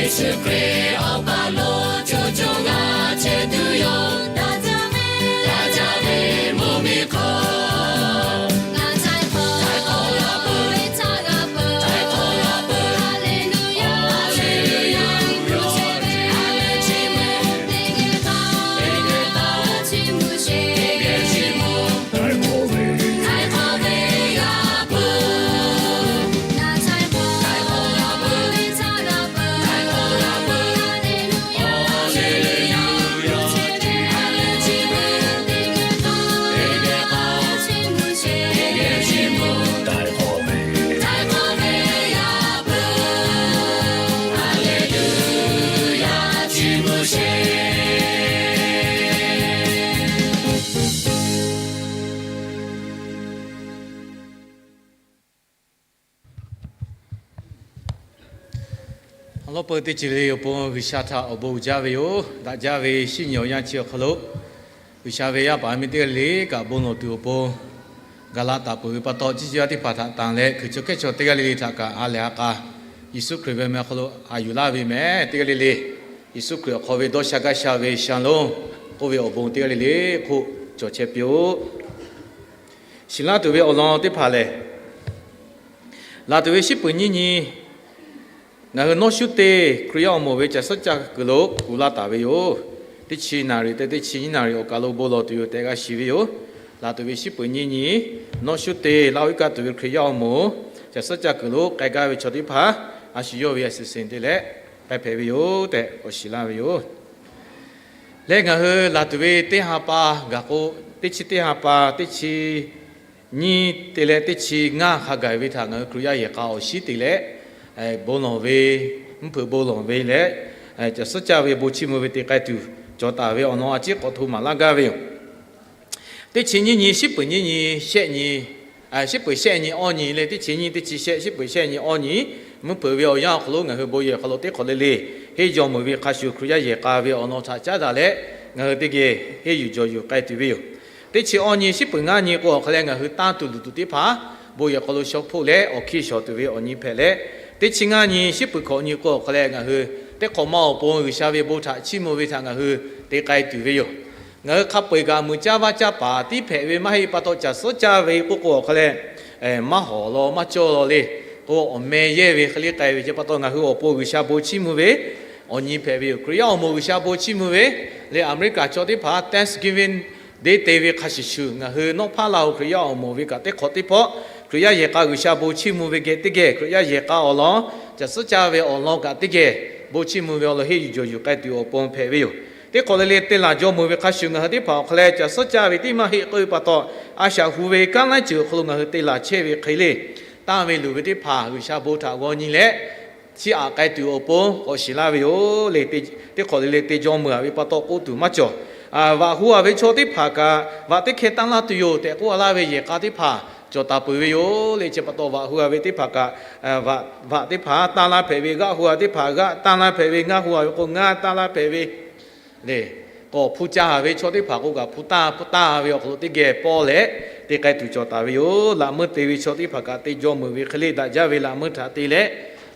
Yeˍsuˆ Hkriꞈ awˬ pa lo co co g'a chehˇ tuˬ yoˬ. Daꞈ jaˇ ve, daꞈ jaˇ ve mvuhˇ miˬ hk'oˆ, ngaˬ htaiˍ hk'awꞈ, htaiˍ hk'awꞈ g'a peuˬ, htaiˍ hk'awꞈ g'a peuˬ, htaiˍ hk'awꞈ g'a peuˬ. Haˍleˍluˍyaˍ, Haˍleˍluˍyaˍ, Yeˍsuˆ Hkriꞈ ve a leh chi mvuhˇ, teˇ geh k'a, teˇ geh k'a chi mvuhˇ sheˍ, teˇ geh chi mvuhˇ, htaiˍ hk'awꞈ ve, htaiˍ hk'awꞈ ve g'a peuˬ. Awˬ lawn peuˬ teˇ ceuˬ le awˬ pon G'uiˬsha htaꞈ awˬ bon uiˍ jaˇ ve yoˬ. Daꞈ jaˇ ve shinˉ nyi awˬ yanˇ chi awˬ hk'aw lo, G'uiˬsha ve yaˇ paˍ miˇ teˇ g'aˇ le le kaꞈ bon lawˬ tuˬ awˬ pon ga laꞈ taˍ peuˬ ve pa taw, chi chi yaˇ teˇ hpaˍ htaꞈ tanˬ leh, hkuiˬ chaw hkehˉ chaw teˇ g'aˇ le le htaꞈ kaꞈ ha lehˬ ha k'a, Yeˍsuˆ Hkriꞈ ve meh awˬ hk'aw lo haꞈ yuˬ laˇ ve meh teˇ g'aˇ le le, Yeˍsuˆ Hkriꞈ awˬ hk'aw ve dawˇ sha gaˇ sha ve shalom k'oˆ ve awˬ bon teˇ g'aˇ le le hk'oˆ cawˬ chehˇ piˇ-oˆ. Shiˍ laˇ tuˬ ve awˬ lawn teˇ hpaˍ lehˬ, laˬ tuˬ ve shinˉ peuˬ nyiˇ nyi, ngaˬ hui nawˇ shuˉ teˇ Hkriꞈ yaˇ awˬ moˍ ve caˬ suhˉ caˇ kuiˬ lo kuˬ laˇ taˍ ve yoˬ. Teˇ chi naˍ riˍ te teˇ chi nyiˇ naˍ riˍ awˬ kaˬ lo bon lawˬ tuˬ yoˬ tehꞈ g'a shiˍ ve yoˬ. Laˬ tuˬ ve shinˉ peuˬ nyiˇ nyi, nawˇ shuˉ teˇ Laˇ huˍ iˉ kaˆ tuˬ ve Hkriꞈ yaˇ awˬ moˍ caˬ suhˉ caˇ kuiˬ lo k'ai gaˇ ve chaw teˇ hpaˍ a shu yawˇ ve a suhˍ seˍ te leh k'ai hpehꞈ ve yoˬ tehꞈ k'awꞈ shiˍ laˇ ve yoˬ. Leh ngaˬ hui laˬ tuˬ ve teˇ ha pa gaˬ k'o, teˇ chi teˇ ha pa, teˇ chi nyiˇ te leh teˇ chi ngaˇ hk'a gaˬ ve htaꞈ ngaˬ hui Hkriꞈ yaˇ yehˬ k'a awˬ shinˉ te leh bon lawˬ ve, mvuhˇ hpeuꞈ bon lawˬ ve leh caˬ suhˉ caˇ ve bon chiˇ mvuh ve te k'ai tuˬ cawˬ taˍ ve awˬ lawn a ciˉ k'awꞈ hto maˍ laˇ gaˇ ve yoˬ. Teˇ chi nyiˇ nyi, shinˉ peuˬ nyiˇ nyi, shehˆ nyi, shinˉ peuˬ shehˆ nyi awˇ nyi leh teˇ chi nyiˇ, teˇ chi shehˆ, shinˉ peuˬ shehˆ nyi awˇ nyi, mvuhˇ hpeuꞈ ve awˬ yanˇ awˬ hk'aw lo ngaˬ hui bon yehˬ hk'aw lo teˇ hk'awꞈ le le henˇ jaw meuˍ ve hk'a shuˍ, Hkriꞈ yaˇ yehˬ k'a ve awˬ lawn htaꞈ caˉ daꞈ leh ngaˬ hui teˇ geh henˇ yuˬ jawˬ yuˬ k'ai tuˬ ve yoˬ. Teˇ chi awˇ nyi, shinˉ peuˬ ngaˇ nyi k'o awˬ hk'aw leh ngaˬ hui tanˇ tuˬ luˬ tuˬ teˇ hpaˍ bon yehˬ hk'aw lo shaw hpoˆ leh awˬ hkiˇ shawˍ tuˬ ve awˬ nyi hpehꞈ leh, teˇ chi ngaˇ nyi, shinˉ peuˬ hkawꞈ nyi k'o awˬ hk'aw leh ngaˬ hui teˇ hk'awꞈ ma awˬ pon G'uiˬsha ve bon htaꞈ chiˇ mvuh ve htaꞈ ngaˬ hui te k'ai tuˬ ve yoˬ. Ngaˬ hui hk'a peu-eˬ kaꞈ muiˬ caˇ vaˇ caˇ paˍ tiˉ hpehꞈ ve maˇ heˆ pa taw, caˬ suhˉ caˇ ve k'oˆ k'o awˬ hk'aw leh maˇ hawˍ law maˇ cawˇ law le k'o, awˬ meh yehˇ ve hk'e le k'ai ve ce pa taw, ngaˬ hui awˬ pon G'uiˬsha bon chiˇ mvuh ve awˬ nyi hpehꞈ ve yoˬ. Hkriꞈ yaˇ awˬ moˍ G'uiˬsha bon chiˇ mvuh ve le, America chaw teˇ hpaˍ Thanksgiving deˇ te ve hk'a shuˍ shuˍ, ngaˬ hui nawˉ hpaˇ Laˇ huˍ Hkriꞈ yaˇ awˬ moˍ ve kaꞈ teˇ hk'awꞈ teˇ hpawˆ Hkriꞈ yaˇ yehˬ k'a G'uiˬsha bon chiˇ mvuh ve geh teˇ geh, Hkriꞈ yaˇ yehˬ k'a awˬ lawn caˬ suhˉ caˇ ve awˬ lawn kaꞈ teˇ geh bon chiˇ mvuh ve awˬ lawn henˇ yuˬ jawˬ yuˬ k'ai tuˬ awˬ pon hpehꞈ ve yoˬ. Teˇ hk'awꞈ le le te laˬ jaw meuˍ ve hk'a shuˍ, ngaˬ hui teˇ hpaˍ awˬ hk'aw leh caˬ suhˉ caˇ ve tiˉ maˇ heˆ k'oˆ ve pa taw, a shaꞈ hu ve kanˉ laiˉ ceuˬ awˬ hk'aw lo ngaˬ hui te laˬ chehˇ ve hk'e le, tanˇ ve luˬ ve teˇ hpaˍ G'uiˬsha bon htaꞈ g'aw nyi leh chiˇ aꞈ k'ai tuˬ awˬ pon k'awꞈ shiˍ laˇ ve yoˬ le. Teˇ hk'awꞈ le le te jaw meuˍ-a ve pa taw k'oˆ tuˬ maˇ cawˬ. Vaꞈ hu a ve chaw teˇ hpaˍ kaꞈ vaꞈ teˇ hkeh tanˇ laˇ tuˬ yoˬ tehꞈ k'oˆ laˇ ve yehˬ k'a teˇ hpaˍ cawˬ taˍ peuˬ ve yoˬ le. Chi pa taw vaꞈ hu a ve teˇ hpaˍ kaꞈ vaꞈ, vaꞈ teˇ hpaˍ tanˇ laˇ hpehꞈ ve, g'aˆ hu a teˇ hpaˍ g'aˆ tanˇ laˇ hpehꞈ ve, ngaˇ hu a ve k'o ngaˇ tanˇ laˇ hpehꞈ ve le. K'awꞈ hpu ca ve chaw teˇ hpaˍ k'o kaꞈ hpu tanˇ, hpu tanˇ ve awˬ hk'aw lo teˇ geh pawˇ leh te k'ai tuˬ cawˬ taˍ ve yoˬ. Laꞈ meuˇ te ve chaw teˇ hpaˍ kaꞈ te jaw meuˍ ve hk'e le, daꞈ jaˇ ve laꞈ meuˇ htaꞈ te leh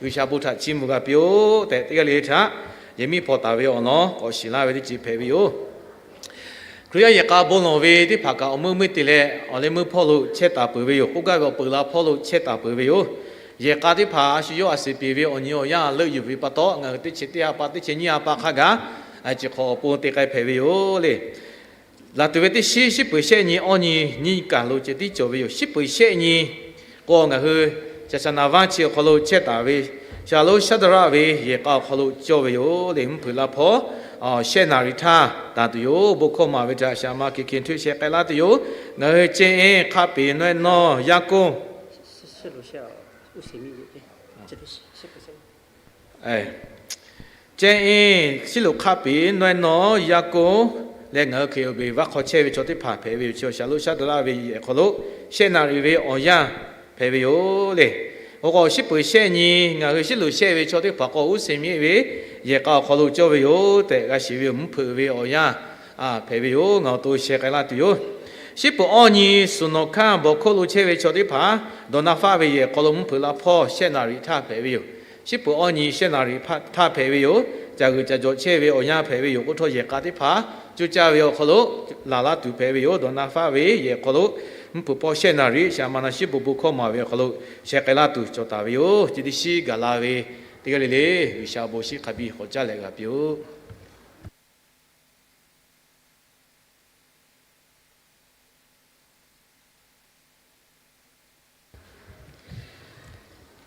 G'uiˬsha bon htaꞈ chiˇ mvuh g'a piˇ-oˆ tehꞈ teˇ g'aˇ le le htaꞈ yehˬ miˉ hpaw taˍ ve awˬ lawn k'awꞈ shiˍ laˇ ve teˇ ceuˬ hpehꞈ ve yoˬ. Hkriꞈ yaˇ yehˬ k'a bon lawˬ ve teˇ hpaˍ kaꞈ awˬ meuˇ meuˇ te leh awˬ leh meuˇ hpawˇ lo chehˇ taˍ peuˬ ve yoˬ. K'oˆ gaˇ ve awˬ peuˬ la hpawˇ lo chehˇ taˍ peuˬ ve yoˬ. Yehˬ k'a teˇ hpaˍ a shu yawˇ a suhˍ peˍ ve awˬ nyi awˬ yanˇ leuˆ yuˬ ve pa taw, ngaˬ hui teˇ chi teˇ ha pa, teˇ chi nyiˇ ha pa hk'a gaˬ chi hk'awꞈ awˬ pon te k'ai hpehꞈ ve yoˬ le. Laˬ tuˬ ve teˇ shinˉ, shinˉ peuˬ shehˆ nyi awˇ nyi nyiˇ kaˬ lo ceh tiˉ cawˬ ve yoˬ. Shinˉ peuˬ shehˆ nyi k'o, ngaˬ hui caˬ shaˍ naˍ vaˇ chi awˬ hk'aw lo chehˇ taˍ ve Shaˍlonˍ Shaˉdaˍraˆ ve yehˬ k'a awˬ hk'aw lo cawˇ ve yoˬ le. Mvuhˇ hpeuꞈ la hpawˇ shehˆ naˍ riˍ htaˇ tanˬ tuˬ yoˬ. Bon hkawˇ maˍ ve htaꞈ shaˍ ma Hkiˬ Hkiˬ Htuˆ sheh k'ai laˇ tuˬ yoˬ. Ngaˬ hui cehˇ-eˬ hk'a peˍ naweh nawˇ yaˇ k'oˆ cehˇ-eˬ, shiˉ loꞈ hk'a peˍ naweh nawˇ yaˇ k'oˆ leh, ngaˬ hui Hkiˬ awˬ beˬ vaˇ hk'aw chehˇ ve chaw teˇ hpaˍ hpehꞈ ve yoˬ. Chi Shaˍlonˍ Shaˉdaˍraˆ ve yehˬ hk'aw lo shehˆ naˍ riˍ ve awˬ yanˇ hpehꞈ ve yoˬ le. Awˬ k'o, shinˉ peuˬ shehˆ nyi ngaˬ hui shiˉ loꞈ shehˆ ve chaw teˇ hpaˍ k'o, uˉ seˍ miˆ ve yehˬ k'a awˬ hk'aw lo cawˇ ve yoˬ tehꞈ g'a shiˍ ve yoˬ. Mvuhˇ hpeuꞈ ve awˬ yanˇ hpehꞈ ve yoˬ. Ngaˬ awˬ to sheh k'ai laˇ tuˬ yoˬ. Shinˉ peuˬ awˇ nyi suhˍ nawˬ hkanˇ bawˬ hkawˇ lo chehˇ ve chaw teˇ hpaˍ, dawˬ na faˆ ve yehˬ hk'aw lo mvuhˇ hpeuꞈ la hpawˇ shehˆ naˍ riˍ htaˇ hpehꞈ ve yoˬ. Shiˉ peuˬ awˇ nyi shehˆ naˍ riˍ htaˇ hpehꞈ ve yoˬ. Caˬ g'uiˬ caˬ jawˬ chehˇ ve awˬ yanˇ hpehꞈ ve yoˬ k'oˆ htawˇ, yehˬ k'a teˇ hpaˍ coˇ caˇ ve awˬ hk'aw lo laˬ laˇ tuˬ hpehꞈ ve yoˬ. Dawˬ na faˆ ve yehˬ hk'aw lo mvuhˇ hpeuꞈ pawˆ shehˆ naˍ riˍ shaˍ ma na shiˉ peuˬ bon hkawˇ maˍ ve awˬ hk'aw lo sheh k'ai laˇ tuˬ cawˬ taˍ ve yoˬ. Chi teˇ shiˉ gaˬ la ve teˇ g'aˇ le le, G'uiˬsha awˬ bon shiˉ hk'a biˇ k'awꞈ caˇ leh g'a piˇ-oˆ.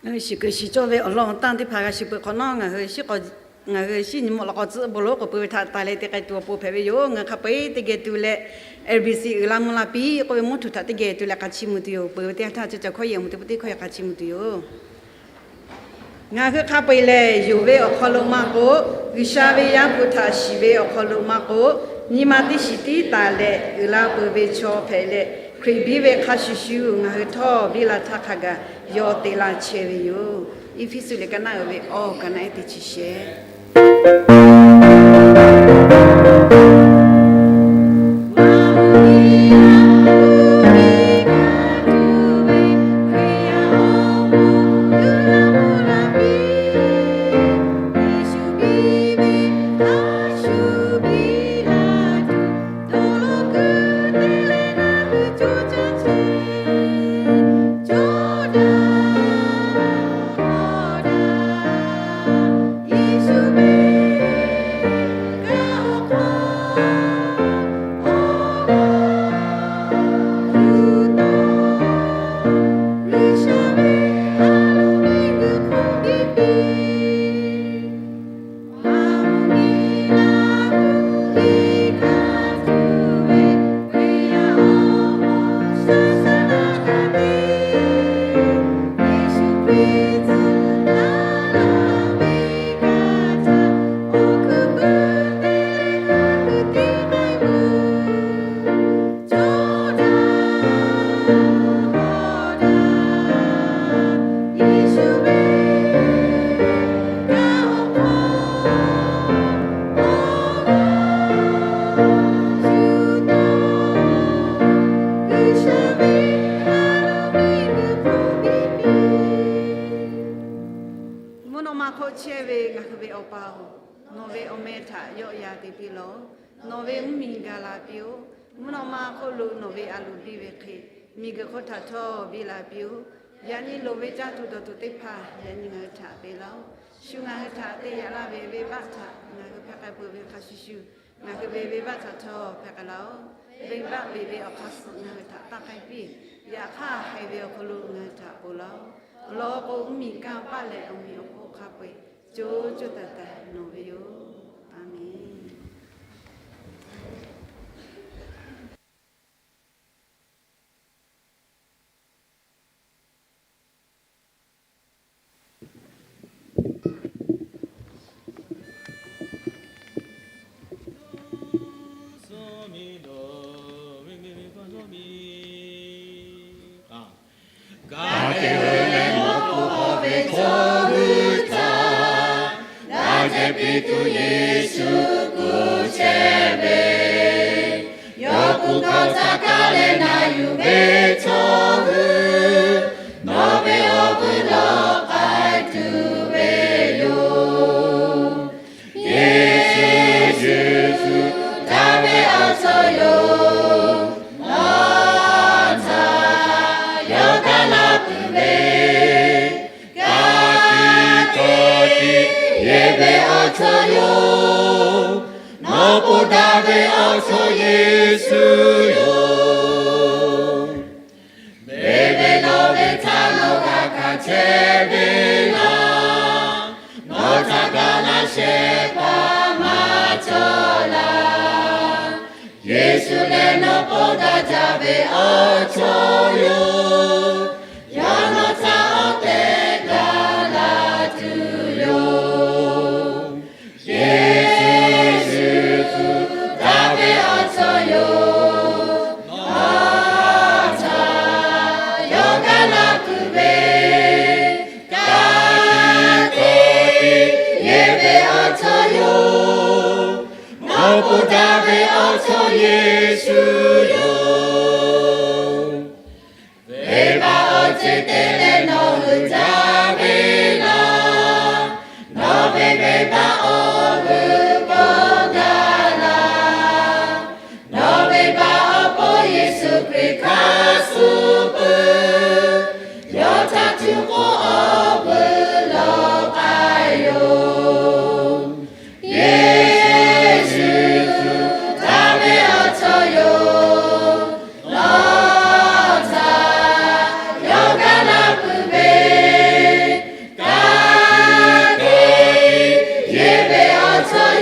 Ngaˬ hui shiˍ kuiˬ shiˍ cawˇ ve awˬ lawn tanˇ teˇ hpaˍ g'a shiˍ peuˬ hk'awꞈ nawˉ, ngaˬ hui shiˉ nyi mawꞈ laꞈ k'aw tcuhˆ bon lo k'oˍ pui ve htaꞈ taˍ leh te k'ai tuˬ awˬ pon hpehꞈ ve yoˬ. Ngaˬ hui hk'a peu-eˬ teˇ geh tu leh, L B C uiˍ la mvuh la piˇ k'oˆ ve mvuhˇ htuꞈ htaꞈ teˇ geh tu leh hk'a chiˇ mvuh tuˬ yoˬ. Peuˬ ve teˇ yanˇ htaˇ, chi cawˬ hkawˇ yehˬ mvuh teˇ peuˬ teˇ hkawˇ yehˬ hk'a chiˇ mvuh tuˬ yoˬ. Ngaˬ hui hk'a peu-eˬ lehˬ, yonˍ ve awˬ hk'aw lo maˇ k'o, G'uiˬsha ve Yaˇ hpu htaꞈ shiˍ ve awˬ hk'aw lo maˇ k'o, nyi ma teˇ shiˍ tiˉ taˍ leh uiˍ la peuˬ ve chaw hpehꞈ leh, Hkriꞈ biˇ ve hk'a shuˍ shuˍ ngaˬ hui htawˇ biˇ la htaˇ hk'a gaˬ yawˇ te laˇ chehˇ ve yoˬ. Eˇfeˇsuꞈ liꞈ ka naˆ uiˍ ve awˬ ka naˆ ehˉ teˇ chi shehˍ. Mvuhˇ naw ma hk'oˆ chehˇ ve ngaˬ hui ve Awˬ pa-oˬ, nawˬ ve awˬ meh htaꞈ yawˆ yan te piˇ lawˬ. Nawˬ ve mvuhˇmiˬ gaˬ la piˇ-oˆ. Mvuhˇ naw ma hk'oˆ lo nawˬ ve a loˍ biˇ ve hk'e, miˬguiˬ hk'oˆ htaꞈ htawˇ biˇ la piˇ-oˆ. Yaꞈ nyi loˍ ve caˇ tuˬ dawˬ tuˬ teˇ hpaˍ yaꞈ nyi ngaˬ hui htaꞈ peꞈ laˇ-oˆ. Shu ngaˬ hui htaꞈ te yaꞈ laˇ ve venˇbaˆ htaꞈ ngaˬ hui hpehꞈ k'ai peuˬ ve hk'a shuˍ shuˍ, ngaˬ hui ve venˇbaˆ htaꞈ htawˇ hpehꞈ k'ai laˇ-oˆ. Venˇbaˆ ve ve awˬ hk'aˇ suh ngaˬ hui htaꞈ taˇ k'ai piˇ. Yaꞈ hk'aˇ, haiˬ ve awˬ hk'aw lo ngaˬ hui htaꞈ ponˬ laˇ-oˆ. Awˬ lawn k'o, mvuhˇmiˬ kanˇ paˆ leh awˬ meꞈ awˬ hponˇ hk'a peu-eˬ co co taiˍ taiˍ nawˬ ve yoˬ. A menˬ. Ka te ve leh nawˬ k'oˆ ve chaw hui htaꞈ g'a jehˬ piˇ tuˬ Yeˍsuˆ kuˬ chehˇ ve, yawˇ kuˬ hkawˇ htaꞈ kaˇ leh na yuˬ ve chaw hui, nawˬ ve awˬ vuiˬ lawˬ k'ai tuˬ ve yoˬ. Yeˍsuˆ, Yeˍsuˆ, daꞈ ve awˬ chawˇ yoˬ. Nawˬ htaꞈ yawˇ kaˇ laˇ tuˬ ve, ka tiꞈ ka tiꞈ yeˬ ve awˬ chawˇ yoˬ. Nawˬ po daꞈ ve awˬ chawˇ Yeˍsuˆ yoˬ. Beˬ ve lawˬ ve htaꞈ nawˬ g'a hkanˍ chehˇ ve laˇ. Nawˬ htaꞈ ga laˇ shehˍ hpaˇ maˇ cawˬ laˇ. Yeˍsuˆ lehˬ nawˬ k'oˆ daꞈ jaˇ ve awˬ chawˇ yoˬ. Yawˇ nawˬ htaꞈ awˬ tehˬ ga laˇ tuˬ yoˬ. Yeˍsuˆ, Yeˍsuˆ, daꞈ ve awˬ chawˇ yoˬ. Nawˬ htaꞈ yawˇ ga laˇ tuˬ ve, ka tiꞈ ka tiꞈ yeˬ ve awˬ chawˇ yoˬ. Nawˬ k'oˆ daꞈ ve awˬ chawˇ Yeˍsuˆ yoˬ. Venˇbaˆ awˬ ceuˬ te leh nawˬ hui jaˇ ve laˇ.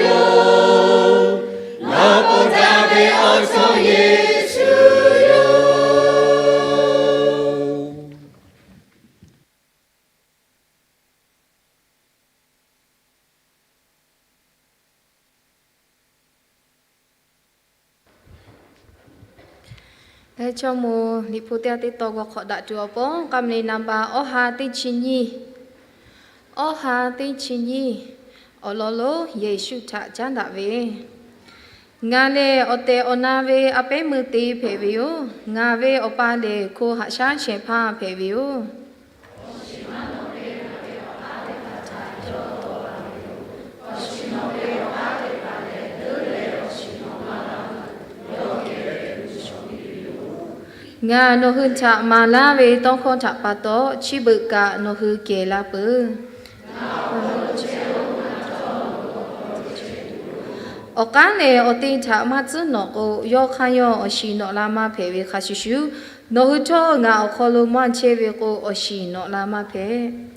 yoˬ. Nawˬ k'oˆ taˍ ve awˬ chawˇ Yeˍsuˆ yoˬ. Teˇ chaw mo Liꞈ hpu teˇ g'aˇ teˇ tawn g'aw hk'awꞈ daꞈ tuˬ awˬ pon, k'a meh le naˍ baꞈ awˬ ha teˇ chi nyiˇ, awˬ ha teˇ chi nyiˇ awˬ lawn lo Yeˍsuˆ htaꞈ caˉ daꞈ ve, Ngaˬ lehˬ awˬ tehˬ awˬ na ve a pehˉ meuˇ te hpehꞈ ve yoˬ. Ngaˬ ve Awˬ pa lehˬ hko haꞈ shaˉ shehˍ hpaˇ hpehꞈ ve yoˬ. Ngaˬ nawˬ hui htaꞈ maˍ laˇ ve tawˇ hkawˇ htaꞈ pa taw, chi beuꞈ kaꞈ nawˬ hui kehˬ la peuˬ. Awˬ k'aˉ lehˬ awˬ te htaꞈ maˇ tcuhˉ nawꞈ k'o, yawˇ hk'aˇ yawˇ awˬ shiˍ nawꞈ la maˇ hpehꞈ ve hk'a shuˍ shuˍ, nawˬ hui htawˇ ngaˬ awˬ hk'aw lo maˇ chehˇ ve k'o, awˬ shiˍ nawꞈ la maˇ hpehꞈ.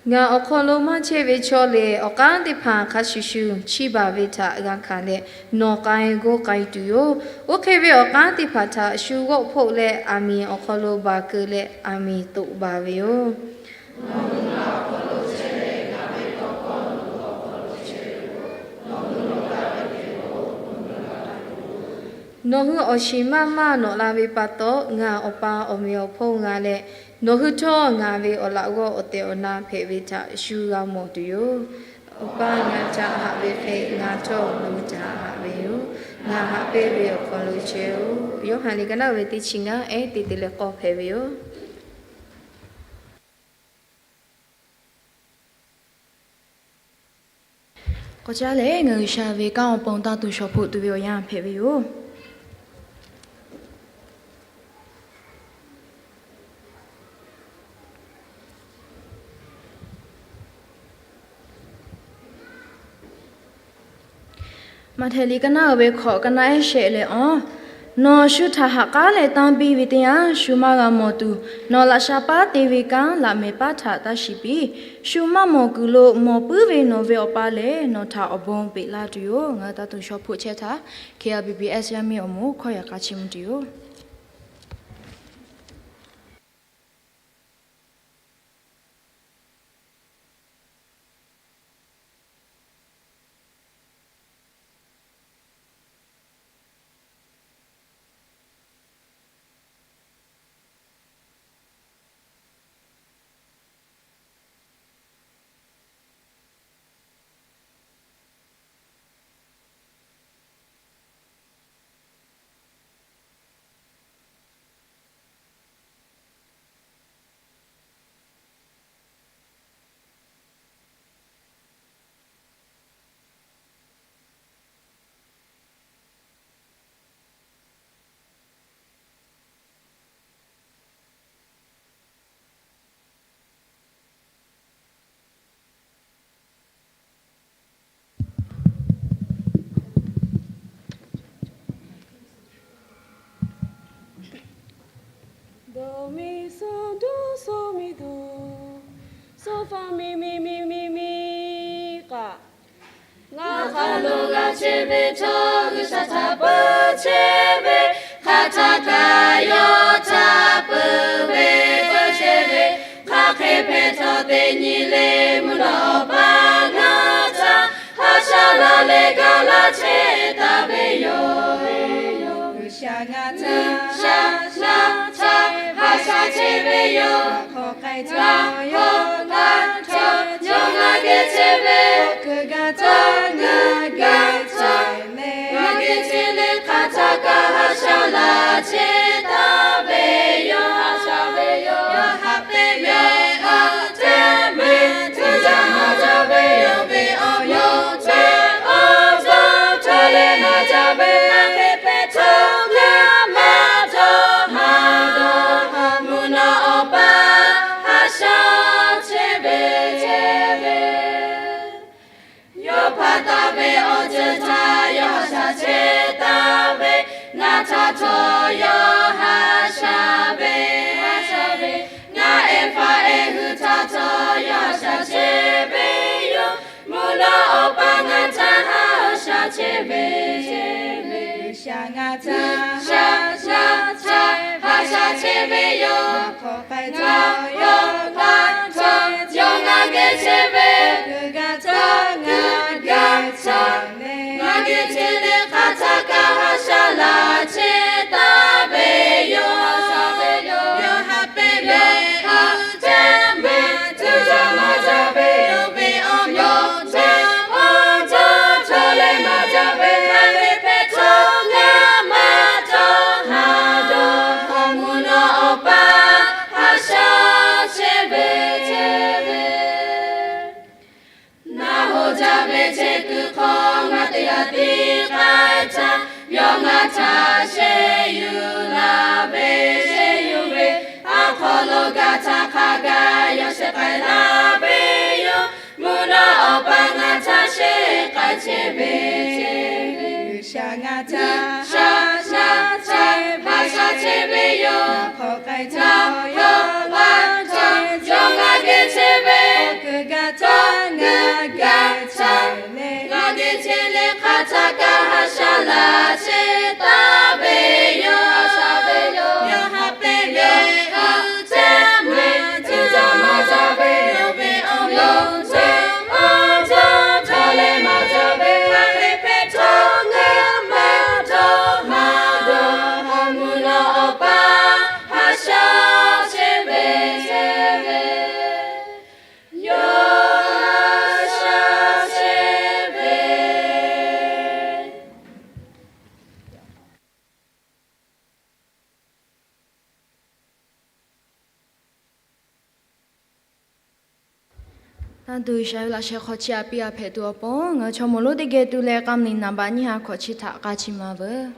Ngaˬ awˬ hk'aw lo maˇ chehˇ ve chaw lehˬ, awˬ k'aˉ teˇ hpaˍ hk'a shuˍ shuˍ chiˇ baˬ ve htaꞈ g'a hkanˍ leh, nawˬ k'ai g'oˇ k'ai tuˬ yoˬ. Oˇ hk'e ve awˬ k'aˉ teˇ hpaˍ htaꞈ shu g'awˆ hpoˆ leh, aˬ miˍ awˬ hk'aw lo baˬ keu leh, aˬ miˍ toꞈ baˬ ve yoˬ. Nawˬ hui awˬ shiˍ maˇ maˇ nawꞈ la ve pa taw, ngaˬ Awˬ pa awˬ meꞈ awˬ hponˇ g'a leh, nawˬ hui htawˇ ngaˬ ve awˬ laꞈ g'awˇ awˬ tehˬ awˬ na hpehꞈ ve htaꞈ shu g'a mawˬ tuˬ yoˬ. Awˬ pa ngaˬ htaꞈ haꞈ ve hk'e, ngaˬ htawˇ nawˬ hui htaꞈ haꞈ ve yoˬ. Ngaˬ haꞈ pehnˇ ve awˬ hk'aw lo chehˇ-oˆ. Yoˇhanˬ liꞈ ka naˉ uiˍ ve teˇ chi ngaˇ ehˉ teˇ te leh k'awˇ hpehꞈ ve yoˬ. K'awꞈ caˉ leh, ngaˬ G'uiˬsha ve kanˉ awˬ pon tanˇ tuˬ shawˍ hpoˆ tuˬ ve awˬ yanˇ hpehꞈ ve yoˬ. Maꞈhtehˍ liꞈ ka naˉ uiˍ ve hkawꞈ ka naˉ ehˉ shehˆ leh awˬ, nawˬ shu htaꞈ ha k'aˉ leh tanˇ piˇ ve teˇ yanˇ, shu maˇ g'a mawˬ tuˬ, nawˬ laꞈ sha paˉ te ve kanˉ laꞈ mehˍ paˉ htaꞈ taˇ shiˍ piˇ. Shu maˇ mawˬ kuiˬ lo mawˬ puiˉ ve nawˬ ve Awˬ pa lehˬ, nawˬ htaꞈ awˬ bon peꞈ laˇ tuˬ yoˬ. Ngaˬ hui taˇ tuˬ shawˍ hpoˆ chehˇ htaˇ, K I B B S yaˇ miˇ awˬ moˍ hkawˇ yaꞈ k'a chiˇ mvuh tuˬ yoˬ. Do mi so do so mi do, so fa mi mi mi mi mi k'aꞈ. Ngaˬ hk'aw lo g'a chehˇ ve chaw G'uiˬsha htaꞈ peuˬ chehˇ ve, hk'aˬ htaˇ kaꞈ yawˇ htaꞈ peuˬ ve peuˬ chehˇ ve, hk'aˬ hk'e hpehꞈ htawˇ teˇ nyi le mvuhˇ naw Awˬ pa ngaˬ htaꞈ ha shaˉ la leh ga laˇ chehˇ taˍ ve yoˬ. G'uiˬsha ngaˬ htaꞈ ha shaˉ la chehˇ, ha shaˉ chehˇ ve yoˬ. Hk'aˬ hk'e htaˇ yawˇ ngaˬ htaꞈ yawˇ ngaˬ geh chehˇ ve, kuˬ gaˬ htaˇ ngaˬ geh chehˇ leh, ngaˬ geh chehˇ leh hk'aˬ htaˇ kaꞈ ha shaˉ la chehˇ taˍ ve yoˬ. Ha shaˉ ve yoˬ. Yawˇ haꞈ pehnˇ ve a te me te jaˇ maˇ jaˇ ve yoˬ ve awˬ yawˇ te awˬ jaˇ htaˇ leh maˇ jaˇ ve, hk'aˬ hk'e hpehꞈ htawˇ ngaˬ maˇ dawˇ haˍ dawˇ haˍ mvuhˇ naw Awˬ pa ha shaˉ chehˇ ve chehˇ ve. chehˇ taˍ ve, ngaˬ htaꞈ htawˇ yawˇ haꞈ shaˍ ve, ngaˬ ehˉ hpaˇ ehˉ hui htaꞈ htawˇ yawˇ haꞈ shaˍ chehˇ ve yoˬ. Mvuhˇ naw awˬ pa ngaˬ htaꞈ haꞈ shaˍ chehˇ ve, G'uiˬsha ngaˬ htaꞈ haꞈ shaˍ chehˇ ve yoˬ. Hk'aˬ hk'e htawˇ yawˇ ngaˬ geh chehˇ ve, ngaˬ geh chehˇ leh hk'aˬ htaˇ kaꞈ haꞈ shaˍ laˇ chehˇ taˍ ve yoˬ. Yawˇ haꞈ pehnˇ ve, haꞈ pehnˇ ve, tuˬ jaˇ maˇ jaˇ ve yoˬ ve awˬ yawˇ ve awˬ jaˇ cawˬ leh maˇ jaˇ ve hk'a hk'e hpehꞈ htawˇ, ngaˬ maˇ htawˇ haꞈ dawˇ, mvuhˇ naw awˬ pa haꞈ shaˍ chehˇ ve, chehˇ ve. Naˬ hoꞈ jaˇ ve chehˇ kuiˬ hk'aw ngaˬ teˇ g'aˇ tiˉ k'ai htaˇ, yawˇ ngaˬ htaꞈ sheh yuˬ laˇ ve, sheh yuˬ ve awˬ hk'aw lo gaˬ htaˇ hk'a gaˬ yawˇ sheh k'ai laˇ ve yoˬ. Mvuhˇ naw awˬ pa ngaˬ htaꞈ sheh k'ai chehˇ ve, G'uiˬsha ngaˬ htaꞈ haꞈ shaˍ chehˇ ve yoˬ. Hk'aˬ hk'e htawˇ yawˇ ngaˬ geh chehˇ ve, ngaˬ geh chehˇ leh hk'aˬ htaˇ kaꞈ haꞈ shaˍ laˇ chehˇ taˍ ve yoˬ. Yawˇ haꞈ pehnˇ ve, haꞈ pehnˇ ve, tuˬ jaˇ maˇ jaˇ ve yoˬ ve awˬ yawˇ ve awˬ jaˇ cawˬ leh maˇ jaˇ ve hk'a hk'e hpehꞈ htawˇ, ngaˬ maˇ htawˇ haꞈ dawˇ, mvuhˇ naw awˬ pa haꞈ shaˍ chehˇ ve, chehˇ ve, yawˇ haꞈ shaˍ chehˇ ve. Tanˇ tuˬ G'uiˬsha ve laꞈ sheh hk'aw chiˇ aꞈ piˇ g'a hpehꞈ tuˬ awˬ pon, ngaˬ hui chaw moˍ lonˉ teˇ geh tu leh k'a mvuhˇ miˬ naˍ baꞈ nyiˇ ha hkawꞈ chi htaꞈ k'a chiˇ mvuh veuˬ.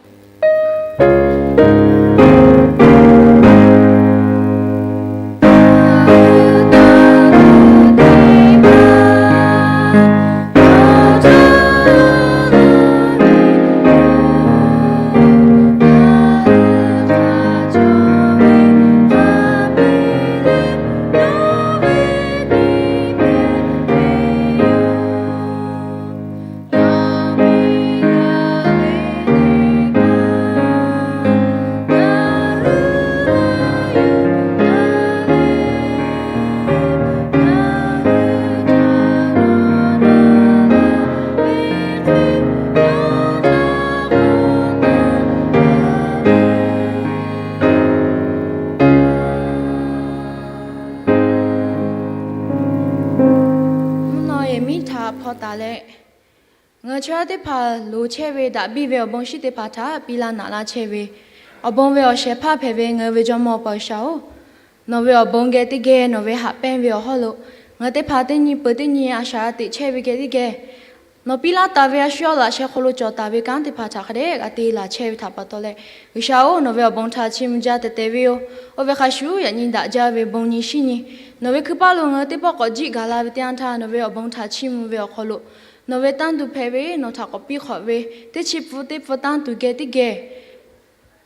Mvuhˇ naw yehˬ miˉ htaꞈ hpaw taˍ leh, ngaˬ hui chaw yaˇ teˇ hpaˍ loˍ chehˇ ve daꞈ biˇ ve awˬ bon shinˉ teˇ hpaˍ htaꞈ piˇ laˇ naꞈ laˇ chehˇ ve, awˬ bon ve awˬ shehˍ hpaˇ hpehꞈ ve ngaˬ hui ve Jawˇmawˇ Awˬ pa G'uiˬsha-oˬ, nawˬ ve awˬ bon geh teˇ geh nawˬ ve haꞈ pehnˇ ve awˬ hawˉ lo, ngaˬ hui teˇ hpaˍ teˇ nyi peuˬ teˇ nyi a shaꞈ g'a teꞈ chehˇ ve geh teˇ geh, nawˬ piˇ laˇ taˍ ve a shu yawˇ laꞈ sheh hk'aw lo cawˬ taˍ ve kanˉ teˇ hpaˍ htaꞈ hk'a dehꞈ g'a te laˬ chehˇ ve htaꞈ pa taw leh, G'uiˬsha-oˬ, nawˬ ve awˬ bon htaꞈ chiˇ mvuh jaˇ tehꞈ tehꞈ ve yoˬ. Oˇ ve hk'a shuˍ, yaꞈ nyi daꞈ jaˇ ve bon nyi shinˉ nyi, nawˬ ve hkui paˇ lo ngaˬ hui teˇ pawˆ k'awꞈ jiˆ gaˬ la ve teˇ yanˇ htaˇ, nawˬ ve awˬ bon htaꞈ chiˇ mvuh ve awˬ hk'aw lo, nawˬ ve tanˇ tuˬ hpehꞈ ve nawˬ htaꞈ k'awꞈ piˇ hk'awꞈ ve teˇ chi pun teˇ pun tanˇ tuˬ geh teˇ geh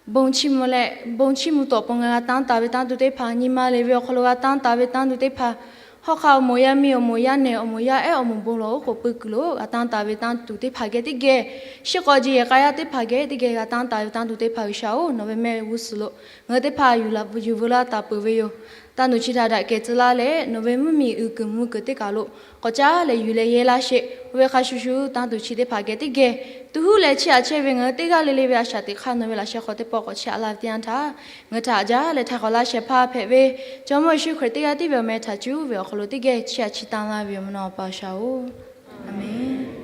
bon chiˇ mvuh leh, bon chiˇ mvuh tuˬ awˬ pon ngaˬ g'a tanˇ taˍ ve tanˇ tuˬ teˇ hpaˍ, nyi ma le ve awˬ hk'aw lo g'a tanˇ taˍ ve tanˇ tuˬ teˇ hpaˍ, hawˉ hk'aˆ awˬ moˍ yaˇ miˇ, awˬ moˍ yaˇ nehˬ, awˬ moˍ yaˇ ehˉ, awˬ moˍ bon lawˬ oˉ k'oˍ pui kuiˬ lo g'a tanˇ taˍ ve tanˇ tuˬ teˇ hpaˍ geh teˇ geh, shiˉ k'aw ji yehˬ k'a yaˇ teˇ hpaˍ geh teˇ geh g'a tanˇ taˍ ve tanˇ tuˬ teˇ hpaˍ G'uiˬsha-oˬ, nawˬ ve mehˆ g'uˇ suhˍ lo ngaˬ hui teˇ hpaˍ yuˬ la yuˬ veu laˇ taˍ peuˬ ve yoˬ. Tanˇ tuˬ chi htaꞈ daꞈ kehˬ tcuh laˇ leh, nawˬ ve mvuhˇmiˬ uiˍ kuiˬ mvuh kuiˬ teˇ kaˬ lo k'awꞈ caˉ leh yuˬ leh yehˇ laˇ sheˍ. Oˇ ve hk'a shuˍ shuˍ, tanˇ tuˬ chi teˇ hpaˍ geh teˇ geh tuˬ huˉ leh chiˇ aꞈ chehˇ ve ngaˬ hui teˇ g'aˇ le le ve a shaꞈ teꞈ hk'aˇ nawˬ ve laꞈ sheh hk'aw teˇ pawˆ k'awꞈ chiˇ aꞈ laˇ ve teˇ yanˇ htaˇ, ngaˬ hui htaꞈ jaˇ leh htaꞈ k'awꞈ laˇ shehˍ hpaˇ hpehꞈ ve Jawˇmawˇ Yeˍsuˆ Hkriꞈ teˇ g'aˇ tiˉ ve awˬ meh htaꞈ cuˉ ve awˬ hk'aw lo teˇ geh chiˇ aꞈ chiˇ tanˇ laˇ ve yoˬ, mvuhˇ naw Awˬ pa G'uiˬsha-oˬ, Aˍmenˇ.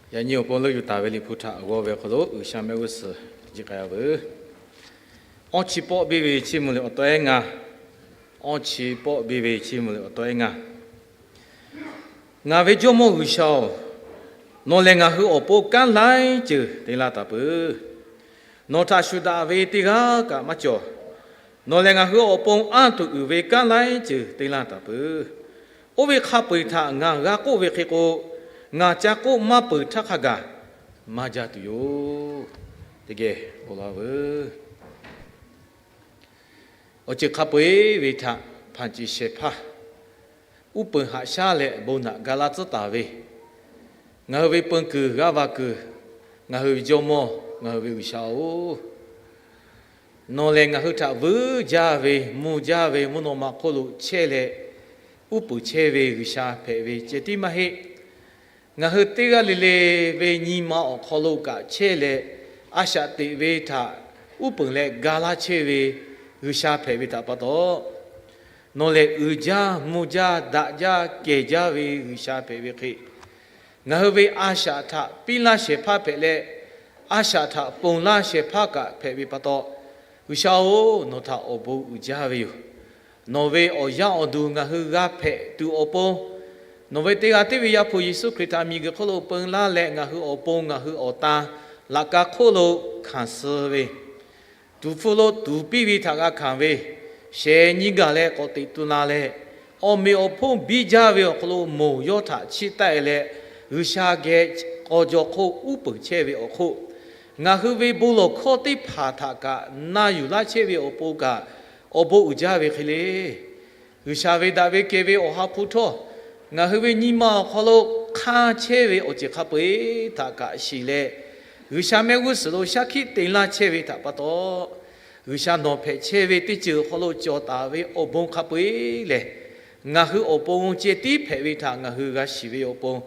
Yaꞈ nyi awˬ pon leuˆ yuˬ taˍ ve Liꞈ hpu htaꞈ g'aw ve awˬ hk'aw lo G'uiˬsha mehˆ g'uˇ suhˍ jiˆ k'ai-a veuˬ. Awˇ chi pawˆ biˇ ve chiˇ mvuh leh awˬ tawˆ ehˉ ngaˇ. Awˇ chi pawˆ biˇ ve chiˇ mvuh leh awˬ tawˆ ehˉ ngaˇ. Ngaˬ ve Jawˇmawˇ G'uiˬsha-oˬ, nawˬ lehˬ ngaˬ hui awˬ pon kanˉ laiˉ ceuˬ te laˇ taˍ peuˬ. Nawˬ htaꞈ shuˍ daꞈ ve teˇ g'aˇ kaꞈ maˇ cawˬ. Nawˬ lehˬ ngaˬ hui awˬ pon anˇ tuˬ uiˍ ve kanˉ laiˉ ceuˬ te laˇ taˍ peuˬ. Oˇ ve hk'a peu-eˬ htaꞈ ngaˬ g'a k'oˆ ve hk'e k'o, ngaˬ ca k'oˆ maˇ peuˬ htaˇ hk'a gaˬ maˇ jaˇ tuˬ yoˬ. Teˇ geh bon laˇ veuˬ. Awˬ ceuˬ hk'a peu-eˬ ve htaꞈ hpanˍ ceˬ shehˍ hpaˇ uˉ peunˍ haꞈ shaˉ leh bon naꞈ ga laˇ tcuhˉ taˍ ve, ngaˬ hui ve peun kuiˬ g'aˇ va kuiˬ, ngaˬ hui ve Jawˇmawˇ, ngaˬ hui ve G'uiˬsha-oˬ, nawˬ lehˬ ngaˬ hui htaꞈ vuiˉ jaˇ ve, mvuh jaˇ ve mvuhˇ naw ma hk'oˆ lo chehˇ leh uˉ peunˍ chehˇ ve G'uiˬsha hpehꞈ ve ceh tiˉ maˇ heˆ. Ngaˬ hui teˇ g'aˇ le le ve nyi ma awˬ hk'aw lo kaꞈ chehˇ leh, a shaꞈ teꞈ ve htaꞈ uˉ peunˍ leh ga laˇ chehˇ ve G'uiˬsha hpehꞈ ve htaꞈ pa taw, nawˬ lehˬ uiˍ jaˇ, mvuh jaˇ, daꞈ jaˇ, kehˬ jaˇ ve G'uiˬsha hpehꞈ ve hk'e, ngaˬ hui ve a shaꞈ htaꞈ piˇ laˇ shehˍ hpaˇ hpehꞈ leh, a shaꞈ htaꞈ ponˬ laˇ shehˍ hpaˇ kaꞈ hpehꞈ ve pa taw, G'uiˬsha-oˬ, nawˬ htaꞈ awˬ bon uiˍ jaˇ ve yoˬ. Nawˬ ve awˬ yaˇ awˬ duˬ ngaˬ hui g'a hpehꞈ tuˬ awˬ pon, nawˬ ve teˇ g'aˇ tiˉ ve Yaˇ hpu Yeˍsuˆ Hkriꞈ htaꞈ miˬguiˬ hk'oˆ lo peun laˇ leh, ngaˬ hui awˬ pon ngaˬ hui awˬ tan laꞈ ka hk'oˆ lo hkanˍ suh ve, tuˍ hpfuh lo tuˍ piˇ ve htaꞈ g'a hkanˍ ve, shehˍ nyi gaˬ leh k'awꞈ teꞈ tu la leh, awˬ meꞈ awˬ hponˇ biˇ jaˇ ve awˬ hk'aw lo moˬ yawˇ htaꞈ chiˇ taˆ e leh, G'uiˬsha geh k'aw jaw hk'oˆ uˉ peunˍ chehˇ ve awˬ hk'oˆ, ngaˬ hui ve bon lawˬ hkawˇ teˇ hpaˍ htaꞈ kaꞈ na yuˬ laˇ chehˇ ve awˬ pon kaꞈ, awˬ bon uiˍ jaˇ ve hk'e le. G'uiˬsha ve daꞈ ve kehˬ ve Awˬ ha hpu htawˇ, ngaˬ hui ve nyi ma awˬ hk'aw lo hk'anˇ chehˇ ve awˬ ceuˬ hk'a peu-eˬ htaꞈ kaꞈ shiˍ leh, G'uiˬsha mehˆ g'uˇ suhˍ lo shaˉ hkiˆ te laˇ chehˇ ve htaꞈ pa taw, G'uiˬsha nawˬ hpehꞈ chehˇ ve teˇ ceuˬ awˬ hk'aw lo cawˬ taˍ ve awˬ bon hk'a peu-eˬ lehˬ, ngaˬ hui awˬ pon ceh tiˉ hpehꞈ ve htaꞈ ngaˬ hui g'a shiˍ ve awˬ pon,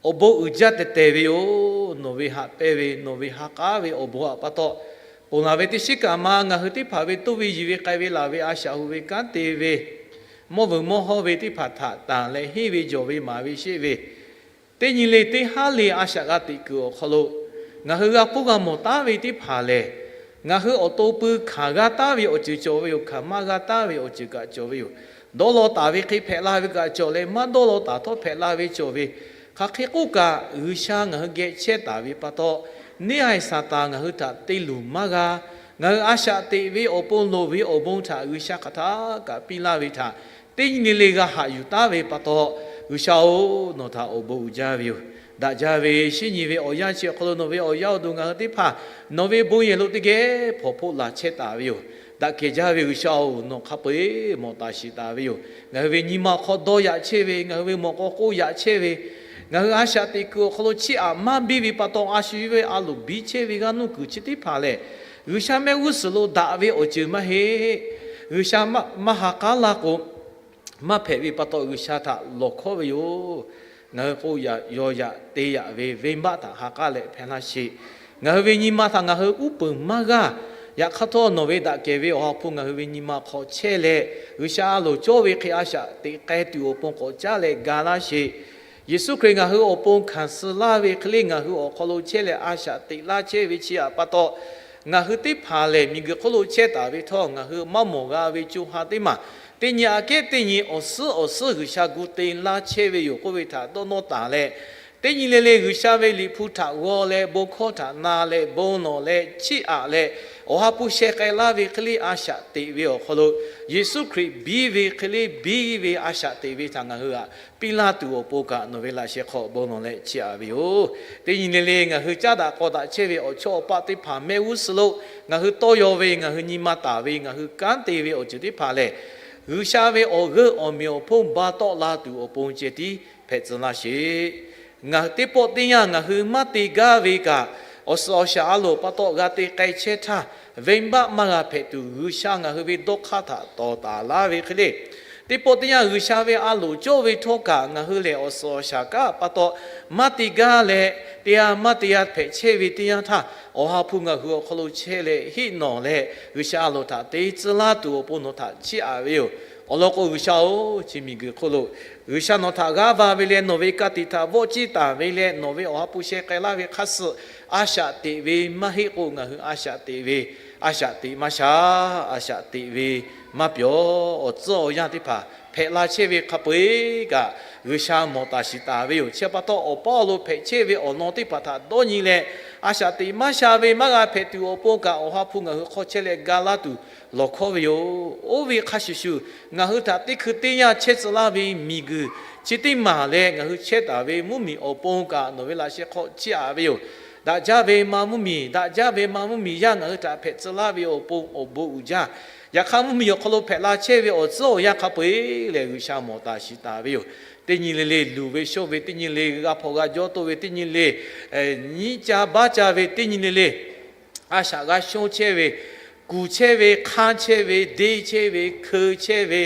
awˬ bon uiˍ jaˇ tehˬ tehˬ ve yoˬ. Nawˬ ve haꞈ pehnˇ ve, nawˬ ve ha k'aˉ ve awˬ bon htaꞈ pa taw, ponˬ laˬ ve teˇ shiˉ kaꞈ ma ngaˬ hui teˇ hpaˍ ve toˇ ve yiˬ ve k'ai ve laˬ ve a shaꞈ hu ve kanˉ te ve, mawˇ vuiˬ mawˇ hawˇ ve teˇ hpaˍ htaꞈ tanˬ leh henˇ ve jawˬ ve maˍ ve sheˆ ve, teˇ nyi le teˇ haˉ le a shaꞈ g'a teꞈ kuiˬ awˬ hk'aw lo, ngaˬ hui g'a hpuˇ g'a mawˬ taˉ ve teˇ hpaˍ lehˬ, ngaˬ hui awˬ to pui hkanˍ g'a taˉ ve awˬ ceuˬ cawˬ ve yoˬ. Hkanˍ maˇ g'a taˉ ve awˬ ceuˬ kaꞈ cawˬ ve yoˬ. Dawˇ law taˍ ve hk'e hpehꞈ la ve kaꞈ cawˬ leh, maˇ dawˇ law taˍ htawˇ hpehꞈ la ve cawˬ ve, hk'aˬ hk'e k'oˆ kaꞈ G'uiˬsha ngaˬ hui geh chehˇ taˍ ve pa taw, neˇ haiˬ Saˍtanˍ ngaˬ hui htaꞈ te luˬ maˇ g'a. Ngaˬ hui a shaꞈ teꞈ ve awˬ pon, loˍ ve awˬ bon htaꞈ G'uiˬsha hk'aˬ htaˇ kaꞈ piˇ laˇ ve htaꞈ teˇ nyi le le g'a haꞈ yuˬ taˉ ve pa taw, G'uiˬsha-oˬ, nawˬ htaꞈ awˬ bon uiˍ jaˇ ve yoˬ. Daꞈ jaˇ ve shinˉ nyi ve awˬ yanˇ chi awˬ hk'aw lo nawˬ ve awˬ yaˇ awˬ duˬ ngaˬ hui teˇ hpaˍ nawˬ ve bon yehˬ lo teˇ geh hpawnˬ hpoˆ laˬ chehˇ taˍ ve yoˬ. Daꞈ kehˬ jaˇ ve G'uiˬsha-oˬ, nawˬ hk'a peu-eˬ mawˬ taˍ shiˍ taˍ ve yoˬ. Ngaˬ hui ve nyi ma awˬ hk'aw dawˇ yaꞈ chehˇ ve, ngaˬ hui ve mawꞈ k'aw k'oˆ yaꞈ chehˇ ve, ngaˬ hui a shaꞈ teꞈ kuiˬ awˬ hk'aw lo chiˇ aꞈ maˇ biˇ ve pa taw, a shu ve a loˍ biˇ chehˇ ve g'aˇ nuˇ kuiˬ chi teˇ hpaˍ lehˬ, G'uiˬsha mehˆ g'uˇ suhˍ lo daꞈ ve awˬ ceuˬ maˇ heˆ. G'uiˬsha maˇ ha k'aˉ laˇ k'o, maˇ hpehꞈ ve pa taw G'uiˬsha htaꞈ lawˬ hkawˉ ve yoˬ. Ngaˬ hui k'oˆ yaꞈ yaw yaꞈ te yaꞈ ve venˇbaˆ htaꞈ ha k'aˉ leh hpehꞈ laˇ sheˍ. Ngaˬ hui ve nyi ma htaꞈ ngaˬ hui uˉ peunˍ maˇ g'aˇ. Yaꞈ hk'aˇ htawˇ, nawˬ ve daꞈ kehˬ ve Awˬ ha hpu ngaˬ hui ve nyi ma hk'aw chehˇ leh, G'uiˬsha a loˍ cawˇ ve hk'e a shaꞈ teꞈ k'ai tuˬ awˬ pon k'awꞈ caˉ leh ga laˇ sheˍ. Yeˍsuˆ Hkriꞈ ngaˬ hui awˬ pon hkanˍ suh laˇ ve hk'e le, ngaˬ hui awˬ hk'aw lo chehˇ leh a shaꞈ teꞈ laˇ chehˇ ve chi htaꞈ pa taw, ngaˬ hui teˇ hpaˍ lehˬ miˬguiˬ hk'oˆ lo chehˇ taˍ ve htawˇ, ngaˬ hui maˇ mawˬ g'a ve co ha teˇ maˬ, teˇ nyi aꞈ kehˉ teˇ nyi awˬ suhˉ awˬ suhˉ G'uiˬsha gu te laˇ chehˇ ve yoˬ k'oˆ ve htaꞈ dawˇ nawˇ taˍ leh, teˇ nyi le le G'uiˬsha ve Liꞈ hpu htaꞈ g'aw leh bon hkawˇ htaꞈ na leh bon lawˬ leh chiˇ aꞈ leh, Awˬ ha hpu sheh k'ai laˇ ve hk'e le a shaꞈ teꞈ ve awˬ hk'aw lo, Yeˍsuˆ Hkriꞈ biˇ ve hk'e le biˇ ve a shaꞈ teꞈ ve htaꞈ ngaˬ hui htaꞈ piˇ laˇ tuˬ awˬ pon kaꞈ nawˬ ve laꞈ sheh hk'aw bon lawˬ leh chiˇ aꞈ ve yoˬ. Teˇ nyi le le ngaˬ hui caˉ daꞈ k'aw daꞈ chehˇ ve awˬ chawˇ awˬ paˆ teˇ hpaˍ mehˆ g'uˇ suhˍ lo ngaˬ hui tawˇ yaw ve, ngaˬ hui nyi ma taˍ ve, ngaˬ hui kanˉ te ve awˬ ceuˬ teˇ hpaˍ lehˬ, G'uiˬsha ve awˬ g'euˆ awˬ meꞈ awˬ hponˇ ba tawˆ la tuˬ awˬ pon ceh tiˉ hpehꞈ tcuh laˇ sheˍ. Ngaˬ hui teˇ pawˆ teˇ yanˇ ngaˬ hui maˇ te gaˇ ve kaꞈ, awˬ suhˍ awˬ shaˍ a loˍ pa taw g'a te k'ai chehˇ htaˇ, venˇbaˆ maˇ g'a hpehꞈ tuˬ G'uiˬsha ngaˬ hui ve dawˇ hk'aˇ htaꞈ tawˍ taˍ laˇ ve hk'e le, teˇ pawˆ teˇ yanˇ G'uiˬsha ve a loˍ cawˇ ve htawˇ kaꞈ, ngaˬ hui lehˬ awˬ suhˍ awˬ shaˍ kaꞈ pa taw maˇ te gaˇ leh, teˇ yanˇ maˇ teˇ yanˇ hpehꞈ chehˇ ve teˇ yanˇ htaˇ, Awˬ ha hpu ngaˬ hui awˬ hk'aw lo chehˇ leh heˆ nawˬ leh G'uiˬsha a loˍ htaꞈ te tcuh laˇ tuˬ awˬ pon nawˬ htaꞈ chiˇ aꞈ ve yoˬ. Awˬ lawn k'o G'uiˬsha-oˬ, chi miˬguiˬ hk'oˆ lo G'uiˬsha nawˬ htaꞈ g'aˇ va ve leh nawˬ ve ka tiꞈ htaꞈ vawˆ ciˇ taˍ ve leh nawˬ ve Awˬ ha hpu sheh k'ai laˇ ve hk'a suh a shaꞈ teꞈ ve maˇ heˆ k'o, ngaˬ hui a shaꞈ teꞈ ve, a shaꞈ teꞈ maˇ sha, a shaꞈ teꞈ ve maˇ pyawˬ. Awˬ tcuhˉ awˬ yanˇ teˇ hpaˍ hpehꞈ la chehˇ ve hk'a peu-eˬ kaꞈ, G'uiˬsha mawˬ taˍ shiˍ taˍ ve yoˬ. Chi pa taw, awˬ paˇ awˬ lo hpehꞈ chehˇ ve awˬ lawn teˇ hpaˍ htaꞈ dawˇ nyi leh, a shaꞈ teꞈ maˇ sha ve maˇ g'a hpehꞈ tuˬ awˬ pon kaꞈ, Awˬ ha hpu ngaˬ hui hk'aw chehˇ leh ga laˇ tuˬ lawˬ hkawˉ ve yoˬ. Oˇ ve hk'a shuˍ shuˍ, ngaˬ hui htaꞈ teˇ hkui teˇ yanˇ chehˇ tcuh laˇ ve miˬ guiˬ chi teˇ maˬ leh, ngaˬ hui chehˇ taˍ ve mvuhˇmiˬ awˬ pon kaꞈ nawˬ ve laꞈ sheh hk'aw chiˇ aꞈ ve yoˬ. Daꞈ jaˇ ve ma mvuhˇmiˬ, daꞈ jaˇ ve ma mvuhˇmiˬ yaˇ ngaˬ hui htaꞈ hpehꞈ tcuh laˇ ve awˬ pon awˬ bon uiˍ jaˇ. Yaꞈ hk'aˇ, mvuhˇmiˬ awˬ hk'aw lo hpehꞈ la chehˇ ve awˬ tcuhˉ awˬ yanˇ hk'a peu-eˬ lehˬ, G'uiˬsha mawˬ taˍ shiˍ taˍ ve yoˬ. Teˇ nyi le le luˬ ve shonˇ ve, teˇ nyi le g'a hpawnˬ g'a jawˇ toˆ ve, teˇ nyi le nyiˉ ca baˆ ca ve, teˇ nyi le le a shaꞈ g'a shonˇ chehˇ ve, kuˬ chehˇ ve, hk'anˇ chehˇ ve, deˇ chehˇ ve, hkeu chehˇ ve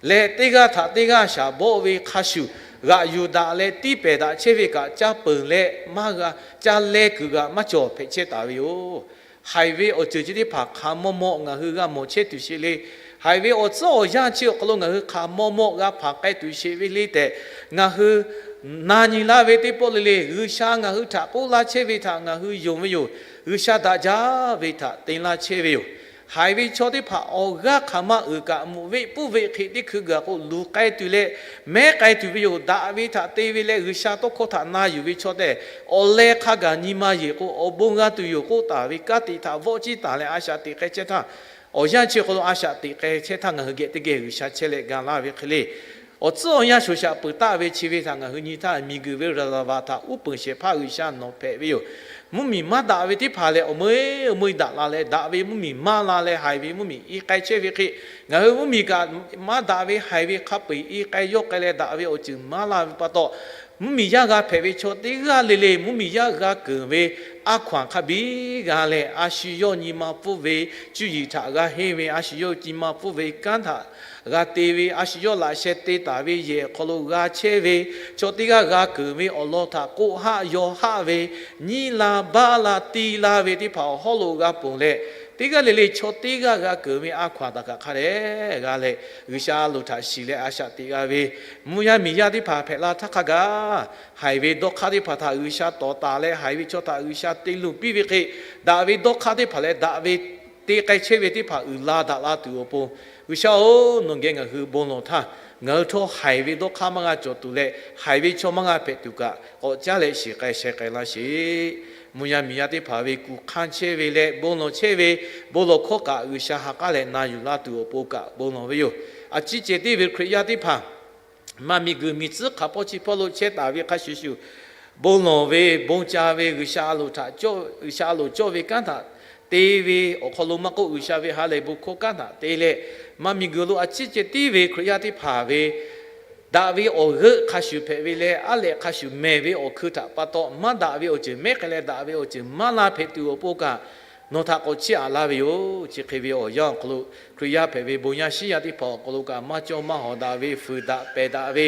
leh, teˇ g'aˇ htaꞈ teˇ g'aˇ shaˍ bawˆ ve hk'a shuˍ, g'aꞈ yuˬ daꞈ leh tiˇ pehˍ daꞈ chehˇ ve kaꞈ, caˇ peunˍ leh maˇ g'a, caˇ leh kuiˬ g'aꞈ maˇ cawˬ hpehꞈ chehˇ taˍ ve yoˬ. Haiˬ ve awˬ ceuˬ chi teˇ hpaˍ hk'a mawˇ mawˇ ngaˬ hui g'a mawˬ chehˇ tuˬ sheˍ le. Haiˬ ve awˬ tcuhˉ awˬ yanˇ chi awˬ hk'aw lo ngaˬ hui hk'a mawˇ mawˇ g'a hpanˍ k'ai tuˬ sheˍ ve le tehꞈ, ngaˬ hui na nyi laˇ ve teˇ pawˆ le le, G'uiˬsha ngaˬ hui htaꞈ k'oˆ laˇ chehˇ ve htaꞈ ngaˬ hui yonˍ ve yoˬ. G'uiˬsha daꞈ jaˇ ve htaꞈ te laˇ chehˇ ve yoˬ. Haiˬ ve chaw teˇ hpaˍ awˬ g'aˇ hk'aˬ ma uiˍ kaꞈ, mvuhꞈ veˆ puˇ veˆ hk'e teˇ hkui gaˬ k'o luˬ k'ai tuˬ leh mehˉ k'ai tuˬ ve yoˬ. Daꞈ ve htaꞈ te ve leh G'uiˬsha tawˇ hkawˇ htaꞈ na yuˬ ve chaw tehꞈ, awˬ leh hk'a gaˬ nyi ma yeˬ k'o awˬ bon g'a tuˬ yoˬ k'oˆ taˍ ve kanˉ te htaꞈ vawˆ ciˇ taˍ leh a shaꞈ teꞈ k'ai chehˇ htaˇ, awˬ yanˇ chi awˬ hk'aw lo a shaꞈ teꞈ k'ai chehˇ htaˇ, ngaˬ hui geh teˇ geh G'uiˬsha chehˇ leh ga laˇ ve hk'e le. Awˬ tcuhˉ awˬ yanˇ shoˍ shaꞈ peuˬ taˆ ve chi ve htaꞈ ngaˬ hui nyi htaˇ, miˬguiˬ ve raˍzaˍvaˍ htaꞈ uˉ peunˍ shehˍ hpaˇ G'uiˬsha nawˬ hpehꞈ ve yoˬ. Mvuhˇmiˬ maˇ daꞈ ve teˇ hpaˍ lehˬ, awˬ meuˇ awˬ meuˇ daꞈ la leh, daꞈ ve mvuhˇmiˬ maˇ la leh, haiˬ ve mvuhˇmiˬ i k'ai chehˇ ve hk'e, ngaˬ hui mvuhˇmiˬ kaꞈ maˇ daꞈ ve haiˬ ve hk'a peu-eˬ i k'ai yawˇ k'ai leh, daꞈ ve awˬ ceuˬ maˇ la ve pa taw, mvuhˇmiˬ yaˇ g'a hpehꞈ ve chaw teˇ g'aˇ le le, mvuhˇmiˬ yaˇ g'a keunˍ ve a hkaw-anˬ hk'a biˇ g'a leh, a shu yawˇ nyi ma pfuhˇ ve, cuˇ yiˍ htaꞈ g'a henˇ ve, a shu yawˇ nyi ma pfuhˇ ve kanˉ htaꞈ g'a te ve, a shu yawˇ laꞈ sheh te taˍ ve yehˬ awˬ hk'aw lo g'a chehˇ ve, chaw teˇ g'aˇ g'a keunˍ ve awˬ lawn htaꞈ k'oˆ haˆ yaw haˆ ve, nyiˉ la baˆ la tiˇ la ve teˇ hpaˍ awˬ hawˉ lo g'a ponˬ leh, teˇ g'aˇ le le chaw teˇ g'aˇ g'a keunˍ ve a hkaw-anˬ htaꞈ kaꞈ hk'a dehꞈ g'a leh, G'uiˬsha a loˍ htaꞈ shiˍ leh a shaꞈ teꞈ g'a ve mvuhˇ yaˇ miˬ yaˇ teˇ hpaˍ hpehꞈ la htaˇ hk'a gaˬ, haiˬ ve dawˇ hk'aˇ teˇ hpaˍ htaꞈ G'uiˬsha tawˍ taˍ leh, haiˬ ve chaw htaꞈ G'uiˬsha te luˬ piˇ ve hk'e, daꞈ ve dawˇ hk'aˇ teˇ hpaˍ leh daꞈ ve te k'ai chehˇ ve teˇ hpaˍ uiˍ la daꞈ la tuˬ awˬ pon, G'uiˬsha-oˬ, nawˬ geh ngaˬ hui bon lawˬ htaˇ, ngaˬ hui htawˇ haiˬ ve dawˇ hk'aˇ maˇ g'a cawˬ tuˬ leh, haiˬ ve chaw maˇ g'a hpehꞈ tuˬ kaꞈ k'awꞈ caˉ leh shiˍ k'ai sheh k'ai laˇ sheˍ. Mvuhˇ yaˇ miˬ yaˇ teˇ hpaˍ ve kuˬ hk'anˇ chehˇ ve leh bon lawˬ chehˇ ve, bon lawˬ hkawˇ kaꞈ G'uiˬsha ha k'aˉ leh na yuˬ laˇ tuˬ awˬ pon kaꞈ bon lawˬ ve yoˬ. A ciˉ ceh tiˉ ve Hkriꞈ yaˇ teˇ hpaˍ, maˇ miˬ guiˬ miˬ tcuhˉ hk'aˬ hpawˇ chi hpawˇ lo chehˇ taˍ ve hk'a shuˍ shuˍ, bon lawˬ ve, bon ca ve, G'uiˬsha a loˍ htaꞈ cawˇ, G'uiˬsha a loˍ cawˇ ve kanˉ htaꞈ te ve awˬ hk'aw lo maˇ k'oˆ, G'uiˬsha ve ha lehˬ bon hkawˇ kanˉ htaꞈ te leh, maˇ miˬ guiˬ lo a ciˉ ceh tiˉ ve Hkriꞈ yaˇ teˇ hpaˍ ve daꞈ ve awˬ g'euˆ hk'a shuˍ hpehꞈ ve leh, aˉ lehꞈ hk'a shuˍ mehˬ ve awˬ hkui htaꞈ pa taw, maˇ daꞈ ve awˬ ceuˬ mehˉ k'ai leh daꞈ ve awˬ ceuˬ maˇ la hpehꞈ tuˬ awˬ pon kaꞈ, nawˬ htaꞈ k'awꞈ chiˇ aꞈ laˇ ve yoˬ. Chi hk'e ve awˬ yanˇ awˬ hk'aw lo, Hkriꞈ yaˇ hpehꞈ ve bon yaˇ shiˉ yaˇ teˇ hpaˍ awˬ hk'aw lo kaꞈ, maˇ cawˇ maˇ hawˍ daꞈ ve, fuiˍ daꞈ pehˬ daꞈ ve,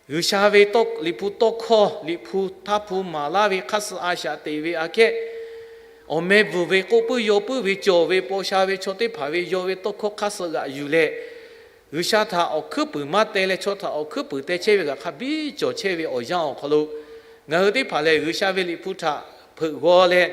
G'uiˬsha ve tawˇ, Liꞈ hpu tawˇ hkawˇ, Liꞈ hpu htaˇ hpu maˍ laˇ ve hk'aˇ suh a shaꞈ teꞈ ve aꞈ kehˉ, awˬ meh bvuhˬ ve, k'oˆ puiˉ yaw puiˉ ve, cawˬ ve, paw sha ve chaw teˇ hpaˍ ve yaw ve tawˇ hkawˇ hk'aˇ suh g'aꞈ yuˬ leh, G'uiˬsha htaꞈ awˬ hkuiˉ puiˍ maˇ teh leh, chaw htaꞈ awˬ hkuiˉ puiˍ teh chehˇ ve g'aꞈ hk'a biˇ cawˬ chehˇ ve awˬ yanˇ awˬ hk'aw lo, ngaˬ hui teˇ hpaˍ lehˬ, G'uiˬsha ve Liꞈ hpu htaꞈ hpeuꞈ g'aw leh,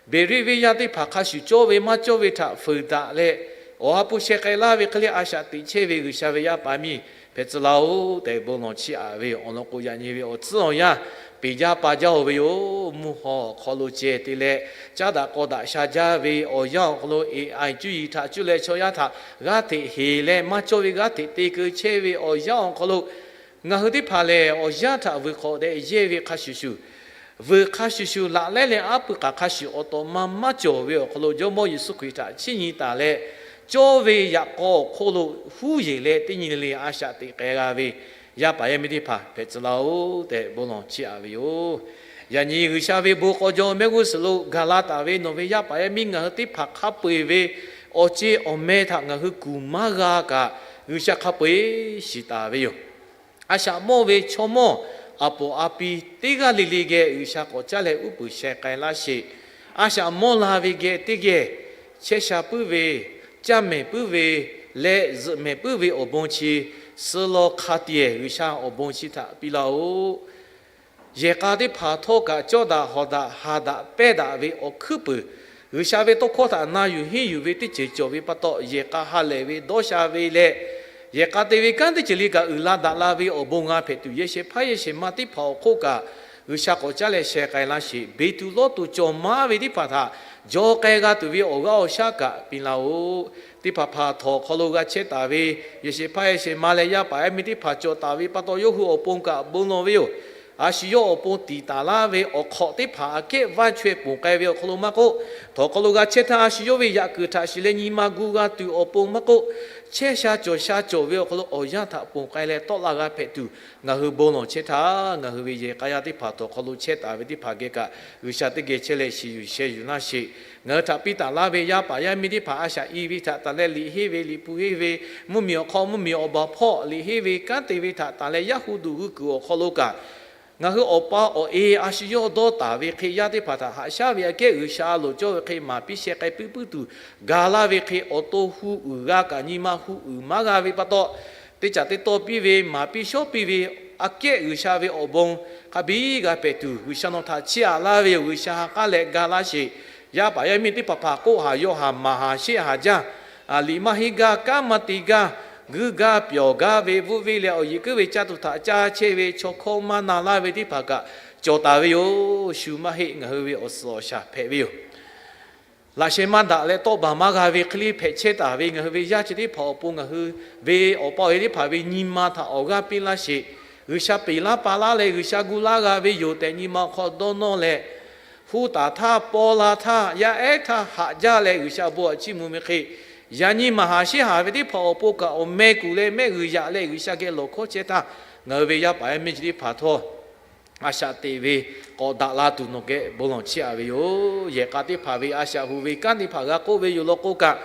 Beˍriˆ venˇ yaˇ teˇ hpaˍ hk'a shuˍ cawˇ ve maˇ cawˇ ve htaꞈ fuiˍ daꞈ leh, awˬ ha hpu sheh k'ai laˇ ve hk'e le a shaꞈ teꞈ chehˇ ve G'uiˬsha ve yaˇ paˍ miˇ hpehꞈ tcuh laˇ-oˆ tehꞈ bon lawˬ chiˇ aꞈ ve awˬ lawn k'o, yaꞈ nyi ve awˬ tcuhˉ awˬ yanˇ peˬ jaˇ pa jaˇ-oˬ ve yoˬ. Mvuhˇ haw awˬ hk'aw lo ceh te leh, caˉ daꞈ k'aw daꞈ sha jaˇ ve awˬ yanˇ awˬ hk'aw lo, eˍ aˍ cuˇ yiˍ htaꞈ cuˇ leh chaw yaˇ htaꞈ g'aˇ hteꞈ heˍ leh, maˇ cawˇ ve g'aˇ hteꞈ te keu chehˇ ve awˬ yanˇ awˬ hk'aw lo, ngaˬ hui teˇ hpaˍ lehˬ, awˬ yanˇ htaꞈ vuiˬ hk'awꞈ dehꞈ yehˇ ve hk'a shuˍ shuˍ, vuiˬ hk'a shuˍ shuˍ laꞈ lehˉ leh aˉ pui k'aˍ hk'a shuˍ awˬ tawꞈ ma maˇ cawˬ ve awˬ hk'aw lo, Jawˇmawˇ Yeˍsuˆ Hkriꞈ htaꞈ chiˇ nyi taˍ leh, cawˇ ve yaꞈ k'aw awˬ hk'oˆ lo huˉ yeˬ leh teˇ nyi le le a shaꞈ teꞈ k'ai g'a ve yaˇ paˍ yaˇ miˇ teˇ hpaˍ hpehꞈ tcuh laˇ-oˆ tehꞈ bon lawˬ chiˇ aꞈ ve yoˬ. Yaꞈ nyi G'uiˬsha ve bon k'aw jaw mehˆ g'uˇ suhˍ lo gaˬ la taˍ ve nawˬ ve yaˇ paˍ yaˇ miˇ ngaˬ hui teˇ hpaˍ hk'a peu-eˬ ve awˬ ceˇ awˬ meh htaꞈ ngaˬ hui kuˬ maˇ g'a kaꞈ, G'uiˬsha hk'a peu-eˬ shiˍ taˍ ve yoˬ. A shaꞈ mawˇ ve chaw mawˇ aˬ poˍ a pi teˇ g'aˇ le le geh G'uiˬsha k'awꞈ caˉ leh uˉ peunˍ sheh k'ai laˇ sheˍ. A shaꞈ mawˇ la ve geh teˇ geh chehˇ sha puiˉ ve, caˇ mehˍ puiˉ ve leh zuhꞈ mehˍ puiˉ ve awˬ bon chi suh law hk'a tiˬ G'uiˬsha awˬ bon chi htaꞈ piˇ laˇ-oˆ. Yehˬ k'a teˇ hpaˍ htawˇ kaꞈ cawˇ daꞈ hawˍ daꞈ ha daꞈ pehnˇ daꞈ ve awˬ hkuiˉ puiˍ, G'uiˬsha ve tawˇ hkawˇ htaꞈ na yuˬ henˇ yuˬ ve teˇ ceuˬ cawˬ ve pa taw, yehˬ k'a ha lehˬ ve dawˇ sha ve leh, yehˬ k'a te ve kanˉ teˇ ceuˬ le kaꞈ uiˍ la daꞈ la ve awˬ bon g'a hpehꞈ tuˬ, yehˬ shehˍ hpaˇ yehˬ shehˍ ma teˇ hpaˍ awˬ hk'oˆ kaꞈ G'uiˬsha k'awꞈ caˉ leh sheh k'ai laˇ sheˍ. Beˬ tuˬ lawˇ tuˬ cawˬ maˍ ve teˇ hpaˍ htaꞈ jaw k'ai g'a tuˬ ve awˬ g'aˇ awˬ shaˉ kaꞈ piˇ laˇ-oˆ. Teˇ hpaˍ hpaˍ htawnˍ awˬ hk'aw lo g'a chehˇ taˍ ve, yehˬ shehˍ hpaˇ yehˬ shehˍ ma leh yaˇ paˍ yaˇ miˇ teˇ hpaˍ cawˬ taˍ ve pa taw, yawˇ hui awˬ pon kaꞈ bon lawˬ ve yoˬ. A shu yawˇ awˬ pon tiˍ taˍ laˇ ve awˬ hk'awꞈ teˇ hpaˍ aꞈ kehˉ vaˇ chaweh ponˬ k'ai ve awˬ hk'aw lo maˇ k'oˆ, htawnˍ hk'aw lo g'a chehˇ htaˇ, a shu yawˇ ve yaꞈ kuiˬ htaꞈ shiˍ leh nyi ma gu g'a tuˬ awˬ pon maˇ k'oˆ, chehˇ sha cawˬ sha cawˬ ve awˬ hk'aw lo awˬ yanˇ htaꞈ ponˬ k'ai leh tawˆ la g'a hpehꞈ tuˬ, ngaˬ hui bon lawˬ chehˇ htaˇ, ngaˬ hui ve yehˬ k'a yaˇ teˇ hpaˍ htawnˍ hk'aw lo chehˇ taˍ ve teˇ hpaˍ geh kaꞈ, G'uiˬsha teˇ geh chehˇ leh shiˍ yuˬ sheh yuˬ laˇ sheˍ. Ngaˬ hui htaꞈ piˇ taˍ laˇ ve yaˇ paˍ yaˇ miˇ teˇ hpaˍ a shaꞈ i ve htaꞈ taˍ leh liꞈ henˇ ve, liꞈ hpu henˇ ve, mvuhˇmiˬ awˬ hk'aw mvuhˇmiˬ awˬ baˬ hpawˇ liꞈ henˇ ve kanˉ te ve htaꞈ taˍ leh yaˇ hu duˬ hui kuiˬ awˬ hk'aw lo kaꞈ, ngaˬ hui awˬ pa awˬ e a shu yawˇ dawˇ taˍ ve hk'e yaˇ teˇ hpaˍ htaꞈ haꞈ shaˉ ve aꞈ kehˉ G'uiˬsha a loˍ cawˇ ve hk'e maˍ piˇ sheh k'ai puiˉ puiˉ tuˬ ga laˇ ve hk'e, awˬ to hu uiˍ g'a kaꞈ nyi ma hu uiˍ maˇ g'a ve pa taw, teˇ caꞈ teˇ tawˇ piˇ ve, maˍ piˇ shawˉ piˇ ve aꞈ kehˉ G'uiˬsha ve awˬ bon hk'a biˉ g'a hpehꞈ tuˬ, G'uiˬsha nawˬ htaꞈ chiˇ aꞈ laˇ ve yoˬ. G'uiˬsha ha k'aˉ leh ga laˇ sheˍ. Yaˇ paˍ yaˇ miˇ teˇ hpaˍ hpaˍ k'oˆ, haˍ yaw haˍ maˍ haˍ sheˆ haˍ jaˇ, liꞈ maˇ henˇ gaˇ, kanˉ maˇ te gaˇ, guiˇ gaˇ pyawˬ gaˇ ve bvuhˆ venˇ leh awˬ yeˬ kuiˉ ve caˇ tuˬ htaꞈ caˇ chehˇ ve chaw hkawˇ maˇ na laˇ ve teˇ hpaˍ kaꞈ cawˬ taˍ ve yoˬ. Shu maˇ heˆ, ngaˬ hui ve awˬ suhˍ awˬ shaˍ hpehꞈ ve yoˬ. Laꞈ sheh maˇ daꞈ leh tawˆ baˬ maˇ g'a ve hk'e le hpehꞈ chehˇ taˍ ve ngaˬ hui ve yaˇ chi teˇ hpaˍ awˬ pon ngaˬ hui ve awˬ pa awˬ e teˇ hpaˍ ve nyi ma htaꞈ awˬ g'aˇ piˇ laˇ sheˍ. G'uiˬsha peꞈ laˇ pa laˇ leh G'uiˬsha gu laˇ g'a ve yoˬ tehꞈ nyi ma awˬ hk'aw dawˇ nawˇ leh, hu taˍ htaˇ, paw la htaˇ, yaˇ ehˉ htaˇ haꞈ jaˇ leh G'uiˬsha bon aꞈ chiˇ mvuh ve hk'e, yaꞈ nyi maˍ haˍ sheˆ haˍ ve teˇ hpaˍ awˬ pon kaꞈ awˬ meh kuˬ leh mehˆ g'uiˬ yaꞈ leh G'uiˬsha geh lawˬ hkawˇ chehˇ htaˇ, ngaˬ hui ve yaˇ paˍ yaˇ miˇ chi teˇ hpaˍ htawˇ a shaꞈ teꞈ ve k'awꞈ daꞈ la tuˬ nawˬ geh bon lawˬ chiˇ aꞈ ve yoˬ. Yehˬ k'a teˇ hpaˍ ve a shaꞈ hu ve kanˉ teˇ hpaˍ g'a k'oˆ ve yoˬ law k'o kaꞈ,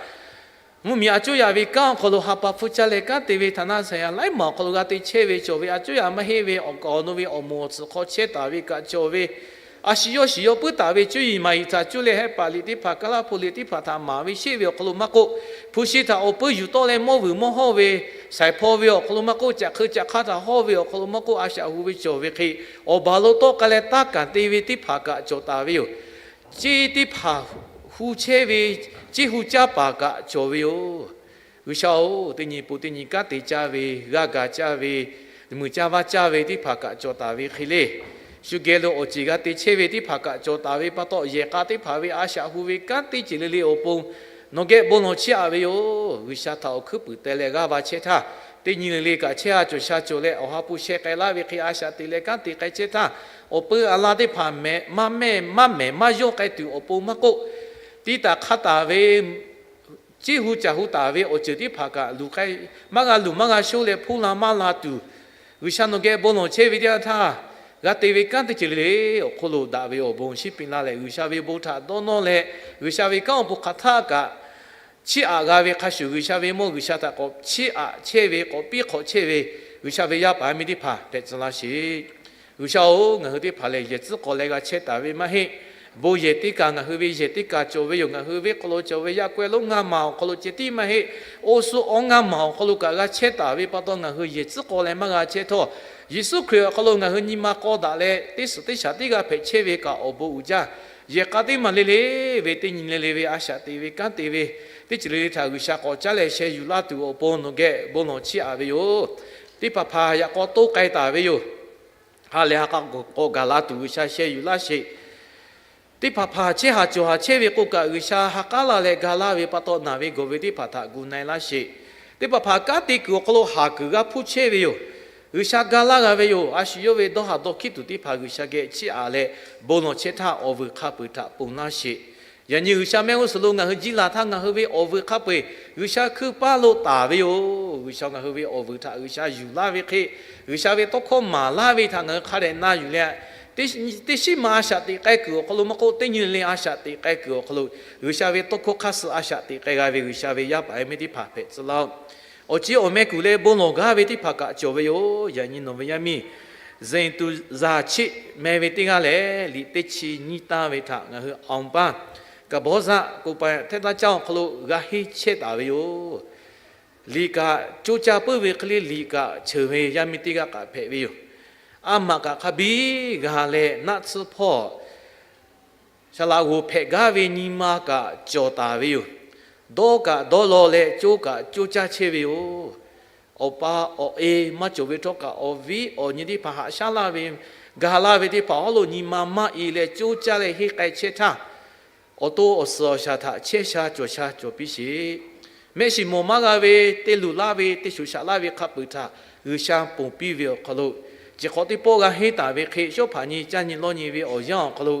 mvuhˇmiˬ a cuˉ yaꞈ ve kanˉ awˬ hk'aw lo ha pa hpfuhˇ caˇ leh kanˉ te ve htaꞈ na shaiˍ yaꞈ laiˉ maˬ awˬ hk'aw lo g'a te chehˇ ve cawˬ ve a cuˉ yaꞈ maˇ heˆ ve awˬ kaˍ awˬ nu ve awˬ moˍ awˬ tsuhꞈ hk'aw chehˇ taˍ ve kaꞈ cawˬ ve, a shu yawˇ shiˍ yawˇ puiˉ taˍ ve cuˇ yiˍ maˍ yiˍ htaꞈ cuˇ leh hehˆ paˍ liꞈ teˇ hpaˍ, kaˉ laˇ hpu liꞈ teˇ hpaˍ htaꞈ maˍ ve sheˆ ve awˬ hk'aw lo maˇ k'oˆ, hpu shi htaꞈ awˬ peu yuˬ tawˆ leh mawˇ vuiˬ mawˇ hawˇ ve, shaiˍ hpaw ve awˬ hk'aw lo maˇ k'oˆ, caꞈ hk'eu caꞈ hk'aˇ htaꞈ hawˇ ve awˬ hk'aw lo maˇ k'oˆ, a shaꞈ hu ve cawˬ ve hk'e, awˬ baˬ lo tawˆ k'ai leh taˇ kanˬ te ve teˇ hpaˍ kaꞈ cawˬ taˍ ve yoˬ. Ceˇ teˇ hpaˍ hu chehˇ ve, ceˇ hu caˇ paˍ kaꞈ cawˬ ve yoˬ. G'uiˬsha-oˬ, teˇ nyi pun teˇ nyi kanˉ te caˇ ve, g'aˇ ga caˇ ve, muiˬ caˇ vaˇ caˇ ve teˇ hpaˍ kaꞈ cawˬ taˍ ve hk'e le, shu geh lo awˬ ceˬ g'a te chehˇ ve teˇ hpaˍ kaꞈ cawˬ taˍ ve pa taw, yehˬ k'a teˇ hpaˍ ve a shaꞈ hu ve kanˉ teˇ ceuˬ le le awˬ pon nawˬ geh bon lawˬ chiˇ aꞈ ve yoˬ. G'uiˬsha htaꞈ awˬ hkuiˉ puiˍ teh leh g'aˇ va chehˇ htaˇ, teˇ nyi le le kaꞈ chehˇ a cawˬ sha cawˬ leh awˬ ha hpu sheh k'ai laˇ ve hk'e a shaꞈ teꞈ leh kanˉ te k'ai chehˇ htaˇ, awˬ peu aˬ la teˇ hpaˍ mehˍ maˇ mehˇ maˇ mehˍ maˇ yawˇ k'ai tuˬ awˬ pon maˇ k'oˆ, tiˇ taꞈ hk'a taˍ ve ceˇ hu caˬ hu taˍ ve awˬ ceuˬ teˇ hpaˍ kaꞈ luˬ k'ai, maˇ g'a luˬ maˇ g'a shoˉ leh hpuˇ la maˇ la tuˬ, G'uiˬsha nawˬ geh bon lawˬ chehˇ ve teˇ yanˇ htaˇ, g'a te ve kanˉ teˇ ceuˬ le le awˬ hk'oˆ lo daꞈ ve awˬ bon shinˉ piˇ laˇ leh, G'uiˬsha ve bon htaꞈ dawˇ nawˇ leh, G'uiˬsha ve kanˉ awˬ pon hk'aˬ htaˇ kaꞈ chiˇ aꞈ g'a ve hk'a shuˍ, G'uiˬsha ve mawˇ G'uiˬsha htaꞈ k'awꞈ chiˇ aꞈ chehˇ ve, k'awꞈ piˇ hk'awꞈ chehˇ ve G'uiˬsha ve yaˇ paˍ yaˇ miˇ teˇ hpaˍ hpehꞈ tcuh laˇ sheˍ. G'uiˬsha-oˬ, ngaˬ hui teˇ hpaˍ lehˬ yehˬ tcuhˉ k'aw leh g'a chehˇ taˍ ve maˇ heˆ. Bon yehˬ teˇ kaˬ ngaˬ hui ve yehˬ teˇ kaˬ cawˬ ve yoˬ. Ngaˬ hui venˇ hk'aw lo cawˬ ve yaˇ kawehˇ lonˉ ngaˇ maˬ awˬ hk'aw lo ceh tiˉ maˇ heˆ, oˇ suhˉ awˬ ngaˇ maˬ awˬ hk'aw lo kaꞈ g'a chehˇ taˍ ve pa taw, ngaˬ hui yehˬ tcuhˉ k'aw leh maˇ g'a chehˇ htawˇ, Yeˍsuˆ Hkriꞈ awˬ hk'aw lo ngaˬ hui nyi ma k'aw daꞈ leh teˇ suhˍ teˇ shaˍ tiˉ g'a hpehꞈ chehˇ ve kaꞈ awˬ bon uiˍ jaˇ. Yehˬ k'a teˇ maˬ le le ve teˇ nyi le le ve a shaꞈ teꞈ ve kanˉ te ve teˇ ceuˬ le le htaꞈ G'uiˬsha k'awꞈ caˉ leh sheh yuˬ laˇ tuˬ awˬ pon nawˬ geh bon lawˬ chiˇ aꞈ ve yoˬ. Teˇ hpaˍ hpaˍ yaꞈ k'aw toˇ k'ai taˍ ve yoˬ. Ha lehˬ ha k'a k'awꞈ gaˬ la tuˬ G'uiˬsha sheh yuˬ laˇ sheˍ. Teˇ hpaˍ hpaˍ chehˇ haˍ cawˬ haˍ chehˇ ve k'o kaꞈ, G'uiˬsha ha k'aˉ la leh ga laˇ ve pa taw, naˬ ve gawˬ ve teˇ hpaˍ htaꞈ gu na-e laˇ sheˍ. Teˇ hpaˍ hpaˍ kanˉ te kuiˬ awˬ hk'aw lo haˍ kuiˬ g'a hpuˇ chehˇ ve yoˬ. G'uiˬsha ga laˇ g'a ve yoˬ. A shu yawˇ ve dawˇ haˍ dawˇ hkiˉ tuˬ teˇ hpaˍ G'uiˬsha geh chiˇ aꞈ leh bon lawˬ chehˇ htaˇ, awˬ vuiˬ hk'a peu-eˬ htaꞈ ponˬ laˇ sheˍ. Yaꞈ nyi G'uiˬsha mehˆ g'uˇ suhˍ lo ngaˬ hui jiˇ laˬ htaˇ, ngaˬ hui ve awˬ vuiˬ hk'a peu-eˬ G'uiˬsha hkui paˇ lo taˍ ve yoˬ. G'uiˬsha ngaˬ hui ve awˬ vuiˬ htaꞈ G'uiˬsha yuˬ laˇ ve hk'e, G'uiˬsha ve tawˇ hkawˇ maˍ laˇ ve htaꞈ ngaˬ hui hk'a dehꞈ na yuˬ leh, teˇ shiˉ maˬ a shaꞈ teꞈ k'ai kuiˬ awˬ hk'aw lo maˇ k'oˆ, teˇ nyi le le a shaꞈ teꞈ k'ai kuiˬ awˬ hk'aw lo G'uiˬsha ve tawˇ hkawˇ hk'aˇ suh a shaꞈ teꞈ k'ai g'a ve G'uiˬsha ve yaˇ paˍ yaˇ miˇ teˇ hpaˍ hpehꞈ tcuh laˇ-oˆ. Awˬ ciˉ awˬ meh kuˬ leh bon lawˬ gaˇ ve teˇ hpaˍ kaꞈ cawˬ ve yoˬ. Yaꞈ nyi nawˬ ve yaˇ miˇ Zeˍ tuˬ zaˬ chiˆ meh ve teˇ g'aˇ lehˬ, liꞈ teˇ chi nyiˇ tanˇ ve htaꞈ ngaˬ hui awˬ paˇ kaꞈ bawˇ zaˆ ko pa hteˇ taˇ caˇ awˬ hk'aw lo g'a henˇ chehˇ taˍ ve yoˬ. Liꞈ kaꞈ coˇ caˇ puiˉ ve hk'e le, liꞈ kaꞈ cheuˬ ve yaˇ miˇ teˇ g'aˇ kaꞈ hpehꞈ ve yoˬ. A maꞈ kaꞈ hk'a biˇ g'a leh naˆ tsuhˇ hpawˇ shaˍ laꞈ g'oˍ hpehꞈ gaˇ ve nyi ma kaꞈ cawˬ taˍ ve yoˬ. Dawˇ kaꞈ dawˇ law leh coˇ kaꞈ coˇ caˇ chehˇ ve yoˬ. Awˬ pa awˬ e maˇ cawˬ ve htawˇ kaꞈ, awˬ viˉ awˬ nyi teˇ hpaˍ haꞈ shaˉ laˇ ve gaˬ laˇ ve teˇ hpaˍ awˬ hawˉ lo nyi ma maˇ e leh coˇ caˇ leh henˇ k'ai chehˇ htaˇ, awˬ to awˬ suhˍ awˬ shaˍ htaꞈ chehˇ sha cawˬ sha cawˬ piˇ sheˍ. Mehˆ shiˍ mawˬ maˇ g'a ve, te luˬ laˇ ve, te shoˍ shaꞈ laˇ ve hk'a peuˬ htaꞈ G'uiˬsha ponˬ piˇ ve awˬ hk'aw lo, chi hk'awꞈ teˇ pawˆ g'a henˇ taˍ ve hk'e, shawˉ hpaꞈ nyi caˇ nyi lawˇ nyi ve awˬ yanˇ awˬ hk'aw lo,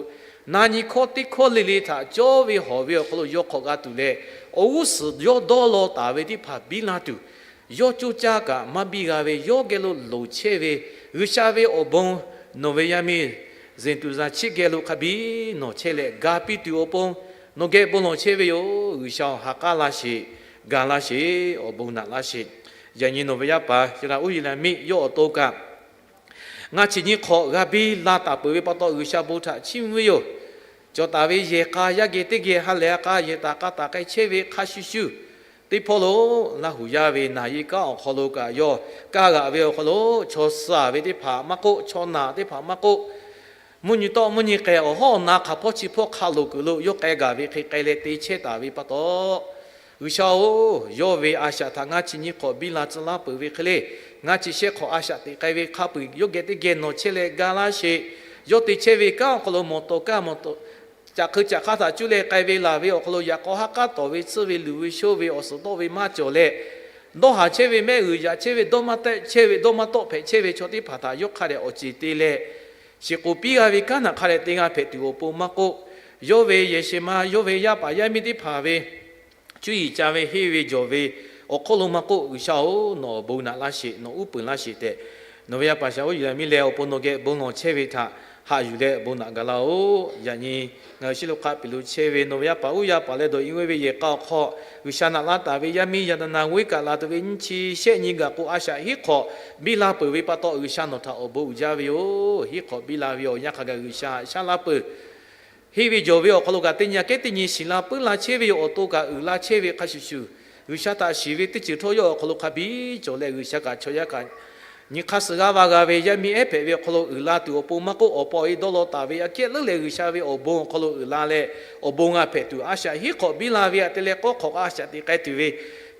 na nyi hkawˇ teˇ hkawˇ le le htaꞈ cawˇ ve hawˬ ve awˬ hk'aw lo yawˇ hk'awꞈ g'a tuˬ leh, awˬ g'uˇ suhˍ yawˇ dawˇ law taˍ ve teˇ hpaˍ biˇ la tuˬ, yawˇ coˇ caˇ kaꞈ maˇ biˇ g'a ve, yawˇ geh lo loˍ chehˇ ve G'uiˬsha ve awˬ bon nawˬ ve yaˇ miˇ Zeˍtuˍza chiˆ geh lo hk'a biˇ nawˬ chehˇ leh ga piˇ tuˬ awˬ pon nawˬ geh bon lawˬ chehˇ ve yoˬ. G'uiˬsha-oˬ, ha k'aˉ laˇ sheˍ, ga laˇ sheˍ, awˬ bon naꞈ laˇ sheˍ. Yaꞈ nyi nawˬ ve yaˇ paˍ Siˍlaꞈ uˉ Yeˍraˍmiˆ yawˇ awˬ to kaꞈ, ngaˇ chi nyiˇ hk'awꞈ g'a biˇ la taˍ peuˬ ve pa taw G'uiˬsha bon htaꞈ chiˇ mvuh ve yoˬ. Cawˬ taˍ ve yehˬ k'a yaˇ geh teˇ geh ha lehˬ a k'a yehˬ taˍ k'a taˍ k'ai chehˇ ve hk'a shuˍ shuˍ, teˇ hpawˇ lo Laˇhuˍ yaˇ ve naˍ yi kanˉ awˬ hk'aw lo kaꞈ yawˇ kaˇ g'aꞈ ve awˬ hk'aw lo, chaw suh ve teˇ hpaˍ maˇ k'oˆ, chaw naˬ teˇ hpaˍ maˇ k'oˆ, mvuhˇ nyi tawˆ mvuhˇ nyi k'ai awˬ hawˉ awˬ na hk'aˬ hpawˇ chi hpawˇ hk'a loˍ kuiˬ lo yawˇ k'ai gaˬ ve hk'e k'ai leh te chehˇ taˍ ve pa taw, G'uiˬsha-oˬ, yawˇ ve a shaꞈ htaꞈ ngaˇ chi nyiˇ hk'awꞈ biˇ la tcuh laˇ peuˬ ve hk'e le, ngaˇ chi shehˆ hk'awꞈ a shaꞈ teꞈ k'ai ve hk'a peuˬ yawˇ geh teˇ geh nawˬ chehˇ leh ga laˇ sheˍ. Yawˇ te chehˇ ve kanˉ awˬ hk'aw lo mawˬ tawˍ kaˇ mawˬ tawˍ, caꞈ hk'eu caꞈ hk'aˇ htaꞈ cuˇ leh k'ai ve laˬ ve awˬ hk'aw lo yaꞈ k'aw ha k'aˉ tawˍ ve tsuhˇ ve luˬ ve shoˇ ve awˬ suhˍ tawˆ ve maˇ cawˬ leh, dawˇ haˍ chehˇ ve mehˆ g'uiˬ yaꞈ chehˇ ve dawˇ maˇ tawˆ chehˇ ve dawˇ maˇ tawˆ hpehꞈ chehˇ ve chaw teˇ hpaˍ htaꞈ yawˇ hk'a dehꞈ awˬ ceˬ te leh, shiˍ k'oˍ piˇ g'a ve kanˉ htaꞈ hk'a dehꞈ te g'a hpehꞈ tuˬ awˬ pon maˇ k'oˆ, yawˇ ve yehˬ shehˍ ma yawˇ ve yaˇ paˍ yaˇ miˇ teˇ hpaˍ ve cuˇ yiˍ ca ve henˇ ve jawˬ ve awˬ hk'oˆ lo maˇ k'oˆ, G'uiˬsha-oˬ, nawˬ awˬ bon naꞈ laˇ sheˍ, nawˬ uˉ peunˍ laˇ sheˍ tehꞈ, nawˬ ve yaˇ paˍ Shaˍ uˉ Yeˍraˍmiˆ leh awˬ pon nawˬ geh bon lawˬ chehˇ ve htaꞈ haꞈ yuˬ leh bon naꞈ gaˬ laˇ-oˬ. Yaꞈ nyi ngaˬ hui shiˉ lo hk'a piˍ lo chehˇ ve nawˬ ve yaˇ paˍ uˉ yaˇ paˍ leh dawˬ i ve yehˬ k'a awˬ hk'aw, G'uiˬsha naꞈ laˇ taˍ ve yaˇ miˇ yaꞈ naꞈ naˍ g'uˇ kaꞈ laˬ tuˬ ve nyiˇ chi shehˆ nyi gaˬ k'o, a shaꞈ hiˉ hk'awꞈ biˇ la peuˬ ve pa taw, G'uiˬsha nawˬ htaꞈ awˬ bon uiˍ jaˇ ve yoˬ. Hiˉ hk'awꞈ biˇ la ve awˬ yanˇ hk'a gaˬ G'uiˬsha haꞈ shaˉ laˇ peuˬ. Henˇ ve jawˬ ve awˬ hk'aw lo kaꞈ teˇ nyi aꞈ kehˉ teˇ nyi shiˍ la puiˉ la chehˇ ve yoˬ. Awˬ to kaꞈ uiˍ la chehˇ ve hk'a shuˍ shuˍ, G'uiˬsha htaꞈ shiˍ ve teˇ ceuˬ htawˇ yawˇ awˬ hk'aw lo hk'a biˇ cawˬ leh, G'uiˬsha kaꞈ chaw yaˇ kaꞈ nyi hk'aˇ suh g'aˇ va g'a ve yaˇ miˇ ehˉ hpehꞈ ve awˬ hk'aw lo uiˍ la tuˬ awˬ pon maˇ k'oˆ, awˬ pa awˬ e dawˇ law taˍ ve aꞈ kehˉ leuˉ leh G'uiˬsha ve awˬ bon awˬ hk'aw lo uiˍ la leh, awˬ bon g'a hpehꞈ tuˬ a shaꞈ hiˉ hk'awꞈ biˇ la ve aꞈ te leh k'awˇ hk'awꞈ a shaꞈ teꞈ k'ai tuˬ ve,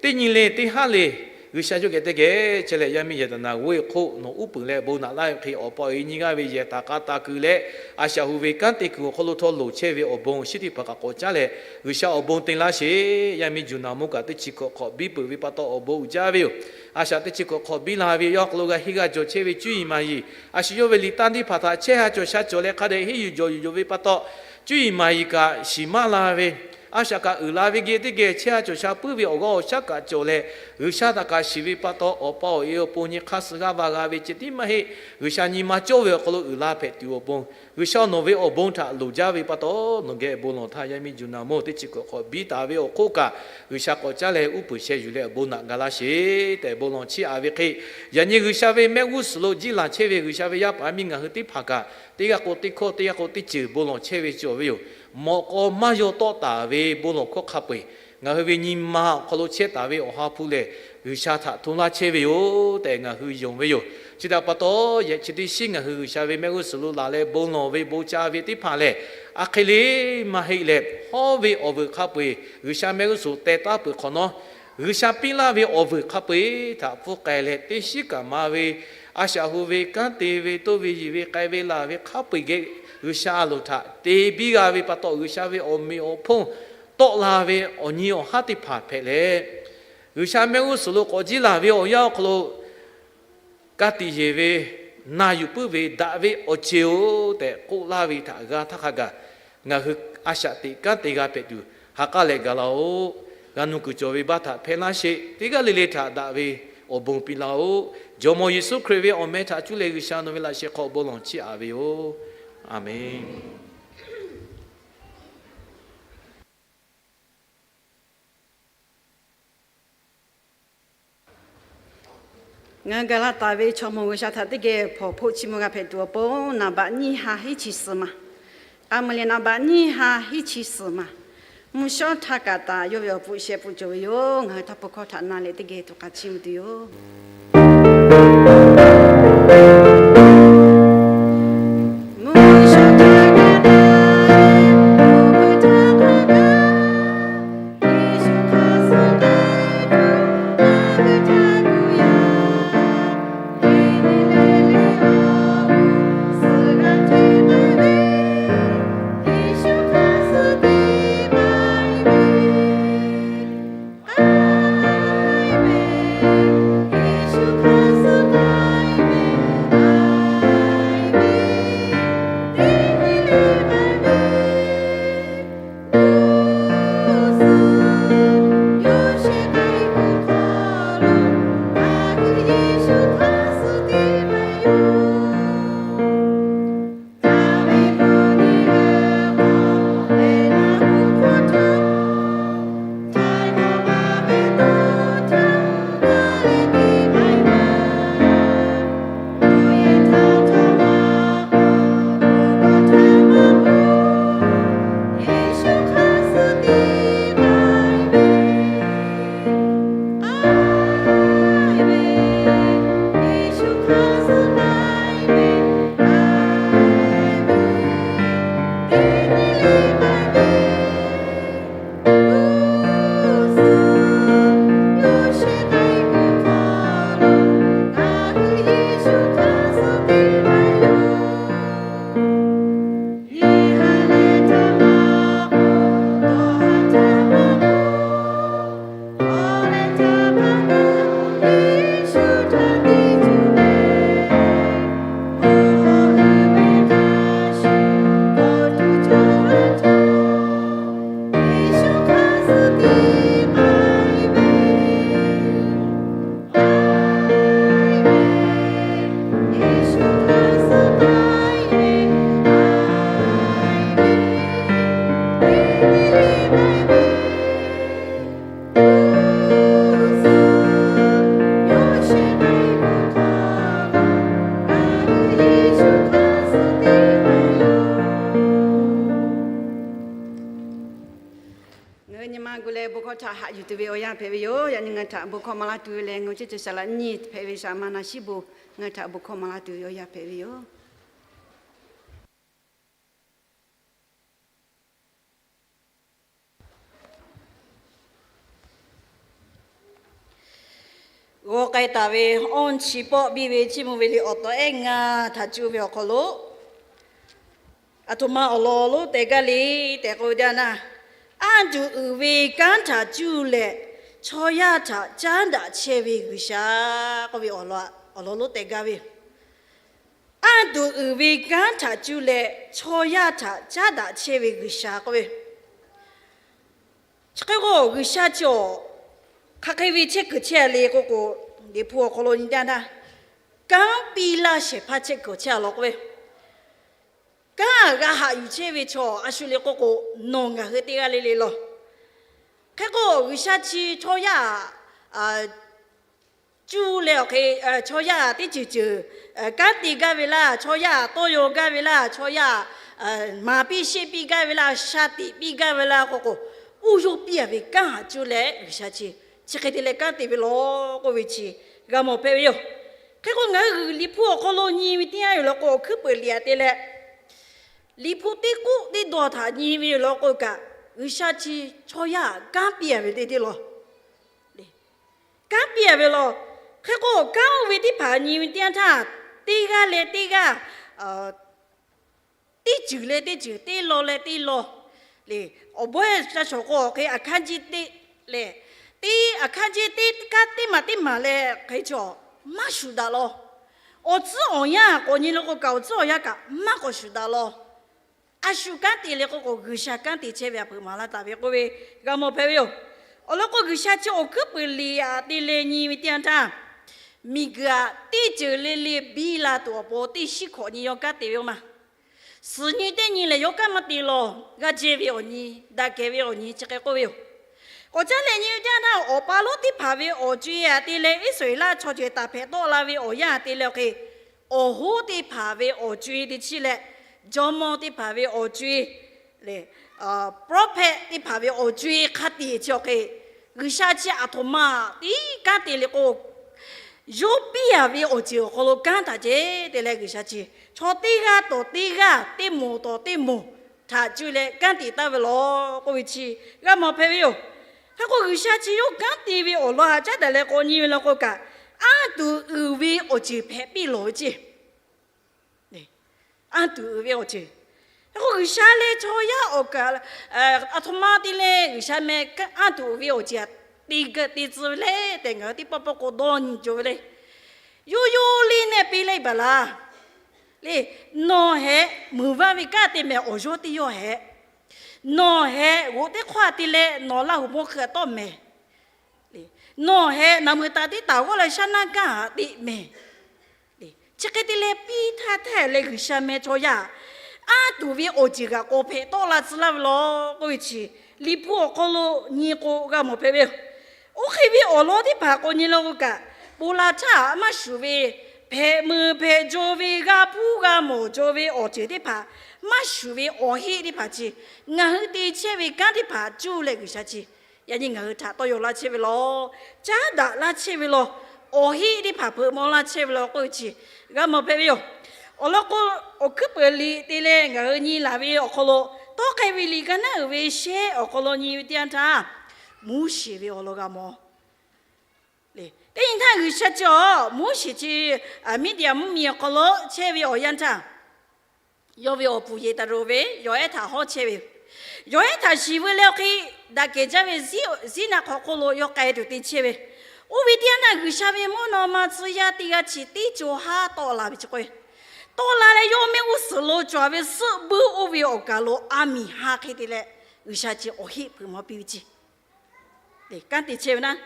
teˇ nyi le teˇ haˉ le G'uiˬsha yawˇ geh teˇ geh chehˇ leh, yaˇ miˇ yaꞈ naꞈ naˍ g'uˇ hk'oˆ nawˬ uˉ peunˍ leh bon naꞈ laˇ ve hk'e, awˬ pa awˬ e nyi g'aˇ ve yehˬ taˍ k'a taˍ kuiˬ leh, a shaꞈ hu ve kanˉ te kuiˬ awˬ hk'aw lo htawˇ loˍ chehˇ ve awˬ bon awˬ shinˉ teˇ hpaˍ kaꞈ k'awꞈ caˉ leh, G'uiˬsha awˬ bon te laˇ sheˍ. Yaˇ miˇ Juˍ naˍ mvuhˇ kaꞈ teˇ chi hkawꞈ hk'awꞈ biˇ peuˬ ve pa taw awˬ bon uiˍ jaˇ ve yoˬ. A shaꞈ teˇ chi hkawꞈ hk'awꞈ biˇ la ve yawˇ hk'aw lo g'a henˇ g'a jawˬ chehˇ ve cuˇ yiˍ maˍ yiˍ, a shu yawˇ ve liꞈ tanˇ teˇ hpaˍ htaꞈ chehˇ ha cawˬ sha cawˬ leh hk'a dehꞈ henˇ yuˬ jawˬ yuˬ ve pa taw, cuˇ yiˍ maˍ yiˍ kaꞈ shiˍ maˇ la ve, a shaꞈ kaꞈ uiˍ la ve geh teˇ geh chehˇ ha cawˬ sha puiˉ ve awˬ g'aˇ awˬ shaˉ kaꞈ cawˬ leh, G'uiˬsha htaꞈ kaꞈ shiˍ ve pa taw, awˬ pa awˬ e awˬ pon nyi hk'aˇ suh g'aˇ va g'a ve ceh tiˉ maˇ heˆ. G'uiˬsha nyi ma cawˇ ve awˬ hk'aw lo uiˍ la hpehꞈ tuˬ awˬ pon, G'uiˬsha nawˬ ve awˬ bon htaꞈ loˍ jaˇ ve pa taw, nawˬ geh bon lawˬ htaˇ yaˇ miˇ Juˍ naˍ mvuhˇ teˇ chi hkawꞈ hk'awꞈ biˇ taˍ ve awˬ hk'oˆ kaꞈ, G'uiˬsha k'awꞈ caˉ leh uˉ peunˍ sheh yuˬ leh awˬ bon naꞈ ga laˇ sheˍ tehꞈ bon lawˬ chiˇ aꞈ ve hk'e, yaꞈ nyi G'uiˬsha ve mehˆ g'uˇ suhˍ lo jiˇ laˬ chehˇ ve G'uiˬsha ve yaˇ paˍ miˇ ngaˬ hui teˇ hpaˍ kaꞈ, teˇ g'aˇ k'o teˇ hkawˇ, teˇ g'aˇ k'o teˇ ceuˬ bon lawˬ chehˇ ve cawˬ ve yoˬ. Mawꞈ k'aw maˇ yaw tawˆ taˍ ve bon lawˬ hkawˇ hk'a peu-eˬ ngaˬ hui ve nyi ma awˬ hk'aw lo chehˇ taˍ ve Awˬ ha hpu lehˬ, G'uiˬsha htaꞈ hto laˇ chehˇ ve yoˬ tehꞈ ngaˬ hui yonˍ ve yoˬ. Chi htaꞈ pa taw, yehˬ chi teˇ shinˉ ngaˬ hui G'uiˬsha ve mehˆ g'uˇ suhˍ lo laˬ leh bon lawˬ ve bon ca ve teˇ hpaˍ lehˬ, a hk'e le maˇ heˆ leh, hawˉ ve awˬ vuiˬ hk'a peu-eˬ G'uiˬsha mehˆ g'uˇ suhˍ teh taˉ peuˬ hk'awꞈ nawˉ, G'uiˬsha piˇ laˇ ve awˬ vuiˬ hk'a peu-eˬ htaꞈ pfuhˇ k'ai leh, teˇ shinˉ kaꞈ ma ve, a shaꞈ hu ve, kanˉ te ve, toˇ ve, yiˬ ve, k'ai ve, laˬ ve hk'a peu-eˬ geh G'uiˬsha a loˍ htaꞈ te biˇ g'a ve pa taw, G'uiˬsha ve awˬ meꞈ awˬ hponˇ tawˆ la ve awˬ nyi awˬ haˉ teˇ hpaˍ hpehꞈ leh, G'uiˬsha mehˆ g'uˇ suhˍ lo k'awꞈ jiˇ laˬ ve awˬ yanˇ awˬ hk'aw lo ka tiꞈ yeˬ ve, na yuˬ puiˉ ve, daꞈ ve awˬ ceˬ-oˬ tehꞈ k'oˆ laˇ ve htaꞈ g'a htaˇ hk'a gaˬ, ngaˬ hui a shaꞈ teꞈ kanˉ te g'a hpehꞈ tuˬ, ha k'aˉ leh gaˬ laˇ-oˆ. G'a nu kuiˬ cawˬ ve baˆ htaꞈ hpehˇ laˇ sheˍ. Teˇ g'aˇ le le htaꞈ daꞈ ve awˬ bon piˇ laˇ-oˆ. Jawˇmawˇ Yeˍsuˆ Hkriꞈ ve awˬ meh htaꞈ cuˇ leh G'uiˬsha nawˬ ve laꞈ sheh hk'aw bon lawˬ chiˇ aꞈ ve yoˬ. Aˍmenˍ. Ngaˬ hui gaˬ la taˍ ve chaw mawˬ G'uiˬsha htaꞈ teˇ geh hpawnˬ hpoˆ chiˇ mvuh g'a hpehꞈ tuˬ awˬ pon, naˍ baꞈ nyiˇ ha hiˉ chi suhˍ maˬ, k'a meuˬ leh naˍ baꞈ nyiˇ ha hiˉ chi suhˍ maˬ, mvuhˇ shawˉ htaˇ kaꞈ taˍ yawˇ ve awˬ pfuhˆ sheh pfuhˆ cawˬ ve yoˬ. Ngaˬ hui htaˇ pui hkawˇ htaꞈ na leh teˇ geh tuꞈ k'aˍ chiˇ mvuh tuˬ yoˬ. Ngaˬ hui nyi ma gu leh bon hkawˇ htaꞈ haꞈ yuˬ tuˬ ve awˬ yanˇ hpehꞈ ve yoˬ. Yaꞈ nyi ngaˬ htaꞈ bon hkawˇ maˍ laˇ tuˬ ve lehˬ, ngaˬ hui chi ceuˬ saˍ laꞈ nyi hpehꞈ ve shaˍ ma na shiˉ bon ngaˬ hui htaꞈ bon hkawˇ maˍ laˇ tuˬ ve awˬ yanˇ hpehꞈ ve yoˬ. G'aw k'ai taˍ ve awˇ chi pawˆ biˇ ve Chiˇ mvuh ve liꞈ awˬ taw ehˉ ngaˇ htaꞈ cuˇ ve awˬ hk'aw lo, aˬ htoꞈ ma awˬ lawn lonˉ teh gaˇ le tehꞈ k'oˆ ve teˇ yanˇ, anˇ tuˬ uiˍ ve kanˉ htaꞈ cuˇ leh chaw yaˇ htaꞈ caˉ daꞈ chehˇ ve G'uiˬsha k'oˆ ve awˬ lawn lonˉ teh gaˇ ve yoˬ. Anˇ tuˬ uiˍ ve kanˉ htaꞈ cuˇ leh chaw yaˇ htaꞈ caˉ daꞈ chehˇ ve G'uiˬsha k'oˆ ve, chi hk'e k'o G'uiˬsha chi awˬ hk'aˬ hk'e ve chehˇ kuiˬ chehˇ le k'oˆ k'o, Liꞈ hpu awˬ hk'aw lo nyi teˇ yanˇ htaˇ, kanˉ piˇ laˇ shehˍ hpaˇ chehˇ kuiˬ chehˇ a law k'oˆ ve, kanˉ g'a haꞈ yuˬ chehˇ ve chaw a shu le k'oˆ k'o, nawˬ ngaˬ hui teˇ g'aˇ le le law. Hk'e k'o G'uiˬsha chi chaw yaˇ cuˇ leh awˬ hk'e, chaw yaˇ teˇ ceuˬ ceuˬ kanˉ te gaˇ ve laˇ, chaw yaˇ tawˇ yaw gaˇ ve laˇ, chaw yaˇ maˍ piˇ sheˆ piˇ gaˇ ve laˇ, sha tiꞈ piˇ gaˇ ve laˇ k'oˆ k'o, uˇ yawˇ piˇ a ve kanˉ haꞈ cuˇ leh G'uiˬsha chi, chi hk'e te leh kanˉ te ve law k'oˆ ve chi g'a mawˬ hpehꞈ ve yoˬ. Hk'e k'o ngaˬ hui Liꞈ hpu awˬ hk'aw lo nyi ve teˇ yanˇ yoˬ law k'o, awˬ hkuiˉ peuˬ liꞈ a te leh Liꞈ hpu teˇ k'oˆ teˇ dawˇ htaꞈ nyi ve yoˬ law k'o kaꞈ, G'uiˬsha chi chaw yaˇ kanˉ piˇ a ve teˇ teˇ law. Kanˉ piˇ a ve law. Hk'e k'o kanˉ oˇ ve teˇ hpaˍ nyi ve teˇ yanˇ htaˇ, teˇ g'aˇ leh teˇ g'aˇ, teˇ ceuˬ leh teˇ ceuˬ, teˇ law leh teˇ law le, awˬ bawehˇ sha shawˍ k'o hk'e aˬ hkanˇ jeˇ teˇ leh, teˇ aˬ hkanˇ jeˇ teˇ kanˉ teˇ maˬ teˇ maˬ leh hk'e chaw maˇ shuˍ daꞈ law. Awˬ tcuhˉ awˬ yanˇ k'awꞈ nyi le k'o kaꞈ, awˬ tcuhˉ awˬ yanˇ kaꞈ maˇ k'awꞈ shuˍ daꞈ law. A shu kanˉ te le k'oˆ k'o, G'uiˬsha kanˉ te chehˇ ve a peuˬ maˍ laˇ taˍ ve k'oˆ ve g'a mawˬ hpehꞈ ve yoˬ. Awˬ lawn k'o G'uiˬsha chi awˬ hkuiˉ peuˬ liꞈ a te leh nyi ve teˇ yanˇ htaˇ, miˬguiˬ aꞈ teˇ ceuˬ le le biˇ la tuˬ awˬ pon teˇ shiˉ hkawꞈ nyi yawˇ kanˉ te ve oˇ ma. Suhˍ nyi teˇ nyi lehˬ yawˇ kanˉ maˇ te law. G'aˇ jehˇ ve awˬ nyi, daꞈ kehˬ ve awˬ nyi chi hk'e k'oˆ ve yoˬ. K'awꞈ caˉ leh nyi ve teˇ yanˇ htaˇ, awˬ pa lonˉ teˇ hpaˍ ve awˬ co-e a te leh Iˉsaˍreˍlaˆ chaw ceuˬ taˍ hpehꞈ tawˆ la ve awˬ yanˇ a te leh hk'e, awˬ hoˉ teˇ hpaˍ ve awˬ co-e teˇ chiˇ leh, jawˇmawˇ teˇ hpaˍ ve awˬ co-e leh, prophet teˇ hpaˍ ve awˬ co-e hk'a te chi awˬ hk'e, G'uiˬsha chi aˬ htoꞈ ma tiˉ kanˉ te le k'o, yawˇ piˇ a ve awˬ ceuˬ awˬ hk'aw lo kanˉ htaꞈ ceh te leh G'uiˬsha chi chaw teˇ g'aˇ tawˍ teˇ g'aˇ, teˇ moˍ tawˍ teˇ moˍ htaꞈ cuˇ leh kanˉ te taˍ ve law k'oˆ ve chi g'a mawˬ hpehꞈ ve yoˬ. Hk'e k'o G'uiˬsha chi yawˇ kanˉ te ve awˬ lawn htaꞈ caˉ daꞈ leh k'awꞈ nyi ve law k'o kaꞈ, anˇ tuˬ uiˍ ve awˬ ceuˬ hpehꞈ piˇ lawˬ ve ceˇ. Anˇ tuˬ uiˍ ve awˬ ceuˬ. Hk'e k'o G'uiˬsha leh chaw yaˇ awˬ kaꞈ, aˬ htoꞈ ma te leh G'uiˬsha meh anˇ tuˬ uiˍ ve awˬ ceuˬ htaꞈ te tcuh ve le tehꞈ ngaˬ hui teˇ pawˆ pawˆ k'o dawˇ nyi cawˬ ve le. Yoˇ yoˇ le nehˆ piˇ leh baˬ laˬ le. Nawˬ hehꞈ muiˬ vaˇ ve kanˉ te mehˍ awˬ yawˇ teˇ yawˇ hehꞈ. Nawˬ hehꞈ g'oꞈ teˇ hk'awˇ te leh nawˬ Laˇ huˍ bon hk'e tawˆ mehˍ. Nawˬ hehꞈ naˬ muiˬ taˍ teˇ taˍ g'awˇ leh shaˉ naˇ kanˉ htaꞈ te mehˍ. Chi hk'e te leh piˇ htaˇ htaˇ leh G'uiˬsha meh chaw yaˇ anˇ tuˬ ve awˬ ceuˬ kaꞈ k'awꞈ hpehꞈ tawˆ la tcuh laˇ ve law k'oˆ ve chi, Liꞈ hpu awˬ hk'aw lo nyi k'o g'a mawˬ hpehꞈ ve yoˬ. Oˇ hk'e ve awˬ lawn teˇ hpaˍ k'awꞈ nyi law k'o kaꞈ, ponˬ laˬ htaˇ maˇ shuˍ ve, hpehꞈ muiˬ hpehꞈ jaw ve, g'a hpuˇ g'a mawˬ jaw ve awˬ ceuˬ teˇ hpaˍ, maˇ shuˍ ve awˬ heˆ teˇ hpaˍ chi, ngaˬ hui te chehˇ ve kanˉ teˇ hpaˍ cuˇ leh G'uiˬsha chi yaꞈ nyi ngaˬ hui htaꞈ tawˇ yaw laˇ chehˇ ve law, caˉ daꞈ laˇ chehˇ ve law, awˬ heˆ teˇ hpaˍ hpeuꞈ maw laˇ chehˇ ve law k'oˆ ve chi g'a mawˬ hpehꞈ ve yoˬ. Awˬ lawn k'o, awˬ hkuiˉ peuˬ liꞈ te leh ngaˬ hui nyi laˬ ve awˬ hk'aw lo, tawˇ hk'ai ve liꞈ ga naˉ uiˍ ve shehˆ awˬ hk'aw lo nyi ve teˇ yanˇ htaˇ, Moˉseˍ ve awˬ lawn g'a mawˬ le. Teˇ nyi htaˇ G'uiˬsha chi awˬ Moˉseˍ chi Miˇdiˍaˍ mvuhˇmiˬ awˬ hk'aw lo chehˇ ve awˬ yanˇ htaˇ, yawˇ ve awˬ puˍ Yeˍtaˍroˍ ve yawˬ ehˉ htaꞈ hawˉ chehˇ ve yoˬ. Yawˬ ehˉ htaꞈ shiˍ veu leh awˬ hk'e daꞈ kehˬ jaˇ ve Ziˉnaˆ hk'aw hk'oˆ lo yawˇ k'ai tuˬ te chehˇ ve. Oˇ ve teˇ yanˇ htaˇ G'uiˬsha ve mvuhˇ naw ma tcuh yaˇ teˇ g'aˇ chi teˇ co haˉ tawˆ la ve chi k'o, tawˆ la leh yawˇ mehˆ g'uˇ suhˍ lo cawˬ ve suhˆ buiˇ oˇ ve awˬ kaˬ lo a miˬ ha hk'e te leh, G'uiˬsha chi awˬ heˆ hpeuꞈ maw piˇ ve ceˇ. Kanˉ te chehˇ ve naˉ,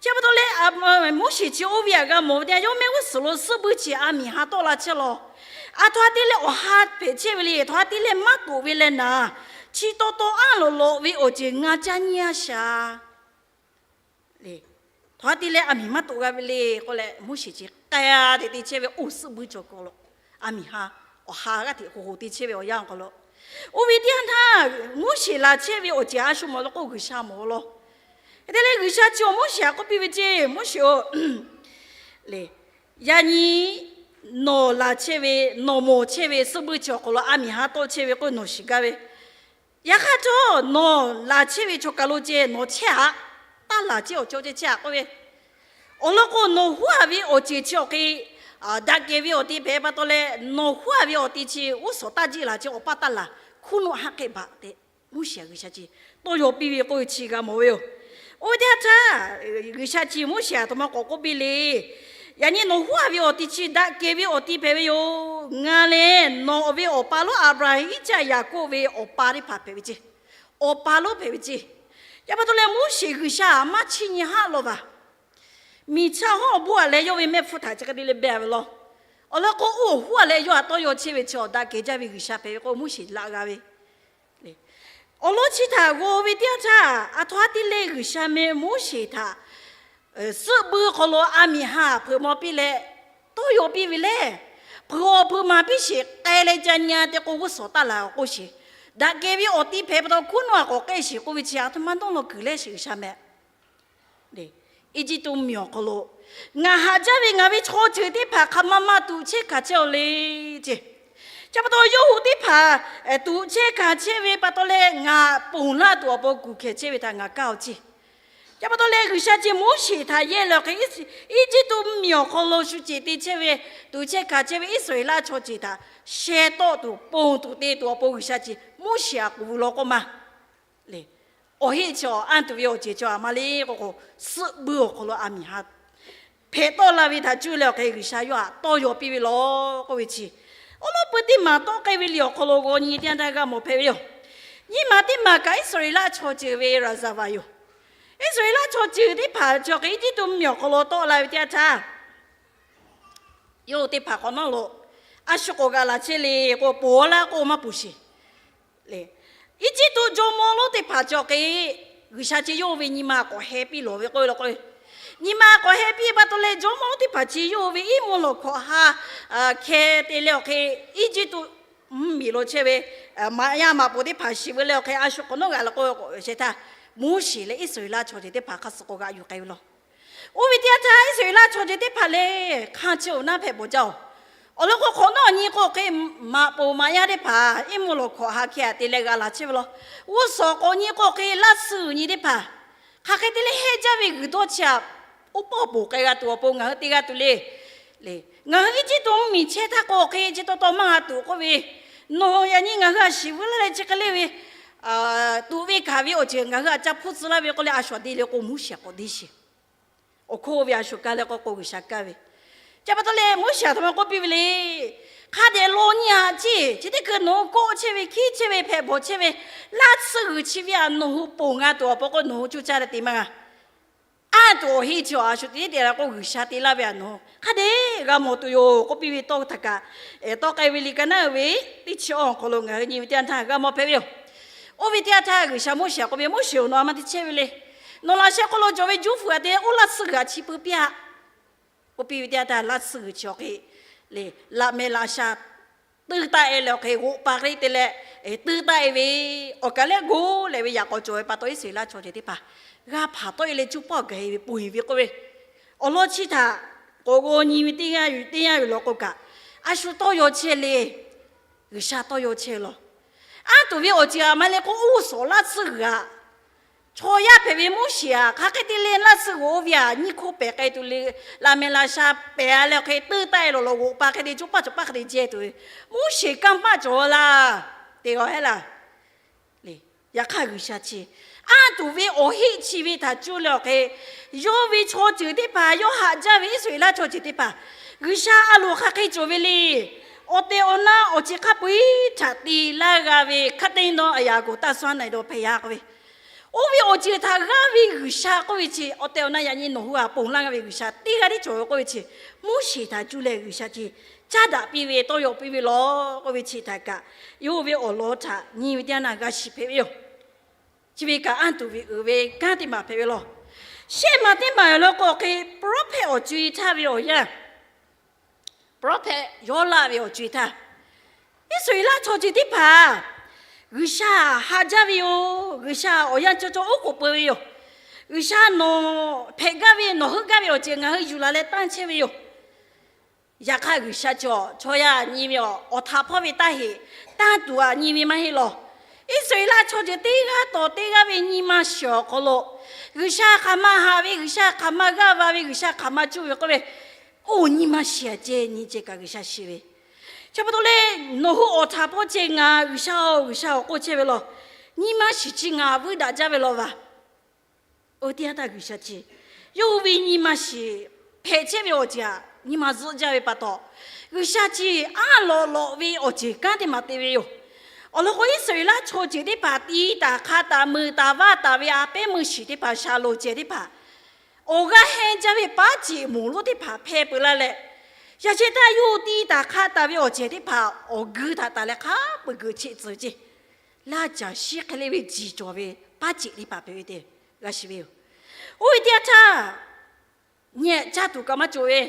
chi pa taw leh Moˉseˍ chi oˇ ve htaꞈ g'a mawˬ ve teˇ yanˇ, yawˇ mehˆ g'uˇ suhˍ lo suhˆ buiˇ chi a miˬ ha tawˆ la chehˇ law. Aˬ htoꞈ ha te leh awˬ ha hpehꞈ chehˇ ve le, aˬ htoꞈ ha te leh maˇ toꞈ ve leh naˍ, Chi taw taw anˇ lawꞈ lawꞈ ve awˬ ceuˬ ngaˬ caˇ nyi a shaˍ le. Htaꞈ te leh aˬ miˍ maˇ toꞈ g'a ve le k'oˆ leh, Moˉseˍ chi k'ai te te chehˇ ve oˇ suhˆ buiˇ cawˬ hk'aw lo, aˬ miˍ ha awˬ ha g'aˇ hteꞈ k'oˍ k'oˍ te chehˇ ve awˬ yanˇ awˬ hk'aw lo, oˇ ve teˇ yanˇ htaˇ Moˉseˍ laˬ chehˇ ve awˬ ceuˬ a shu mawˬ lo k'o, G'uiˬsha mawˬ law. Hk'e te leh G'uiˬsha chi awˬ Moˉseˍ htaꞈ k'oˆ piˇ ve ceˇ, Moˉseˍ-oˬ, le, yaꞈ nyi nawˬ laˬ chehˇ ve, nawˬ mawˬ chehˇ ve suhˆ buiˇ chi awˬ hk'aw lo aˬ miˍ ha tawˆ chehˇ ve k'oˆ nawˬ shiˍ gaˇ ve. Yaꞈ hk'aˇ htawˇ nawˬ laˬ chehˇ ve chaw kaˬ lo ceh nawˬ chehˇ aꞈ, taˇ laˬ chehˇ awˬ cawˇ ceh chehˇ aꞈ k'oˆ ve, awˬ lawn k'o, nawˬ huˉ aꞈ ve awˬ ceuˬ chi awˬ hk'e daꞈ kehˬ ve awˬ te hpehꞈ pa taw leh, nawˬ huˉ aꞈ ve awˬ te chi g'uˇ suhˍ taˇ jiˆ laˬ chehˇ awˬ paˇ taˇ laˬ, hkuˇ nuˆ haˆ hk'e baꞈ tehꞈ Moˉseˍ htaꞈ G'uiˬsha chi tawˇ yaw piˇ ve k'oˆ ve chi g'a mawˬ ve yoˬ. Oˇ ve teˇ yanˇ htaˇ, G'uiˬsha chi Moˉseˍ htaꞈ aˬ htoꞈ ma k'awꞈ k'oˆ piˇ le. Yaꞈ nyi nawˬ huˉ aꞈ ve awˬ te chi daꞈ kehˬ ve awˬ te hpehꞈ ve yoˬ. Ngaˬ lehˬ nawˬ ve awˬ pa lonˉ Aˍbraˍhanˍ, Iˉcaˆ, Yaˍkoˆ ve awˬ pa teˇ hpaˍ hpehꞈ ve ceˇ. Awˬ pa lonˉ hpehꞈ ve ceˇ. Chi pa taw leh Moˉseˍ G'uiˬsha htaꞈ maˇ chiˇ nyi haˆ law vaˬ. Miˬ chaˇ hawˉ awˬ bon aꞈ leh yawˇ ve mehˆ hpfuhˇ htaꞈ chi hk'e te leh beh ve law. Awˬ lawn k'o, oˇ awˬ huˉ aꞈ leh yawˇ htaꞈ tawˇ yaw chehˇ ve chi awˬ daꞈ kehˬ jaˇ ve G'uiˬsha hpehꞈ ve k'o, Moˉseˍ laꞈ g'a ve awˬ lawn chi htaꞈ g'aw ve teˇ yanˇ htaˇ, aˬ htoꞈ ha te leh G'uiˬsha meh Moˉseˍ htaꞈ suhˆ buiˇ hk'aw lo aˬ miˍ ha hpeuꞈ maw piˇ leh tawˇ yaw piˇ ve lehˬ, hpeuꞈ awˬ hpeuꞈ maˍ piˇ sheˍ, k'ai leh ca nyi a te k'o g'uˇ suhˍ taˇ laˬ awˬ k'oˆ sheˍ. Daꞈ kehˬ ve awˬ te hpehꞈ pa taw hkuˇ nuˆ aꞈ k'awꞈ k'ehˆ sheˍ k'oˆ ve chi aˬ htoꞈ ma dawˇ law kuiˬ leh sheˍ G'uiˬsha meh Eˇjiˇtuꞈ mvuhˇmiˬ awˬ hk'aw lo ngaˬ haꞈ jaˇ ve ngaˬ ve chaw ceuˬ teˇ hpaˍ hk'aˬ ma ma tuꞈ chehˇ hkanˍ chehˇ aw le ceˇ. Chi pa taw yawˇ hui teˇ hpaˍ tuꞈ chehˇ hkanˍ chehˇ ve pa taw leh ngaˬ ponˬ laˇ tuˬ awˬ pon kuˬ hkehˬ chehˇ ve htaꞈ ngaˬ kaˇ aw ceˇ. Chi pa taw leh G'uiˬsha chi Moˉseˍ htaꞈ yehˇ leh awˬ hk'e, Eˇjiˇtuꞈ mvuhˇmiˬ awˬ hk'aw lo shu ceˬ te chehˇ ve, tuꞈ chehˇ hkanˍ chehˇ ve Iˉsaˍreˍlaˆ chaw ceuˬ htaꞈ sheh tawˆ tuˬ, ponˬ tuˬ te tuˬ awˬ pon G'uiˬsha chi Moˉseˍ htaꞈ k'oˆ ve law k'oˆ ma le. Awˬ heˆ chi awˬ anˇ tuˬ ve awˬ ceuˬ chi aˬ ma le k'oˆ k'o, suhˆ buiˇ awˬ hk'aw lo aˬ miˍ ha hpehꞈ tawˆ la ve htaꞈ cuˇ leh awˬ hk'e G'uiˬsha yawˇ htaꞈ tawˇ yaw piˇ ve law k'oˆ ve chi, awˬ lawn peu teˇ maˬ tawˆ k'ai ve liꞈ awˬ hk'aw lo g'aw nyi teˇ yanˇ htaˇ g'a mawˬ hpehꞈ ve yoˬ. Nyi ma teˇ maˬ kaꞈ Iˉsaˍreˍlaˆ chaw ceuˬ ve raˍzaˍvaˍ yoˬ. Iˉsaˍreˍlaˆ chaw ceuˬ teˇ hpaˍ chi awˬ hk'e Eˇjiˇtuꞈ mvuhˇmiˬ awˬ hk'aw lo tawˆ la ve teˇ yanˇ htaˇ, yawˇ hui teˇ hpaˍ hk'awꞈ nawˉ lo a shu k'awꞈ g'aꞈ laˬ chehˇ le k'o, ponˬ laˇ k'oˆ maˇ ponˬ sheˍ le. Eˇjiˇtuꞈ jawˇmawˇ lonˉ teˇ hpaˍ chi awˬ hk'e G'uiˬsha chi yawˇ hui ve nyi ma k'awꞈ heh piˇ lawˬ ve k'oˆ ve law k'o, nyi ma k'awꞈ heh piˇ pa taw leh jawˇmawˇ lonˉ teˇ hpaˍ chi yawˇ hui ve iˉ mvuhˇ lawˬ hkawꞈ ha hkeh te leh awˬ hk'e Eˇjiˇtuꞈ mvuhˇmiˬ lo chehˇ ve maꞈ yaˇ maꞈ poˍ teˇ hpaˍ shiˍ veu leh awˬ hk'e a shu hk'awꞈ nawˉ g'aꞈ laˬ k'o, sheh htaˇ Moˉseˍ leh Iˉsaˍreˍlaˆ chaw ceuˬ teˇ hpaˍ hk'a suh k'awꞈ g'aꞈ yuˬ k'ai ve law. Oˇ ve teˇ yanˇ htaˇ Iˉsaˍreˍlaˆ chaw ceuˬ teˇ hpaˍ lehˬ hk'aˇ chi awˬ naˉ hpehꞈ bawˬ jaˇ oˬ. Awˬ lawn k'o, hk'awꞈ nawˉ nyi k'o hk'e maꞈ poˍ maꞈ yaˇ teˇ hpaˍ iˉ mvuhˇ lawˬ hkawꞈ ha hkeh te leh g'aꞈ laˬ chehˇ ve law. G'uˇ suhˍ k'awꞈ nyi k'o hk'e laˇ tsuhˇ g'uiˬ nyi teˇ hpaˍ hk'aˬ hk'e te leh heˆ jaˇ ve g'uiˬ dawˇ chi aꞈ, oˇ pawˆ ponˬ k'ai g'a tuˬ awˬ pon ngaˬ hui te g'a tuˬ le. Ngaˬ hui Eˇjiˇtuꞈ mvuhˇmiˬ chehˇ htaˇ k'o hk'e chi taw taw maˇ g'a tuˬ k'oˆ ve, nawˬ yaꞈ nyi ngaˬ hui a shiˍ veu laˇ leh chi hk'e le ve tuꞈ ve hkanˍ ve awˬ ceuˬ ngaˬ hui a ca hpuˇ tcuh laˇ ve k'oˆ leh a shu a te le k'o Moˉseˍ k'awꞈ deˇ sheˍ. Awˬ hk'oˆ ve a shu kaˇ leh k'o k'o G'uiˬsha kaˇ ve. Chi pa taw leh Moˉseˍ aˬ htoꞈ ma k'oˆ piˇ ve le. Hk'a dehꞈ law nyi a ciˇ, chi teˇ hkui nawˬ hui kawˆ chehˇ ve, hkiˉ chehˇ ve, hpehꞈ bawˬ chehˇ ve laˇ tsuhˇ g'uiˬ chi ve aꞈ nawˬ hui ponˬ g'a tuˬ awˬ pon k'o nawˬ hui cuˇ caˇ leh te maˇ g'a. Anˇ tuˬ awˬ heˆ chi awˬ a shu te te la k'o G'uiˬsha te laˇ ve aꞈ nawˬ hui hk'a dehꞈ g'a mawˬ tuˬ yoˬ k'oˆ piˇ ve tawˇ htaꞈ kaꞈ, tawˆ k'ai ve liꞈ ka naˉ uiˍ ve teˇ chi awˬ hk'aw lo ngaˬ hui nyi ve teˇ yanˇ htaˇ g'a mawˬ hpehꞈ ve yoˬ. Oˇ ve teˇ yanˇ htaˇ G'uiˬsha Moˉseˍ htaꞈ k'oˆ ve, Moˉseˍ-oˬ, nawˬ aˬ ma te chehˇ ve le. Nawˬ laꞈ sheh hk'aw lo cawˬ ve juˇ fuiˍ aꞈ te oˇ laˇ tsuhˇ g'uiˬ aꞈ chi pui piˇ-aꞈ. K'oˆ piˇ ve teˇ yanˇ htaˇ laˇ tsuhˇ g'uiˬ chi awˬ hk'e le, laꞈ meh laꞈ sha tuiˇ taˆ-e leh awˬ hk'e g'oꞈ pa hk'e te leh tuiˇ taˆ-e ve, awˬ kaˬ lehˆ go leh ve yaꞈ k'aw cawˬ ve pa taw Iˉsaˍreˍlaˆ chaw ceuˬ teˇ hpaˍ g'a hpaˍ tawˆ-e leh cuˇ pawˆ gaˬ-e ve ponˬ-e ve k'oˆ ve, awˬ lawn chi htaꞈ k'awꞈ g'aw nyi ve teˇ g'aˇ yoˬ, teˇ g'aˇ yoˬ law k'o kaꞈ, a shu tawˇ yaw chehˇ le. G'uiˬsha tawˇ yaw chehˇ law. Anˇ tuˬ ve awˬ ceuˬ aꞈ ma leh k'o, oˇ suhˍ laˇ tsuhˇ g'uiˬ aꞈ, chaw yaˇ hpehꞈ ve Moˉseˍ aꞈ hk'aˬ hk'e te leh laˇ tsuhˇ g'uiˬ oˇ ve aꞈ nyiˇ hkoˇ pehˬ k'ai tuˬ le, laꞈ meh laꞈ sha pehˬ-a leh awˬ hk'e tuiˇ taˆ-e lawˬ lawˬ g'oꞈ pa hk'e te cuˇ paˆ cawˬ paˆ hk'e te jehˇ tuˬ ve, Moˉseˍ kanˇ paˆ cawˬ laˇ. Te g'a hehˉ laˇ. Yaꞈ hk'aˇ G'uiˬsha chi anˇ tuˬ ve awˬ heˆ chi ve htaꞈ cuˇ leh awˬ hk'e, yawˇ ve chaw ceuˬ teˇ hpaˍ, yawˇ haꞈ jaˇ ve Iˉsaˍreˍlaˆ chaw ceuˬ teˇ hpaˍ, G'uiˬsha a loˍ hk'aˬ hk'e cawˬ ve le. Awˬ tehˬ awˬ na awˬ ceuˬ hk'a peu-eˬ htaꞈ te laˇ g'a ve hk'a te nawˇ a yaꞈ g'oˍ taˇ sawˉ na-e dawˇ hpehꞈ yaˇ k'oˆ ve, oˇ ve awˬ ceuˬ htaꞈ g'aˇ ve G'uiˬsha k'oˆ ve chi awˬ tehˬ awˬ na yaꞈ nyi nawˬ hui aꞈ ponˬ laˇ g'a ve G'uiˬsha teˇ g'aˇ tiˉ cawˬ ve k'oˆ ve chi, Moˉseˍ htaꞈ cuˇ leh G'uiˬsha chi caˉ daꞈ piˇ ve, tawˇ yaw piˇ ve law k'oˆ ve chi htaꞈ kaꞈ, yawˇ hui ve awˬ lawn htaꞈ nyi ve teˇ yanˇ htaˇ g'a shiˍ hpehꞈ ve yoˬ. Chi ve kaꞈ anˇ tuˬ ve uiˍ ve kanˉ teˇ maˬ hpehꞈ ve law. Shehˆ maˬ teˇ maˬ awˬ lawn k'o hk'e, prophet awˬ co-e htaˇ ve awˬ yanˇ, prophet Yawˇlaˆ ve awˬ co-e htaˇ, Iˉsaˍreˍlaˆ chaw ceuˬ teˇ hpaˍ G'uiˬsha haꞈ jaˇ ve yoˬ. G'uiˬsha awˬ yanˇ cawˇ cawˇ oˉ k'oˍ peu ve yoˬ. G'uiˬsha nawˬ hpehꞈ gaˇ ve, nawˬ heuˆ gaˇ ve awˬ ceuˬ ngaˬ hui yuˬ la leh tanˇ chehˇ ve yoˬ. Yaꞈ hk'aˇ, G'uiˬsha chaw, chaw yaˇ nyi ve awˬ, awˬ htaꞈ hpawˇ ve taˇ heꞈ, tanˇ tuˬ aꞈ nyi ve maˇ heˆ law. Iˉsaˍreˍlaˆ chaw ceuˬ teˇ g'aˇ tawˍ teˇ g'aˇ ve nyi ma shiˍ awˬ hk'aw lo, G'uiˬsha hk'aˬ ma haꞈ ve, G'uiˬsha hk'aˬ ma g'aˇ va ve, G'uiˬsha hk'aˬ ma cuˇ ve k'oˆ ve, oˇ nyi ma shiˍ aꞈ ceh nyi ceh kaꞈ G'uiˬsha shiˍ ve. Chi pa taw leh, nawˬ hui awˬ htaꞈ hpawˇ ceh ngaˬ G'uiˬsha-oˬ, G'uiˬsha-oˬ k'oˆ chehˇ ve law. Nyi ma shiˍ chi ngaˬ vuiˇ daꞈ jaˇ ve law vaˬ. Oˇ teˇ yanˇ htaˇ G'uiˬsha chi, yawˇ hui ve nyi ma shiˍ hpehꞈ chehˇ ve awˬ ceuˬ aꞈ nyi ma zuhˆ jaˇ ve pa taw, G'uiˬsha chi aˉ lawꞈ lawꞈ ve awˬ ceuˬ kanˉ teˇ maˬ te ve yoˬ. Awˬ lawn k'o, Iˉsaˍreˍlaˆ chaw ceuˬ teˇ hpaˍ ti taˍ hk'a taˍ meuꞈ taˍ vaˇ taˍ ve a pehˉ meuˇ shiˍ teˇ hpaˍ, shaˍlonˍ cehˬ teˇ hpaˍ, awˬ g'aˇ hehnˇ jaˇ ve paˉ ceꞈ moˍ lonˉ teˇ hpaˍ hpehˇ peu laˇ leh, yaꞈ sheh htaˇ yawˇ hui ti taˍ hk'a taˍ ve awˬ ceuˬ teˇ hpaˍ awˬ geu htaꞈ taˍ leh hk'a peu geuꞈ cheˆ tcuh ceˇ. Laˇ caˬ shiˉ hk'e le ve jiˬ cawˬ ve paˉ ceꞈ teˇ hpaˍ hpehꞈ ve tehꞈ g'a shiˍ ve yoˬ. Oˇ ve teˇ yanˇ htaˇ, nyi caˇ tuˬ kaꞈ maˇ cawˬ ve,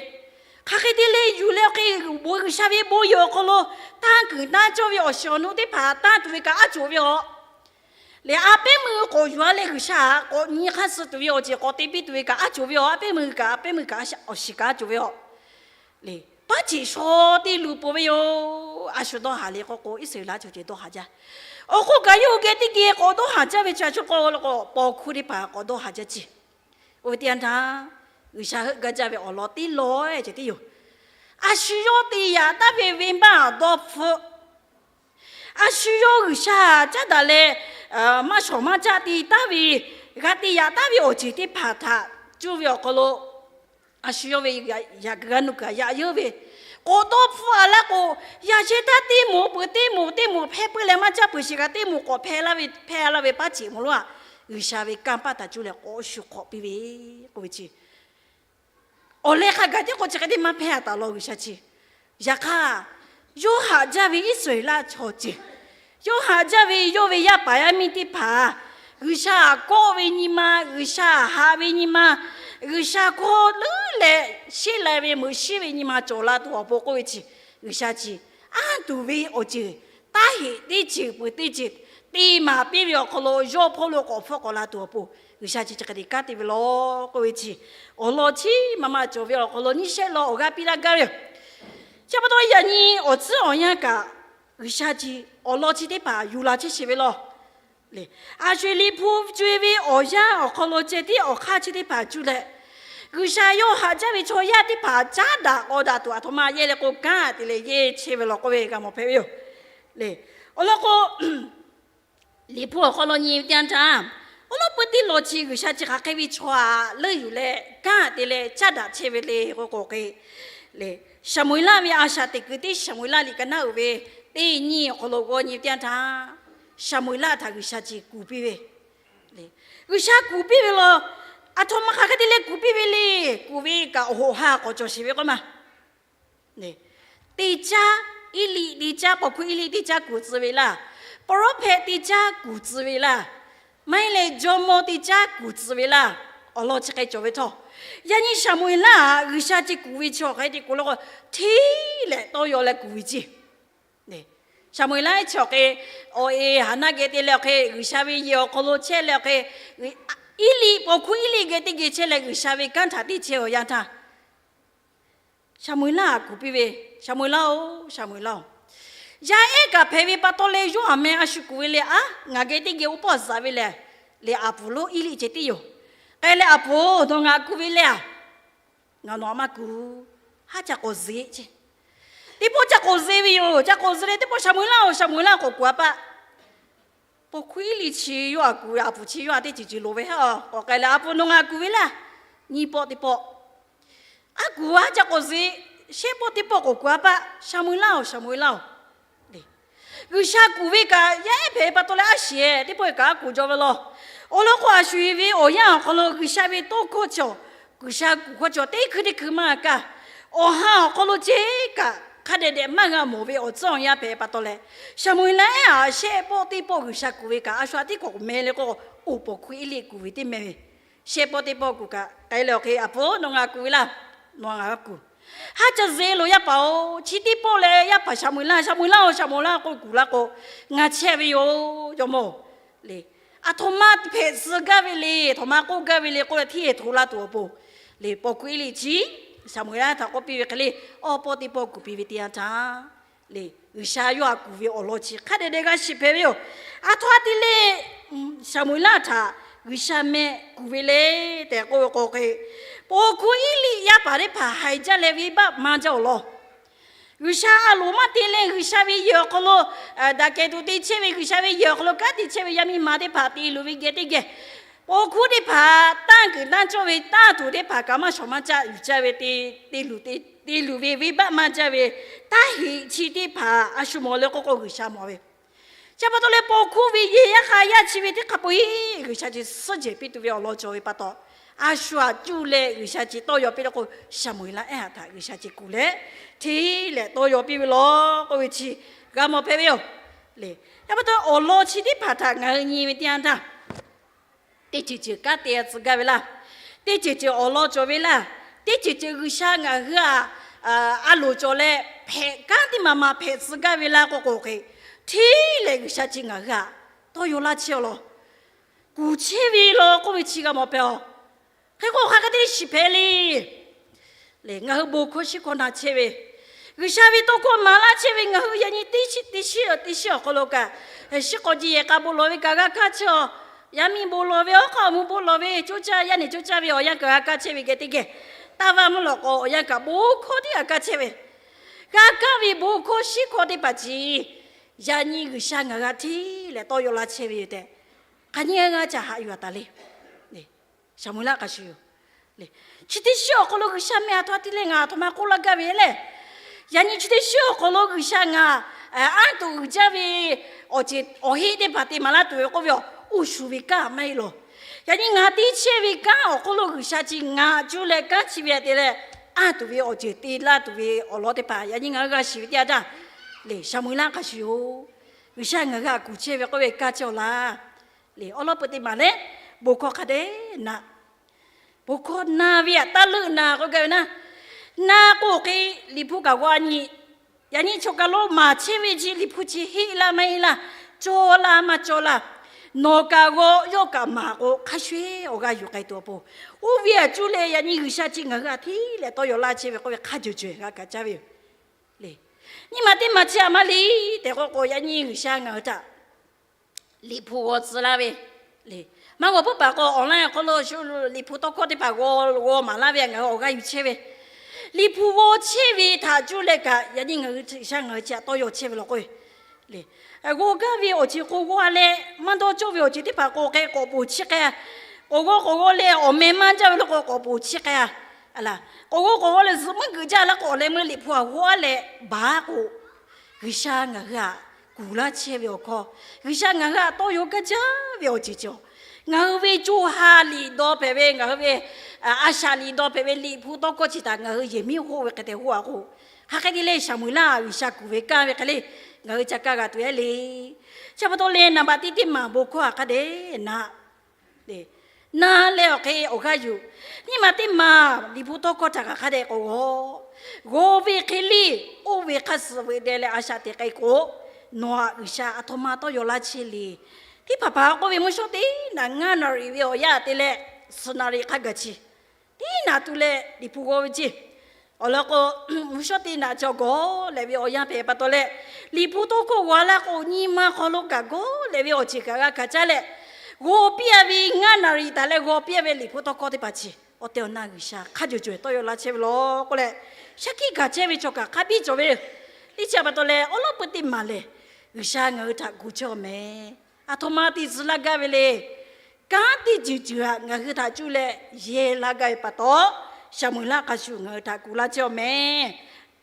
hk'aˬ hk'e te leh yuˬ leh awˬ hk'e bon G'uiˬsha ve bon yehˬ awˬ hk'aw lo tanˇ kuiˬ tanˇ cawˇ ve awˬ shiˍ awˬ nu teˇ hpaˍ tanˇ tuˬ ve kaꞈ aˉ cawˬ ve aˬ. Lehˬ, a pehˉ meuˇ k'awꞈ yuˬ-a leh G'uiˬsha k'awꞈ nyi hk'aˇ suh tuˬ ve awˬ ceuˬ k'awꞈ te piˇ tuˬ ve kaꞈ aˉ cawˬ ve aˬ. A pehˉ meuˇ kaꞈ, a pehˉ meuˇ kaꞈ awˬ shiˍ kaꞈ aˉ cawˬ ve aˬ. Lehˬ, paˉ ceꞈ shaw te luˬ peuˬ ve yoˬ. A shu dawˇ haˍ le k'oˆ k'o, Iˉsaˍreˍlaˆ chaw ceuˬ dawˇ haˍ jaˇ. Awˬ hk'oˆ kaꞈ yawˇ hui geh teˇ geh k'awꞈ dawˇ haˍ jaˇ ve chi a shu k'o, paw hkuˇ teˇ hpaˍ k'awꞈ dawˇ haˍ jaˇ ceˇ. Oˇ ve teˇ yanˇ htaˇ, G'uiˬsha heuˆ gaˇ jaˇ ve awˬ lawn teˇ lawn ceh tiˉ yoˬ. A shu yawˇ te yaꞈ taˉ ve venˇbaˆ dawˇ hpfuhˆ, a shu yawˇ G'uiˬsha caˉ daꞈ leh, maˇ shawˍ maˇ caˆ te taˉ ve, g'a te yaꞈ taˉ ve awˬ ceuˬ teˇ hpaˍ htaꞈ cuˇ ve awˬ hk'aw lo, a shu yawˇ ve yaꞈ kuiˬ g'a nu kuiˬ yaꞈ yeuˇ ve k'awꞈ dawˇ hpfuhˆ-a laˇ k'o, yaꞈ sheh htaˇ teˇ moˍ peuˬ teˇ moˍ, teˇ moˍ hpehˇ puiˉ leh maˇ caˇ peuˬ sheˍ kaꞈ teˇ moˍ k'awꞈ hpehˇ laˇ ve, hpehˇ laˇ ve paˉ ceꞈ moˍ lonˉ-a, G'uiˬsha ve kanˇ paˆ htaꞈ cuˇ leh k'awꞈ shu hk'awꞈ piˇ ve k'oˆ ve chi. Awˬ leh hk'a gaˬ tiˉ k'o chi hk'e te maˇ hpehˇ-a taˍ law G'uiˬsha chi. Yaꞈ hk'aˇ, yawˇ haꞈ jaˇ ve Iˉsaˍreˍlaˆ chaw ceuˬ, yawˇ haꞈ jaˇ ve yawˇ ve yaˇ paˍ yaˇ miˇ teˇ hpaˍ, G'uiˬsha kawˆ ve nyi ma, G'uiˬsha haꞈ ve nyi ma, G'uiˬsha hkawˇ leuˉ leh sheˉ lai ve meuꞈ shiˉ ve nyi ma cawˬ la tuˬ awˬ pon k'oˆ ve chi, G'uiˬsha chi, anˇ tuˬ ve awˬ ceuˬ, taˇ heꞈ teˇ ceuˬ peuˬ teˇ ceuˬ, te maˍ piˇ ve awˬ hk'aw lo yawˇ hpawˇ lo k'awꞈ hpfuhˆ k'awꞈ la tuˬ awˬ pon, G'uiˬsha chi chi hk'e te kanˉ te ve law k'oˆ ve chi, awˬ lawn chi maˇ maˇ cawˬ ve awˬ hk'aw lo nyiˇ shehˆ law awˬ g'aˇ piˇ laˇ gaˇ ve yoˬ. Chi pa taw yaꞈ nyi awˬ tcuhˉ awˬ yanˇ kaꞈ, G'uiˬsha chi awˬ lawn chi teˇ hpaˍ yuˬ la chehˇ sheˍ ve law. Lehˬ, a shu Liꞈ hpu co-e ve awˬ yanˇ awˬ hk'aw lo ceh tiˉ awˬ hk'aˇ chi teˇ hpaˍ cuˇ leh, G'uiˬsha yawˇ haꞈ jaˇ ve chaw yaˇ teˇ hpaˍ caˉ daꞈ k'aw daꞈ tuˬ aˬ htoꞈ ma yehˇ leh k'o, kanˉ te leh yehˇ chehˇ ve law k'oˆ ve g'a mawˬ hpehꞈ ve yoˬ. Lehˬ, awˬ lawn k'o, Liꞈ hpu awˬ hk'aw lo nyi ve teˇ yanˇ htaˇ, awˬ lawn peuˇ teˇ lawn chi G'uiˬsha chi hk'aˬ hk'e ve chaw aꞈ leuˇ yuˬ leh kanˉ te leh caˉ daꞈ chehˇ ve le k'oˆ k'o hk'e, lehˬ, Saˍmo-eˍlaˆ ve a shaꞈ teꞈ kuiˬ teˇ Saˍmo-eˍlaˆ liꞈ ka naˉ uiˍ ve teˇ nyiˇ awˬ hk'aw lo g'aw nyi ve teˇ yanˇ htaˇ, Saˍmo-eˍlaˆ htaꞈ G'uiˬsha chi kuˬ piˇ ve, G'uiˬsha kuˬ piˇ ve law. Aˬ htoꞈ ma hk'aˬ hk'e te leh kuˬ piˇ ve le. Kuˬ ve kaꞈ awˬ hoꞈ ha k'awꞈ cawˬ sheˍ ve k'oˆ ma. Teˇ caˉ, Eˇliˆ teˇ caˉ, paw hkuˇ Eˇliˆ teˇ caˉ kuˬ tcuh ve laˇ. Prophet teˇ caˉ kuˬ tcuh ve laˇ. Maˇ heˆ leh jawˇmawˇ teˇ caˉ kuˬ tcuh ve laˇ. Awˬ lawn chi hk'e cawˬ ve htawˇ, yaꞈ nyi Saˍmo-eˍlaˆ G'uiˬsha chi kuˬ ve chi awˬ hk'e te kuˬ law k'o, hteˇ leh tawˇ yaw leh kuˬ ve ceˇ. Saˍmo-eˍlaˆ chi awˬ hk'e, awˬ e Haˍnaˆ geh te leh awˬ hk'e, G'uiˬsha ve yehˬ awˬ hk'aw lo chehˇ leh awˬ hk'e, Eˇliˆ, paw hkuˇ Eˇliˆ geh teˇ geh chehˇ leh G'uiˬsha ve kanˉ htaꞈ te chehˇ awˬ yanˇ htaˇ, Saˍmo-eˍlaˆ kuˬ piˇ ve, Saˍmo-eˍlaˆ-oˬ, Saˍmo-eˍlaˆ-oˬ, yaˇ ehˉ kaꞈ hpehꞈ ve pa taw leh yawˇ aˬ meh a shu kuˬ ve le. Aˉ, ngaˬ geh teˇ geh oˇ pawˆ zaꞈ ve lehˬ, lehˬ aˬ puˍ lonˉ Eˇliˆ ceh tiˉ yoˬ. K'ai leh aˬ puˍ-oˬ, nawˬ ngaˬ kuˬ ve le a? Ngaˬ nawˬ aꞈ maˇ kuˬ. Haˉ ca k'awꞈ zeꞈ ceˇ. Teˇ pawˆ ca k'awꞈ zeꞈ ve yoˬ. Ca k'awꞈ zeꞈ leh teˇ pawˆ Saˍmo-eˍlaˆ-oˬ, Saˍmo-eˍlaˆ k'awꞈ kuˬ a paˆ. Paw hkuˇ Eˇliˆ chi yawˇ aꞈ kuˬ ve, aˬ puˍ chi yawˇ aꞈ teˇ ceuˬ ceuˬ loˍ ve ha. K'awꞈ k'ai leh, aˬ puˍ nawˬ ngaˬ kuˬ ve laˇ. Nyiˇ pawˆ teˇ pawˆ, aˉ kuˬ a ca k'awꞈ zeꞈ. Shehˆ pawˆ teˇ pawˆ k'awꞈ kuˬ a paˆ, Saˍmo-eˍlaˆ-oˬ, Saˍmo-eˍlaˆ-oˬ. G'uiˬsha kuˬ ve kaꞈ yaˇ ehˉ hpehꞈ pa taw leh a shiˍ-e, teˇ pawˆ kaꞈ aˉ kuˬ jaw ve law. Awˬ lawn k'o, a shu ve awˬ yanˇ awˬ hk'aw lo G'uiˬsha ve tawˇ hkawˇ cawˬ, G'uiˬsha kuˬ hkawˇ cawˬ teˇ hkui teˇ hkui maˇ kaˇ. Awˬ ha awˬ hk'aw lo ceˇ kaꞈ hk'a dehꞈ dehꞈ maˇ g'a mawˬ ve awˬ tcuhˉ awˬ yanˇ hpehꞈ pa taw leh, Saˍmo-eˍlaˆ ehˉ-a shehˆ pawˆ teˇ pawˆ G'uiˬsha kuˬ ve kaꞈ, a shu aꞈ tiˉ k'awꞈ meh le k'o, oˇ paw hkuˇ Eˇliˆ kuˬ ve teˇ meh ve, shehˆ pawˆ teˇ pawˆ kuˬ kaꞈ k'ai leh awˬ hk'e, Aˬ pu, nawˬ ngaˬ kuˬ ve laˇ. Nawˬ ngaˬ g'a kuˬ. Haˉ ca ze lo yaˇ paˍ-oˬ, chi teˇ pawˆ leh yaˇ paˍ Saˍmo-eˍlaˆ, Saˍmo-eˍlaˆ-oˬ, Saˍmo-eˍlaˆ k'oˆ kuˬ laˇ k'o, ngaˬ chehˇ ve yoˬ, jawˇmawˇ-oˬ. Le, aˬ htoꞈ ma hpehꞈ tcuh gaˇ ve le, aˬ htoꞈ ma k'oˆ gaˇ ve le k'oˆ leh hteˇ hto laˇ tuˬ awˬ pon, le, paw hkuˇ Eˇliˆ chi Saˍmo-eˍlaˆ htaꞈ k'oˆ piˇ ve hk'e le, awˇ pawˆ teˇ pawˆ kuˬ piˇ ve teˇ yanˇ htaˇ, le, G'uiˬsha yawˇ htaꞈ kuˬ ve awˬ lawn chi hk'a dehꞈ dehꞈ g'a shiˍ hpehꞈ ve yoˬ. Aˬ htoꞈ ma te le, Saˍmo-eˍlaˆ htaꞈ G'uiˬsha meh kuˬ ve le tehꞈ k'oˆ ve k'o hk'e, paw hkuˇ Eˇliˆ yaˇ paˍ teˇ hpaˍ haiˬ jaˇ leh venˇbaˆ maˇ jaˇ awˬ lawn, G'uiˬsha a loˍ maˇ te leh G'uiˬsha ve yehˬ awˬ hk'aw lo, daꞈ kehˬ tuˬ te chehˇ ve, G'uiˬsha ve yehˬ awˬ hk'aw lo kanˉ te chehˇ ve yaˇ miˇ ma teˇ hpaˍ te luˬ ve geh teˇ geh, paw hkuˇ teˇ hpaˍ tanˇ kuiˬ tanˇ cawˇ ve tanˇ tuˬ teˇ hpaˍ kaꞈ maˇ shawˍ maˇ caˆ yuˬ caˇ ve, te luˬ te, te luˬ ve venˇbaˆ maˇ jaˇ ve, taˇ heꞈ chi teˇ hpaˍ a shu mawˬ leh k'oˆ k'o G'uiˬsha mawˬ ve Chi pa taw leh paw hkuˇ ve yehˬ yaˇ hk'a yaˇ chi ve teˇ hk'a peu-eˬ G'uiˬsha chi suhˉ jehˬ piˇ tuˬ ve awˬ lawn cawˬ ve pa taw, a shu aꞈ cuˇ leh G'uiˬsha chi tawˇ yaw piˇ leh k'o, Saˍmo-eˍlaˆ ehˉ-a htaꞈ G'uiˬsha chi kuˬ leh hteˇ leh tawˇ yaw piˇ ve law k'oˆ ve chi g'a mawˬ hpehꞈ ve yoˬ. Le, chi pa taw awˬ lawn chi teˇ hpaˍ htaꞈ ngaˬ hui nyi ve teˇ yanˇ htaˇ, teˇ ceuˬ ceuˬ kanˉ te tcuh gaˇ ve laˇ, teˇ ceuˬ ceuˬ awˬ lawn cawˬ ve laˇ, teˇ ceuˬ ceuˬ G'uiˬsha ngaˬ hui-a a loˍ cawˬ leh hpehꞈ kanˉ teˇ maˬ maˬ hpehꞈ tcuh gaˇ ve laˇ k'oˆ k'o hk'e, hteˇ leh G'uiˬsha chi ngaˬ hui-a tawˇ yaw laˇ chehˇ-aw law, kuˬ chehˇ ve law k'oˆ ve chi g'a mawˬ hpehꞈ-aw. Hk'e k'o hk'aˬ hk'e te shiˍ hpehꞈ le. Ngaˬ hui bon hkawˇ shiˉ hkawˇ na chehˇ ve, G'uiˬsha ve tawˇ hkawˇ maˍ laˇ chehˇ ve ngaˬ hui yaꞈ nyi teˇ shiˉ teˇ shiˉ awˬ hk'aw lo kaꞈ, shiˉ k'awꞈ ji yehˬ k'a bon lawˬ ve kaꞈ g'a kaˇ chehˇ-aw. Yaˇ miˇ bon lawˬ ve, awˬ hk'aˇ awˬ mvuh bon lawˬ ve, coˇ caˇ yaˇ nehˬ coˇ caˇ ve awˬ yanˇ kaꞈ g'a kaˇ chehˇ ve geh teˇ geh, taˇ vaˇ mvuhˇ lawꞈ k'aw awˬ yanˇ kaꞈ bon hkawˇ tiˉ g'a kaˇ chehˇ ve, g'a kaˇ ve bon hkawˇ shiˉ hkawˇ teˇ hpaˍ chi yaꞈ nyi G'uiˬsha ngaˬ hui htaꞈ hteˇ leh tawˇ yaw laˇ chehˇ ve yoˬ tehꞈ, hk'aˬ nyi g'a ca haꞈ yuˬ-a taˍ le. Saˍmo-eˍlaˆ hk'a shuˍ yoˬ. Chi teˇ shiˉ awˬ hk'aw lo G'uiˬsha meh aˬ htoꞈ ma te leh ngaˬ aˬ htoꞈ ma k'oˆ laˇ gaˇ ve le. Yaꞈ nyi chi teˇ shiˉ awˬ hk'aw lo G'uiˬsha ngaˬ anˇ tuˬ uiˍ jaˇ ve awˬ ceuˬ awˬ heˆ teˇ hpaˍ te maˍ laˇ tuˬ ve k'oˆ ve, awˬ uˇ shuˍ ve kanˉ maˇ heˆ lawˬ. Yaꞈ nyi ngaˬ te chehˇ ve kanˉ awˬ hk'oˆ lo G'uiˬsha chi ngaˬ cuˇ leh kanˉ chi ve htaꞈ te leh, anˇ tuˬ ve awˬ ceuˬ te laˇ tuˬ ve awˬ lawn teˇ hpaˍ yaꞈ nyi ngaˬ hui g'a shiˍ ve teˇ yanˇ htaˇ, le, Saˍmo-eˍlaˆ hk'a shuˍ yoˬ. G'uiˬsha ngaˬ hui htaꞈ kuˬ chehˇ ve k'oˆ ve kaˇ chehˇ-aw laˇ. Le, awˉ lawˉ peu teˇ maˬ leh, bon hkawˇ hk'a dehꞈ na, bon hkawˇ na ve htaꞈ taˇ leuˆ na k'oˆ gaˇ ve naˇ, na k'o hk'e, Liꞈ hpu kaꞈ g'aw nyi. Yaꞈ nyi chaw kaˬ lo maˍ chehˇ ve chi Liꞈ hpu chi heˆ laˇ maˇ heˆ laˇ, cawˇ laˇ maˇ cawˇ laˇ, nawˬ kaꞈ g'aw, yawˇ kaꞈ maˍ k'o, hk'a shuˍ awˬ g'aˇ yuˬ k'ai tuˬ awˬ pon, oˇ ve htaꞈ cuˇ leh yaꞈ nyi G'uiˬsha chi ngaˬ hui htaꞈ hteˇ leh tawˇ yaw laˇ chehˇ ve k'oˆ ve hk'a cawˬ cawˬ g'a kaꞈ caˇ ve yoˬ. Le, nyi ma teˇ ma chi a maˇ le tehꞈ k'oˆ k'o, yaꞈ nyi G'uiˬsha ngaˬ hui htaꞈ Liꞈ hpu g'aw tcuh laˇ ve, le, maˇ g'aw puiˉ paˍ k'o online awˬ hk'aw lo shu Liꞈ hpu tawˇ hkawˇ teˇ hpaˍ g'aw maˍ laˇ ve ngaˬ hui awˬ g'aˇ yuˬ chehˇ ve, Liꞈ hpu g'aw chehˇ ve htaꞈ cuˇ leh kaꞈ yaꞈ nyi ngaˬ hui G'uiˬsha ngaˬ hui chi htaꞈ tawˇ yaw chehˇ ve law k'o, le, g'aw gaˇ ve awˬ ceuˬ k'o g'aw leh, maˇ dawˇ cawˇ ve awˬ ceuˬ teˇ hpaˍ k'o hk'e k'awꞈ poˬ chiˇ k'ai-a. K'awꞈ g'aw k'awꞈ g'aw leh awˬ meh maˇ jaˇ ve law k'o k'awꞈ poˬ chiˇ k'ai-a. K'awꞈ g'aw k'awꞈ g'aw leh zuhꞈ muiˉ geuꞈ jaˇ laˇ k'o awˬ leh meuˇ Liꞈ hpu htaꞈ g'aw leh baˬ k'o, G'uiˬsha ngaˬ hui htaꞈ kuˬ laˇ chehˇ ve awˬ hkawˇ, G'uiˬsha ngaˬ hui htaꞈ tawˇ yaw gaˇ jaˇ ve awˬ ceuˬ cawˬ. Ngaˬ hui ve co ha liꞈ dawˇ hpehꞈ ve, ngaˬ hui ve a shaꞈ liꞈ dawˇ hpehꞈ ve Liꞈ hpu tawˇ hkawˇ chi htaꞈ ngaˬ hui yehˬ miˉ hoˆ ve hk'e te hoˆ-a k'o, hk'aˬ hk'e te leh Saˍmo-eˍlaˆ G'uiˬsha kuˬ ve kanˇ ve hk'e le, ngaˬ hui ca kaˇ g'a tuˬ-e le. Chi pa taw leh naˍ baꞈ tiˉ teˇ maˬ bon hkawˇ htaꞈ hk'a dehꞈ na na leh awˬ hk'e awˬ g'aˇ yuˬ. Nyiˇ maˬ teˇ maˬ Liꞈ hpu tawˇ hkawˇ htaꞈ kaꞈ hk'a dehꞈ k'awꞈ g'aw. G'aw ve hk'e le, oˇ ve hk'a suh veuꞈ deh leh a shaꞈ teꞈ k'ai k'o, nawˬ htaꞈ G'uiˬsha aˬ htoꞈ ma tawˇ yaw laˇ chehˇ le. Teˇ hpaˍ hpaˍ k'oˆ ve mvuhˇ shawˉ teˇ naꞈ ngaˇ naˍ riˍ ve awˬ yanˇ te leh suhˍ naˍ riˍ hk'a gaˬ chi teˇ naꞈ tu leh Liꞈ hpu g'aw ve ceˇ. Awˬ lawn k'o, mvuhˇ shawˉ teˇ naꞈ cawˬ gawˬ lehˬ ve awˬ yanˇ hpehꞈ pa taw leh, Liꞈ hpu tawˇ hkawˇ g'aw laˇ k'o, nyi ma hk'aw lo kaꞈ gawˬ lehˬ ve awˬ ceuˬ kaꞈ g'a hkanˍ caˇ leh, g'aw piˇ-a ve ngaˇ naˍ riˍ taˍ leh g'aw piˇ-a ve Liꞈ hpu tawˇ hkawˇ teˇ hpaˍ chi awˬ tehˬ awˬ na G'uiˬsha hk'a cawˬ cawˬ tawˇ yaw laˇ chehˇ ve law k'oˆ leh, shaˉ hkiˆ gaˬ chehˇ ve chaw kaꞈ hk'a biˇ cawˬ ve yoˬ. Teˇ chi pa taw leh awˉ lawˉ peu teˇ maˬ lehˬ, G'uiˬsha ngaˬ hui htaꞈ gu chehˇ-aw mehˍ. Aˬ htoꞈ ma te tcuh laˇ gaˇ ve le. Kanˉ teˇ ceuˬ ceuˬ htaꞈ ngaˬ hui htaꞈ cuˇ leh yehˬ laˇ gaˇ ve pa taw, Saˍmo-eˍlaˆ hk'a shuˍ ngaˬ hui htaꞈ kuˬ laˇ chehˇ-aw mehˍ.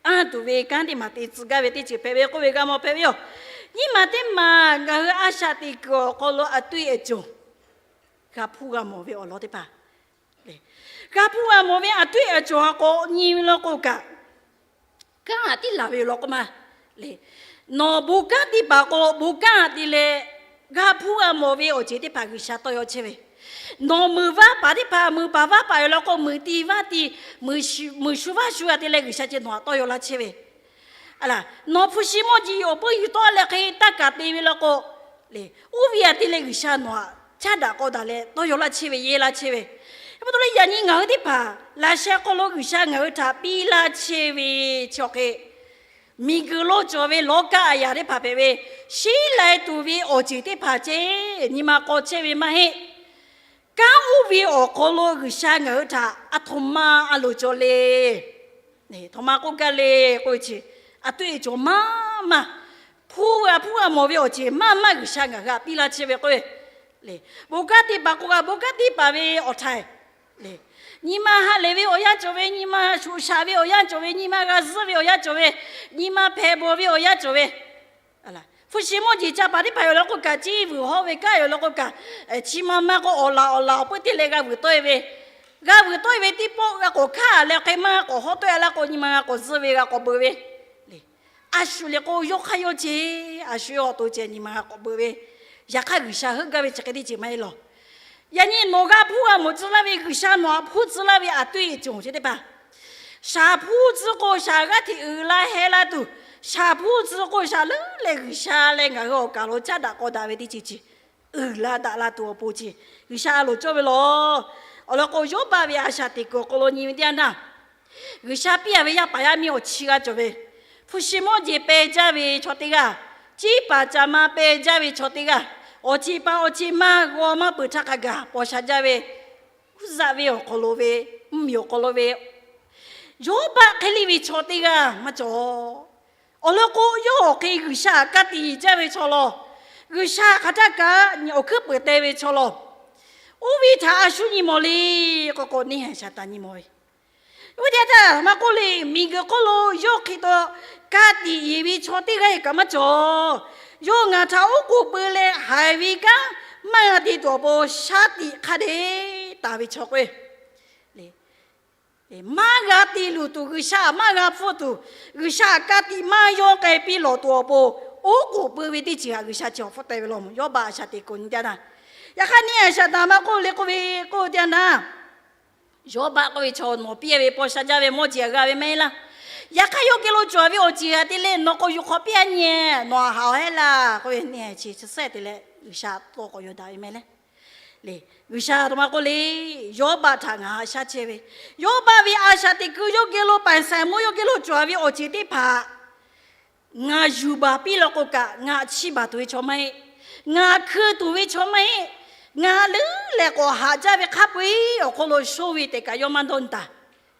Anˇ tuˬ ve kanˉ teˇ maˬ te tcuh gaˇ ve teˇ ceuˬ hpehꞈ ve k'oˆ ve g'a mawˬ hpehꞈ ve yoˬ. Nyiˇ maˬ teˇ maˬ ngaˬ hui a shaꞈ teꞈ kuiˬ awˬ hk'aw lo a tuˇ a cawˬ g'a hpuˇ g'a mawˬ ve awˬ lawn teˇ hpaˍ, g'a hpuˇ g'a mawˬ ve a tuˇ a cawˬ ha k'awꞈ nyi ve law k'o kaꞈ, kanˉ tiˉ laˬ ve yoˬ law k'oˆ ma le. Nawˬ bon kanˉ tiˇ paˍ k'o, bon kanˉ te leh g'a hpuˇ g'a mawˬ ve awˬ ceuˬ teˇ hpaˍ G'uiˬsha tawˇ yaw chehˇ ve. Nawˬ meuˍ vaˇ paˍ teˇ hpaˍ, meuˍ paˍ vaˇ paˍ yoˬ law k'o, meuˍ ti vaˇ ti, meuˍ shu vaˇ shu g'a te leh G'uiˬsha ceh nawˬ htaꞈ tawˇ yaw laˇ chehˇ ve. Aˬ laˬ, nawˬ hpu shi mawˇ jeˬ awˬ pui yuˬ tawˆ leh hk'e taˇ kaˍ te ve law k'o, le, oˇ ve aꞈ te leh G'uiˬsha nawˬ htaꞈ caˉ daꞈ k'aw daꞈ leh tawˇ yaw laˇ chehˇ ve, yehˇ laˇ chehˇ ve. Hk'e pa taw leh yaꞈ nyi ngaˬ hui teˇ hpaˍ laꞈ sheh hk'aw lo G'uiˬsha ngaˬ hui htaꞈ piˇ laˇ chehˇ ve chi awˬ hk'e, miˬguiˬ lo cawˬ ve lawˇ kaˆ a yaꞈ teˇ hpaˍ hpehꞈ ve, sheˉ lai tuˬ ve awˬ ceuˬ teˇ hpaˍ ceh nyi ma k'aw chehˇ ve maˇ heˆ. Kanˉ uˇ ve awˬ hk'aw lo G'uiˬsha ngaˬ hui htaꞈ aˬ htoꞈ ma a loˍ cawˬ le. Htoꞈ ma k'oˆ gaˇ le k'oˆ ve chi, aˬ toˆ e cawˬ maˇ maˇ, hpuˇ g'a hpuˇ g'a mawˬ ve awˬ ceuˬ maˇ maˇ G'uiˬsha ngaˬ hui htaꞈ piˇ laˇ chehˇ ve k'oˆ ve le. Bon kanˉ te paˍ k'o g'a bon kanˉ te paˍ ve awˬ htaiˍ le. Nyi ma ha lehˬ ve awˬ yanˇ cawˬ ve, nyi ma shoꞈ shaˍ ve awˬ yanˇ cawˬ ve, nyi ma g'a zuhˇ ve awˬ yanˇ cawˬ ve, nyi ma hpehꞈ bawˬ ve awˬ yanˇ cawˬ ve. Hpu shi mawˇ jeˬ ca paˍ teˇ hpaˍ yoˬ law k'o kaꞈ, ciˇ vuiˬ hawˉ ve kanˉ yoˬ law k'o kaꞈ, chi ma maˇ k'o awˬ laˬ awˬ laˬ awˬ peuˇ te leh g'a vuiˬ tawˆ e ve, g'a vuiˬ tawˆ e ve teˇ pawˆ g'a k'awꞈ hkanˇ leh hk'e maˇ g'a k'awꞈ hawˉ tawˆ e laˇ k'o, nyi ma g'a k'awꞈ zuhˇ ve, g'a k'awꞈ beuꞈ ve le. A shu le k'o, yawˇ hk'aˇ yawˇ ceh, a shu yawˇ awˬ to ceh nyi ma g'a k'awꞈ beuꞈ ve. Yaꞈ hk'aˇ G'uiˬsha heuˆ gaˇ ve chi hk'e teˇ ceuˬ maˇ heˆ lawˬ. Yaꞈ nyi nawˬ g'a hpuˇ g'a mawˬ tcuh laˇ ve G'uiˬsha nawˬ htaꞈ hpuˇ tcuh laˇ ve aˬ toˆ e cawˬ chi teˇ hpaˍ, shaˍ hpuˇ tcuh k'o shaˍ g'aˇ hteꞈ uiˍ la heh la tuˬ, shaˍ hpuˇ tcuh k'o shaˍ leuˉ leh G'uiˬsha leh ngaˬ hui awˬ kaˬ lo caˉ daꞈ k'aw daꞈ ve teˇ ceuˬ chi uiˍ la daꞈ la tuˬ awˬ pon chi G'uiˬsha a loˍ cawˇ ve lawˬ. Awˬ lawn k'o, Yawˇbaˆ ve a shaꞈ teꞈ kuiˬ awˬ hk'aw lo nyi ve teˇ yanˇ htaˇ, G'uiˬsha piˇ a ve yaˇ paˍ yaˇ miˇ awˬ chi g'a cawˬ ve, hpu shi mawˇ jeˬ peh jaˇ ve chaw teˇ g'aˇ, ciˇ paˍ caꞈ ma peh jaˇ ve chaw teˇ g'aˇ, awˬ ceˬ paˍ awˬ ceˬ ma g'aw maˇ peuˬ htaˇ hk'a gaˬ paw sha jaˇ ve, uˉ zaˆ ve awˬ hk'aw lo ve, mvuhˇmiˬ awˬ hk'aw lo ve, Yawˇbaˆ hk'e le ve chaw teˇ g'aˇ maˇ cawˬ. Awˬ lawn k'o, yawˇ awˬ hk'e G'uiˬsha htaꞈ ka tiꞈ yeˬ jaˇ ve chaw lawˬ. G'uiˬsha hk'aˬ htaˇ kaꞈ awˬ hkuiˉ peuˬ te ve chaw lawˬ. Oˇ ve htaꞈ a shu nyi mawˬ le k'o k'o, neˇ haiˬ Saˍtanˍ nyi mawˬ ve. Oˇ ve teˇ yanˇ htaˇ maˇ k'oˆ le, miˬguiˬ hk'oˆ lo yawˇ hk'e taw ka tiꞈ yeˬ ve chaw teˇ g'aˇ kaꞈ maˇ cawˬ. Yawˇ ngaˬ htaꞈ oˉ k'oˍ pui leh haiˬ ve kanˉ maˇ g'a te tuˬ awˬ pon shaˉ tiꞈ hk'a dehꞈ taˍ ve chaw k'o, maˇ g'a te luˬ tuˬ, G'uiˬsha maˇ g'a hpfuhˇ tuˬ, G'uiˬsha ka tiꞈ maˇ yawˇ k'ai piˇ lawˬ tuˬ awˬ pon, oˉ k'oˍ pui ve teˇ ceuˬ htaꞈ G'uiˬsha chi awˬ hpfuhˇ te ve lawˬ. Yawˇbaˆ a shaꞈ teꞈ kuiˬ nyi teˇ yanˇ htaˇ, yaꞈ hk'aˇ neˇ haiˬ Saˍtanˍ maˇ k'oˆ le k'oˆ ve k'oˆ teˇ yanˇ htaˇ, Yawˇbaˆ k'oˆ ve chaw nawˬ piˇ a ve paw sha jaˇ ve mawˇ jeˬ g'a ve maˇ heˆ laˇ. Yaꞈ hk'aˇ yawˇ geh lo cawˬ ve awˬ ceuˬ htaꞈ te leh nawˬ k'awꞈ yuˬ hk'awꞈ piˇ a nyi, nawˬ htaꞈ haꞈ awˬ heˆ laˇ k'oˆ ve neˇ haiˬ chi chi sehˉ te leh G'uiˬsha tawˇ k'awꞈ yaw daꞈ ve meh le. G'uiˬsha a htoꞈ ma k'oˆ le, Yawˇbaˆ htaꞈ ngaˬ haꞈ shaˉ chehˇ ve, Yawˇbaˆ ve a shaꞈ teꞈ kuiˬ yawˇ geh lo paˍ saiˍ mawˇ yawˇ geh lo cawˬ ve awˬ ceuˬ teˇ hpaˍ ngaˬ yuˬ baˬ piˇ law k'o kaꞈ, ngaˬ chiˇ baˬ tuˬ ve chaw maˇ heˆ. Ngaˬ hkui tuˬ ve chaw maˇ heˆ. Ngaˬ leuˉ leh k'awꞈ haꞈ jaˇ ve hk'a peu eˬ awˬ hk'aw lo shoˉ ve tehꞈ kaꞈ yawˇ maˇ dawˇ taˍ.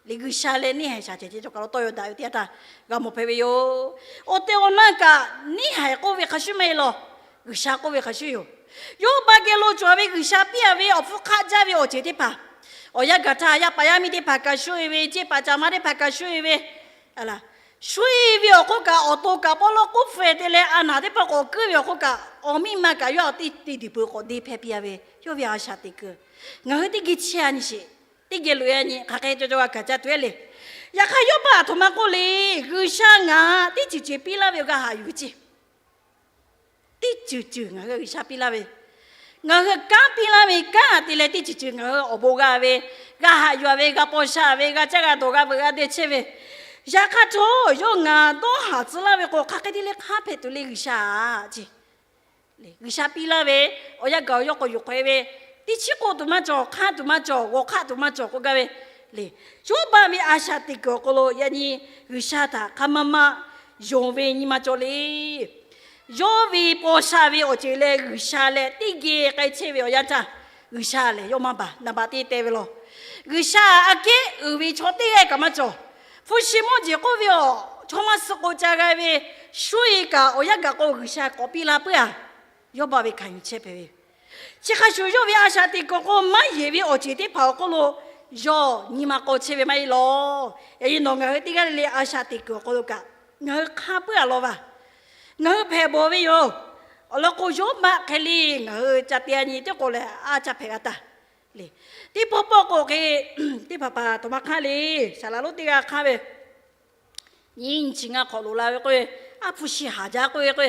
Liꞈ G'uiˬsha leh neˇ haiˬ shaˍ ceh ceh cawˬ kaˬ lo tawˇ yaw daꞈ ve teˇ yanˇ htaˇ g'a mawˬ hpehꞈ ve yoˬ. Awˬ tehˬ awˬ na kaꞈ neˇ haiˬ k'oˆ ve hk'a shuˉ maˇ heˆ lawˬ. G'uiˬsha k'oˆ ve hk'a shuˉ yoˬ. Yawˇbaˆ geh lo cawˬ ve G'uiˬsha piˇ a ve awˬ hpfuhˇ hk'aˆ jaˇ ve awˬ ceuˬ teˇ hpaˍ, awˬ yanˇ gaˬ htaˇ yaˇ paˍ yaˇ miˇ teˇ hpaˍ kaꞈ shuˉ e ve, ceˇ paˍ caꞈ ma teˇ hpaˍ kaꞈ shuˉ e ve, shuˉ e ve awˬ hk'oˆ kaꞈ awˬ to kaꞈ pawˆ lawˇ k'oˆ feh te leh a naˬ teˇ pawˆ k'awꞈ kuiˉ ve awˬ hk'oˆ kaꞈ, awˬ miˇ ma kaꞈ yawˇ a teˇ te diˬ peuˬ k'awꞈ deˇ hpehˇ piˇ a ve, yawˇ ve a shaꞈ teꞈ kuiˬ ngaˬ hui teˇ geh chehˇ a nyi sheˍ. Teˇ geh loꞈ e a nyi hk'aˬ hk'e cawˬ cawˬ g'a kaꞈ ca tuˬ e le. Yaꞈ hk'aˇ Yawˇbaˆ a htoꞈ ma k'oˆ le, G'uiˬsha ngaˬ teˇ ceuˬ ceuˬ piˇ laˇ ve awˬ g'a haꞈ yuˬ ve ceˇ. Teˇ ceuˬ ceuˬ ngaˬ hui G'uiˬsha piˇ laˇ ve, ngaˬ hui kanˉ piˇ laˇ ve kanˉ te leh teˇ ceuˬ ceuˬ ngaˬ hui awˬ bon g'a ve, g'a haꞈ yuˬ a ve, g'a paw sha ve, g'a caˇ g'a dawˬ g'a veuꞈ g'a deh chehˇ ve, yaꞈ hk'aˇ htawˇ yawˇ ngaˬ dawˇ haˍ tcuh laˇ ve k'o, hk'aˬ hk'e te leh hk'aˇ hpehꞈ tuˬ le G'uiˬsha a ceˇ. G'uiˬsha piˇ laˇ ve awˬ yanˇ gaˬ awˬ yawˇ k'awꞈ yuˬ hk'awꞈ e ve, teˇ chiˉ k'oˆ tuˬ maˇ cawˬ, hk'anˇ tuˬ maˇ cawˬ, g'awˬ hk'aˆ tuˬ maˇ cawˬ k'oˆ gaˇ ve le. Yawˇbaˆ ve a shaꞈ teꞈ kuiˬ awˬ hk'aw lo yaꞈ nyi G'uiˬsha htaꞈ hk'a maˇ maˇ yonˍ ve nyi ma cawˬ le. Yawˇ ve paw sha ve awˬ ceuˬ leh G'uiˬsha leh teˇ geh k'ai chehˇ ve awˬ yanˇ htaˇ, G'uiˬsha lehˬ yawˇ maˇ baˬ, naˍ baꞈ teˇ te ve lawˬ. G'uiˬsha aꞈ kehˉ uiˍ ve chaw teˇ g'aˇ kaꞈ maˇ cawˬ. Hpu shi mawˇ jeˬ k'oˆ ve awˬ, chaw maˇ suh k'o ca g'a ve, shuˉ e kaꞈ awˬ yanˇ gaˬ k'o G'uiˬsha k'awꞈ piˇ la puiˉ a. Yawˇbaˆ ve hkanˍ yuˬ chehˇ hpehꞈ ve. Chi hk'a shuˍ yawˇ ve a shaꞈ teꞈ kuiˬ k'o maˇ yeˬ ve awˬ ceuˬ teˇ hpaˍ awˬ hk'oˆ lo yawˇ nyi ma k'aw chehˇ ve maˇ heˆ lawˬ. Yaꞈ nyi nawˬ ngaˬ hui teˇ g'aˇ le le a shaꞈ teꞈ kuiˬ awˬ hk'aw lo kaꞈ ngaˬ hui hk'a puiˉ a law va. Ngaˬ hui hpehꞈ bawˬ ve yoˬ. Awˬ lawn k'o, Yawˇbaˆ hk'e le ngaˬ hui ca te a nyi teˇ k'o lehˬ a ca hpehꞈ g'a taˍ le. Teˇ pawˆ pawˆ k'o hk'e, teˇ hpaˍ hpaˍ htoꞈ ma hk'aˇ le, saˍ laˍ lonˉ teˇ g'aˇ hk'aˇ ve, Nyi nyi chi ngaˇ hk'awꞈ loꞈ la ve k'oˆ ve, a hpu shi haˍ jaˇ k'oˆ ve k'o,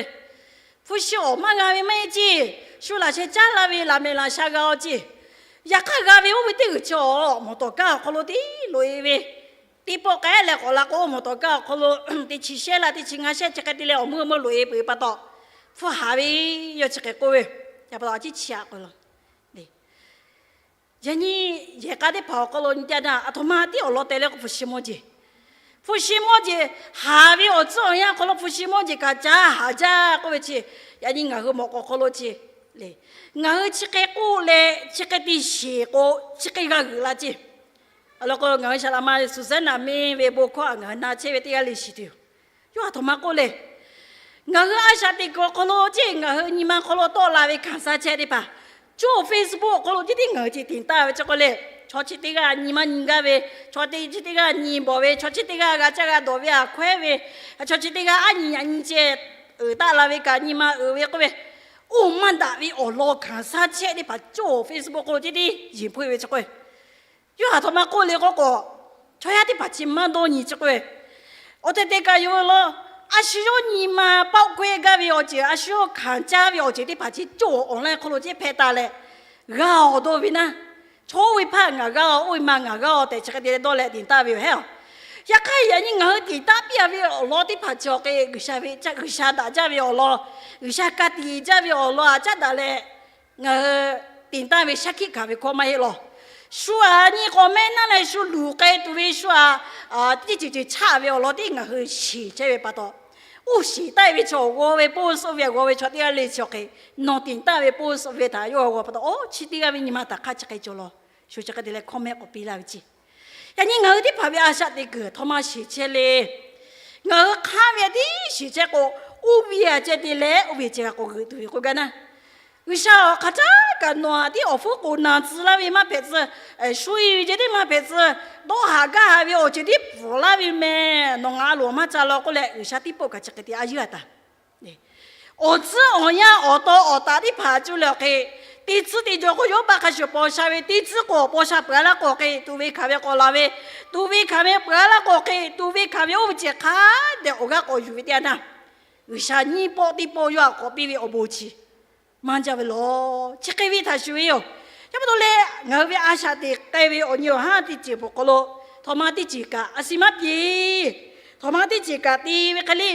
hpu shi awˬ maˇ g'a ve maˇ heˆ ceˇ. Shu laꞈ sheh caˉ la ve laꞈ mehˍ laꞈ sha g'a-oˬ ceˇ. Yaꞈ hk'aˇ g'a ve oˇ ve teˇ g'uiˬ chi awˬ mawˬ tawˍ kaˇ awˬ hk'aw lo tiˉ loꞈ-e ve, teˇ pawˆ k'ai leh k'awꞈ la k'o, mawˬ tawˍ kaˇ awˬ hk'aw lo teˇ chi shehˉ la teˇ chi ngaˇ shehˉ chi hk'e te leh awˬ meuˇ meuˇ loꞈ-e peuˬ ve pa taw, hpu haˍ ve yawˇ chi hk'e k'oˆ ve. Yaꞈ pa taw a ciˉ chi aꞈ k'oˆ law. Yaꞈ nyi yehˬ k'a teˇ hpaˍ awˬ hk'aw lo nyi teˇ yanˇ, aˬ htoꞈ ma tiˉ awˬ lawn teh leh k'o hpu shi mawˇ jeˬ, hpu shi mawˇ jeˬ, haˍ ve awˬ tcuhˉ awˬ yanˇ hk'aw lo hpu shi mawˇ jeˬ kaꞈ caˇ haˍ jaˇ k'oˆ ve chi, yaꞈ nyi ngaˬ hui mawꞈ k'aw hk'aw lo chi le, ngaˬ hui chi hk'e k'oˆ leh chi hk'e te shiˍ k'o, chi hk'e g'a g'euꞈ la ceˇ. Awˬ lawn k'o, ngaˬ hui shaˍ laꞈ ma Susanna miˇ ve bon hkawˇ htaꞈ ngaˬ hui na chehˇ ve teˇ g'aˇ le shiˍ tuˬ yoˬ. Yawˇ aˬ htoꞈ ma k'oˆ le, ngaˬ hui a shaꞈ teꞈ kuiˬ awˬ hk'aw lo ceˇ, ngaˬ hui nyi ma hk'aw lo tawˆ la ve hkanˍ shaˉ chehˇ teˇ hpaˍ, cawˇ Facebook awˬ hk'aw lo ceˇ tiˉ ngaˬ hui ceˇ tiˍ taˍ ve chi k'oˆ le, chaw chi teˇ g'aˇ nyi maˇ nyi gaˇ ve, chaw chi teˇ g'aˇ nyi bawˬ ve, chaw chi teˇ g'aˇ g'a caˇ g'a dawˬ ve a hkawehˉ ve, chaw chi teˇ g'aˇ aˉ nyi yaꞈ nyi ceh uiˍ taˆ la ve kaꞈ nyi ma uiˍ ve k'oˆ ve, oˇ maˇ daꞈ ve awˬ lawn hkanˍ shaˉ chehˇ teˇ hpaˍ cawˇ Facebook hk'aw lo ceˇ tiˉ yeˬ hpoˆ ve chi k'oˆ ve. Yawˇ aˬ htoꞈ ma k'oˆ le k'oˆ k'o, chaw yaˇ teˇ hpaˍ chi maˇ dawˇ nyi chi k'oˆ ve, awˬ tehˬ tehˬ kaꞈ yoˬ ve law. A shu yawˇ nyi ma paˆ k'awehˇ gaˇ ve awˬ ceuˬ, a shu yawˇ hkanˍ caˇ ve awˬ ceuˬ teˇ hpaˍ chi cawˇ online hk'aw lo ceˇ hpehꞈ taˍ leh, g'a awˬ dawˇ ve naˇ, chaw oˇ ve hpaˇ ngaˬ g'a-oˬ, oˇ ve ma ngaˬ g'a-oˬ tehꞈ chi hk'e te leh dawˇ leh tiˍ taˍ ve yoˬ hehˉ-oˬ. Yaꞈ hk'aˇ yaꞈ nyi ngaˬ hui tiˍ taˍ piˇ-a ve awˬ lawn teˇ hpaˍ chi awˬ hk'e G'uiˬsha ve, G'uiˬsha daꞈ jaˇ ve awˬ lawn, G'uiˬsha ka tiꞈ jaˇ ve awˬ lawn aꞈ caˉ daꞈ leh, ngaˬ hui tiˍ taˍ ve shaˉ hkiˆ hkanˍ ve hkawˇ maˇ heˆ law. Shu aꞈ nyi k'awꞈ mehˆ naˇ leh shu luˬ k'ai tuˬ ve shu aꞈ, teˇ ceuˬ ceuˬ chaˆ ve awˬ lawn tiˉ ngaˬ hui shiˍ chehˇ ve pa taw, oˇ shiˍ taˍ ve chaw g'aw ve pon suh ve g'a ve chaw teˇ g'aˇ le chi awˬ hk'e, nawˬ tiˍ taˍ ve pon suh ve htaꞈ yawˇ g'a g'aw pa taw, oˇ chi teˇ g'aˇ ve nyi ma htaꞈ hk'a chi hk'e cawˬ law. Shu chi hk'e te leh hkawˇ mehˆ k'awꞈ piˇ laˇ ve ceˇ. Yaꞈ nyi ngaˬ hui teˇ hpaˍ ve a shaꞈ teꞈ kuiˬ htawˇ maˇ shiˍ chehˇ le. Ngaˬ hui hk'aˇ ve tiˉ shiˍ chehˇ k'o, oˇ ve aꞈ ceh te leh oˇ ve ceh g'a k'awꞈ g'euꞈ tuˬ ve k'oˆ gaˇ naˇ. G'uiˬsha awˬ hk'aˬ htaˇ kaꞈ nawˬ aꞈ tiˉ awˬ hpfuhˇ k'oˍ naˬ tcuh laˇ ve maˇ hpehꞈ tcuh, shu-e ve ceh tiˉ maˇ hpehꞈ tcuh, dawˇ haˍ gaˇ haˍ ve awˬ ceuˬ tiˉ pfuhˍ laˇ ve meh. Nawˬ ngaˬ a loˍ maˇ ca law k'oˆ leh, G'uiˬsha tiˉ pawˆ kaꞈ chi hk'e te a yeˇ a taˍ. Awˬ tcuhˉ awˬ yanˇ awˬ taw awˬ taˍ teˇ hpaˍ cuˇ leh awˬ hk'e, teˇ tcuhˉ te jaw k'o yawˇ baˆ hk'a shuˍ paw sha ve, teˇ tcuhˉ k'o paw sha peuˬ-a laˇ k'o hk'e, tuꞈ ve hkanˍ ve k'awꞈ laˬ ve, tuꞈ ve hkanˍ ve peuˬ-a laˇ k'o hk'e, tuꞈ ve hkanˍ ve oˇ ve ceh hk'a dehꞈ awˬ g'aˇ k'awꞈ yuˬ ve teˇ yanˇ, G'uiˬsha nyiˇ pawˆ teˇ pawˆ yawˇ aꞈ k'awꞈ piˇ ve awˬ bon chi maˇ jaˇ ve law. Chi hk'e ve htaꞈ shuˍ ve yoˬ. Yaꞈ pa taw leh ngaˬ hui ve a shaꞈ teꞈ k'ai ve awˬ nyi awˬ haˉ teˇ ceuˬ peuˬ hk'aw lo, htawꞈ ma teˇ ceuˬ kaꞈ a shu maˇ piˇ. Htawꞈ ma teˇ ceuˬ kaꞈ te ve hk'e le,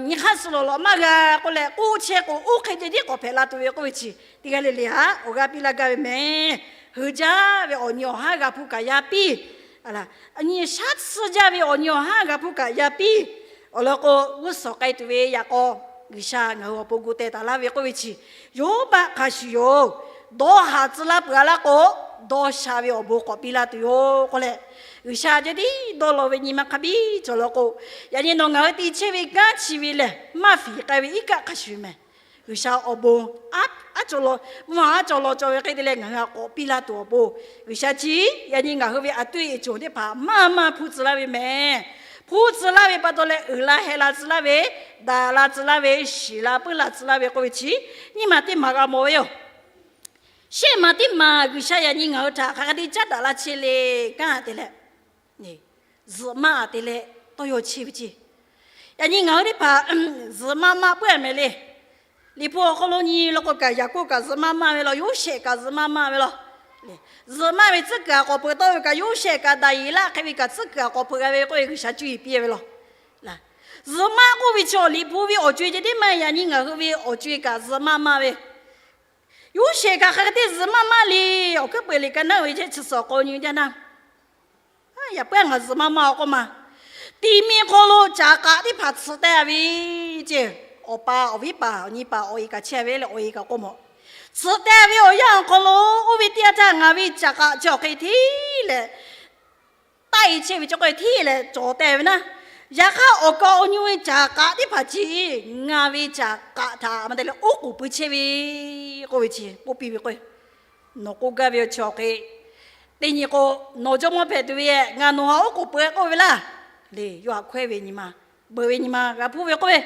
nyi hk'aˇ suh lawˬ lawꞈ maˇ g'a k'oˆ leh k'oˆ chehˇ k'o, oˇ hk'e ceh tiˉ k'awꞈ hpehꞈ la tuˬ ve k'oˆ ve chi teˇ g'aˇ le le htaꞈ awˬ g'aˇ piˇ laˇ gaˇ ve meh. Hui jaˇ ve awˬ nyi awˬ haˉ g'a hpuˇ kaꞈ yaˇ piˇ. Nyi shaˉ tsuhˇ jaˇ ve awˬ nyi awˬ haˉ g'a hpuˇ kaꞈ yaˇ piˇ. Awˬ lawn k'o, g'uˇ suhˍ k'ai tuˬ ve yaꞈ k'aw, G'uiˬsha ngaˬ hui awˬ pon gu teh taˍ laˇ ve k'oˆ ve chi, yawˇ baˆ hk'a shuˍ yoˬ. Dawˇ haˍ tcuh laˇ peuˬ-a laˇ k'o, dawˇ sha ve awˬ bon k'awꞈ piˇ laˇ tuˬ yoˬ k'oˆ leh, G'uiˬsha ceh tiˉ dawˇ law ve nyi ma hk'a biˇ cawˬ law k'o, yaꞈ nyi nawˬ ngaˬ hui te chehˇ ve kanˉ chi ve lehˬ, maˇ fiˍ k'ai ve iˉ kaˆ hk'a shuˍ meh. G'uiˬsha awˬ bon aˉ cawˬ law, mvuhˇ haˉ cawˬ law cawˬ ve hk'e te leh ngaˬ hui a k'awꞈ piˇ laˇ tuˬ awˬ pon, G'uiˬsha chi yaꞈ nyi ngaˬ hui ve a tuˇ e cawˬ teˇ hpaˍ maˇ maˇ hpuˇ tcuh laˇ ve meh. Hpuˇ tcuh laˇ ve pa taw leh uiˍ la heh la tcuh laˇ ve, daꞈ la tcuh laˇ ve, shiˍ la puiˉ la tcuh laˇ ve k'oˆ ve chi, nyiˇ maˬ teˇ maˬ g'a mawˬ ve yoˬ. Shehˆ maˬ teˇ maˬ G'uiˬsha yaꞈ nyi ngaˬ hui htaꞈ hk'aˬ hk'e te caˉ daꞈ la chehˇ le kanˉ te leh, zuhꞈ maˆ te leh tawˇ yaw chehˇ ve ceˇ. Yaꞈ nyi ngaˬ hui teˇ hpaˍ zuhꞈ maˆ maˆ puiˉ-a meh le. Liꞈ hpu awˬ hk'aw lo nyi law k'o kaꞈ, Yaˍkoˆ kaꞈ zuhꞈ maˆ maˆ ve law, Yoˇsehꞈ kaꞈ zuhꞈ maˆ maˆ ve law. Zuhꞈ maˆ ve tcuhˉ kuiˬ aꞈ k'awꞈ peuˬ tawˆ ve kaꞈ, Yoˇsehꞈ kaꞈ Daˍyeˍlaˆ hk'e ve kaꞈ tcuhˉ kuiˬ aꞈ k'awꞈ peuˬ g'a ve k'oˆ ve G'uiˬsha cuˇ yiˍ piˇ ve law. Zuhꞈ maˆ k'oˆ ve chi awˬ liꞈ hpu ve awˬ co-e ceh tiˉ maˇ, yaꞈ nyi ngaˬ hui ve awˬ co-e kaꞈ zuhꞈ maˆ maˆ ve. Yoˇsehꞈ kaꞈ hk'aˬ hk'e te zuhꞈ maˆ maˆ le. Awˬ hkuiˉ peuˬ liꞈ ka naˉ ve chehˇ chi suhˍ k'aw nyi jaˇ naˇ. Yaꞈ puiˉ ngaˬ zuhꞈ maˆ maˆ-oˬ k'oˆ ma. Tiꞈ mi hk'aw lo caꞈ k'aꞈ teˇ hpaˍ tsuhꞈ teh ve ceˇ. Awˬ pa awˬ viˉ paˍ awˬ nyi paˍ awˬ e kaꞈ chehˇ ve leh awˬ e kaꞈ k'oˆ mawˬ. Tsuhꞈ teh ve awˬ yanˇ awˬ hk'aw lo oˇ ve teˇ yanˇ htaˇ ngaˬ ve caꞈ k'aꞈ chi awˬ hk'e hteˇ leh taˆ-e chehˇ ve cawˬ k'o hteˇ leh cawˬ teh ve naˇ. Yaꞈ hk'aˇ awˬ kaˍ awˬ nyi ve caꞈ k'aꞈ teˇ hpaˍ chi ngaˬ ve caꞈ k'aꞈ htaꞈ ma te leh oˉ k'oˍ pui chehˇ ve k'oˆ ve chi k'oˆ piˇ ve k'o, nawˬ k'oˆ gaˇ ve awˬ chi awˬ hk'e, teˇ nyi k'o, nawˬ jawˇmawˇ hpehꞈ tuˬ ve ngaˬ nawˬ htaꞈ oˉ k'oˍ pui k'oˆ ve laˇ. Le, yawˇ htaꞈ hkawehˇ ve nyi ma, beuꞈ ve nyi ma g'a hpuˇ ve k'oˆ ve,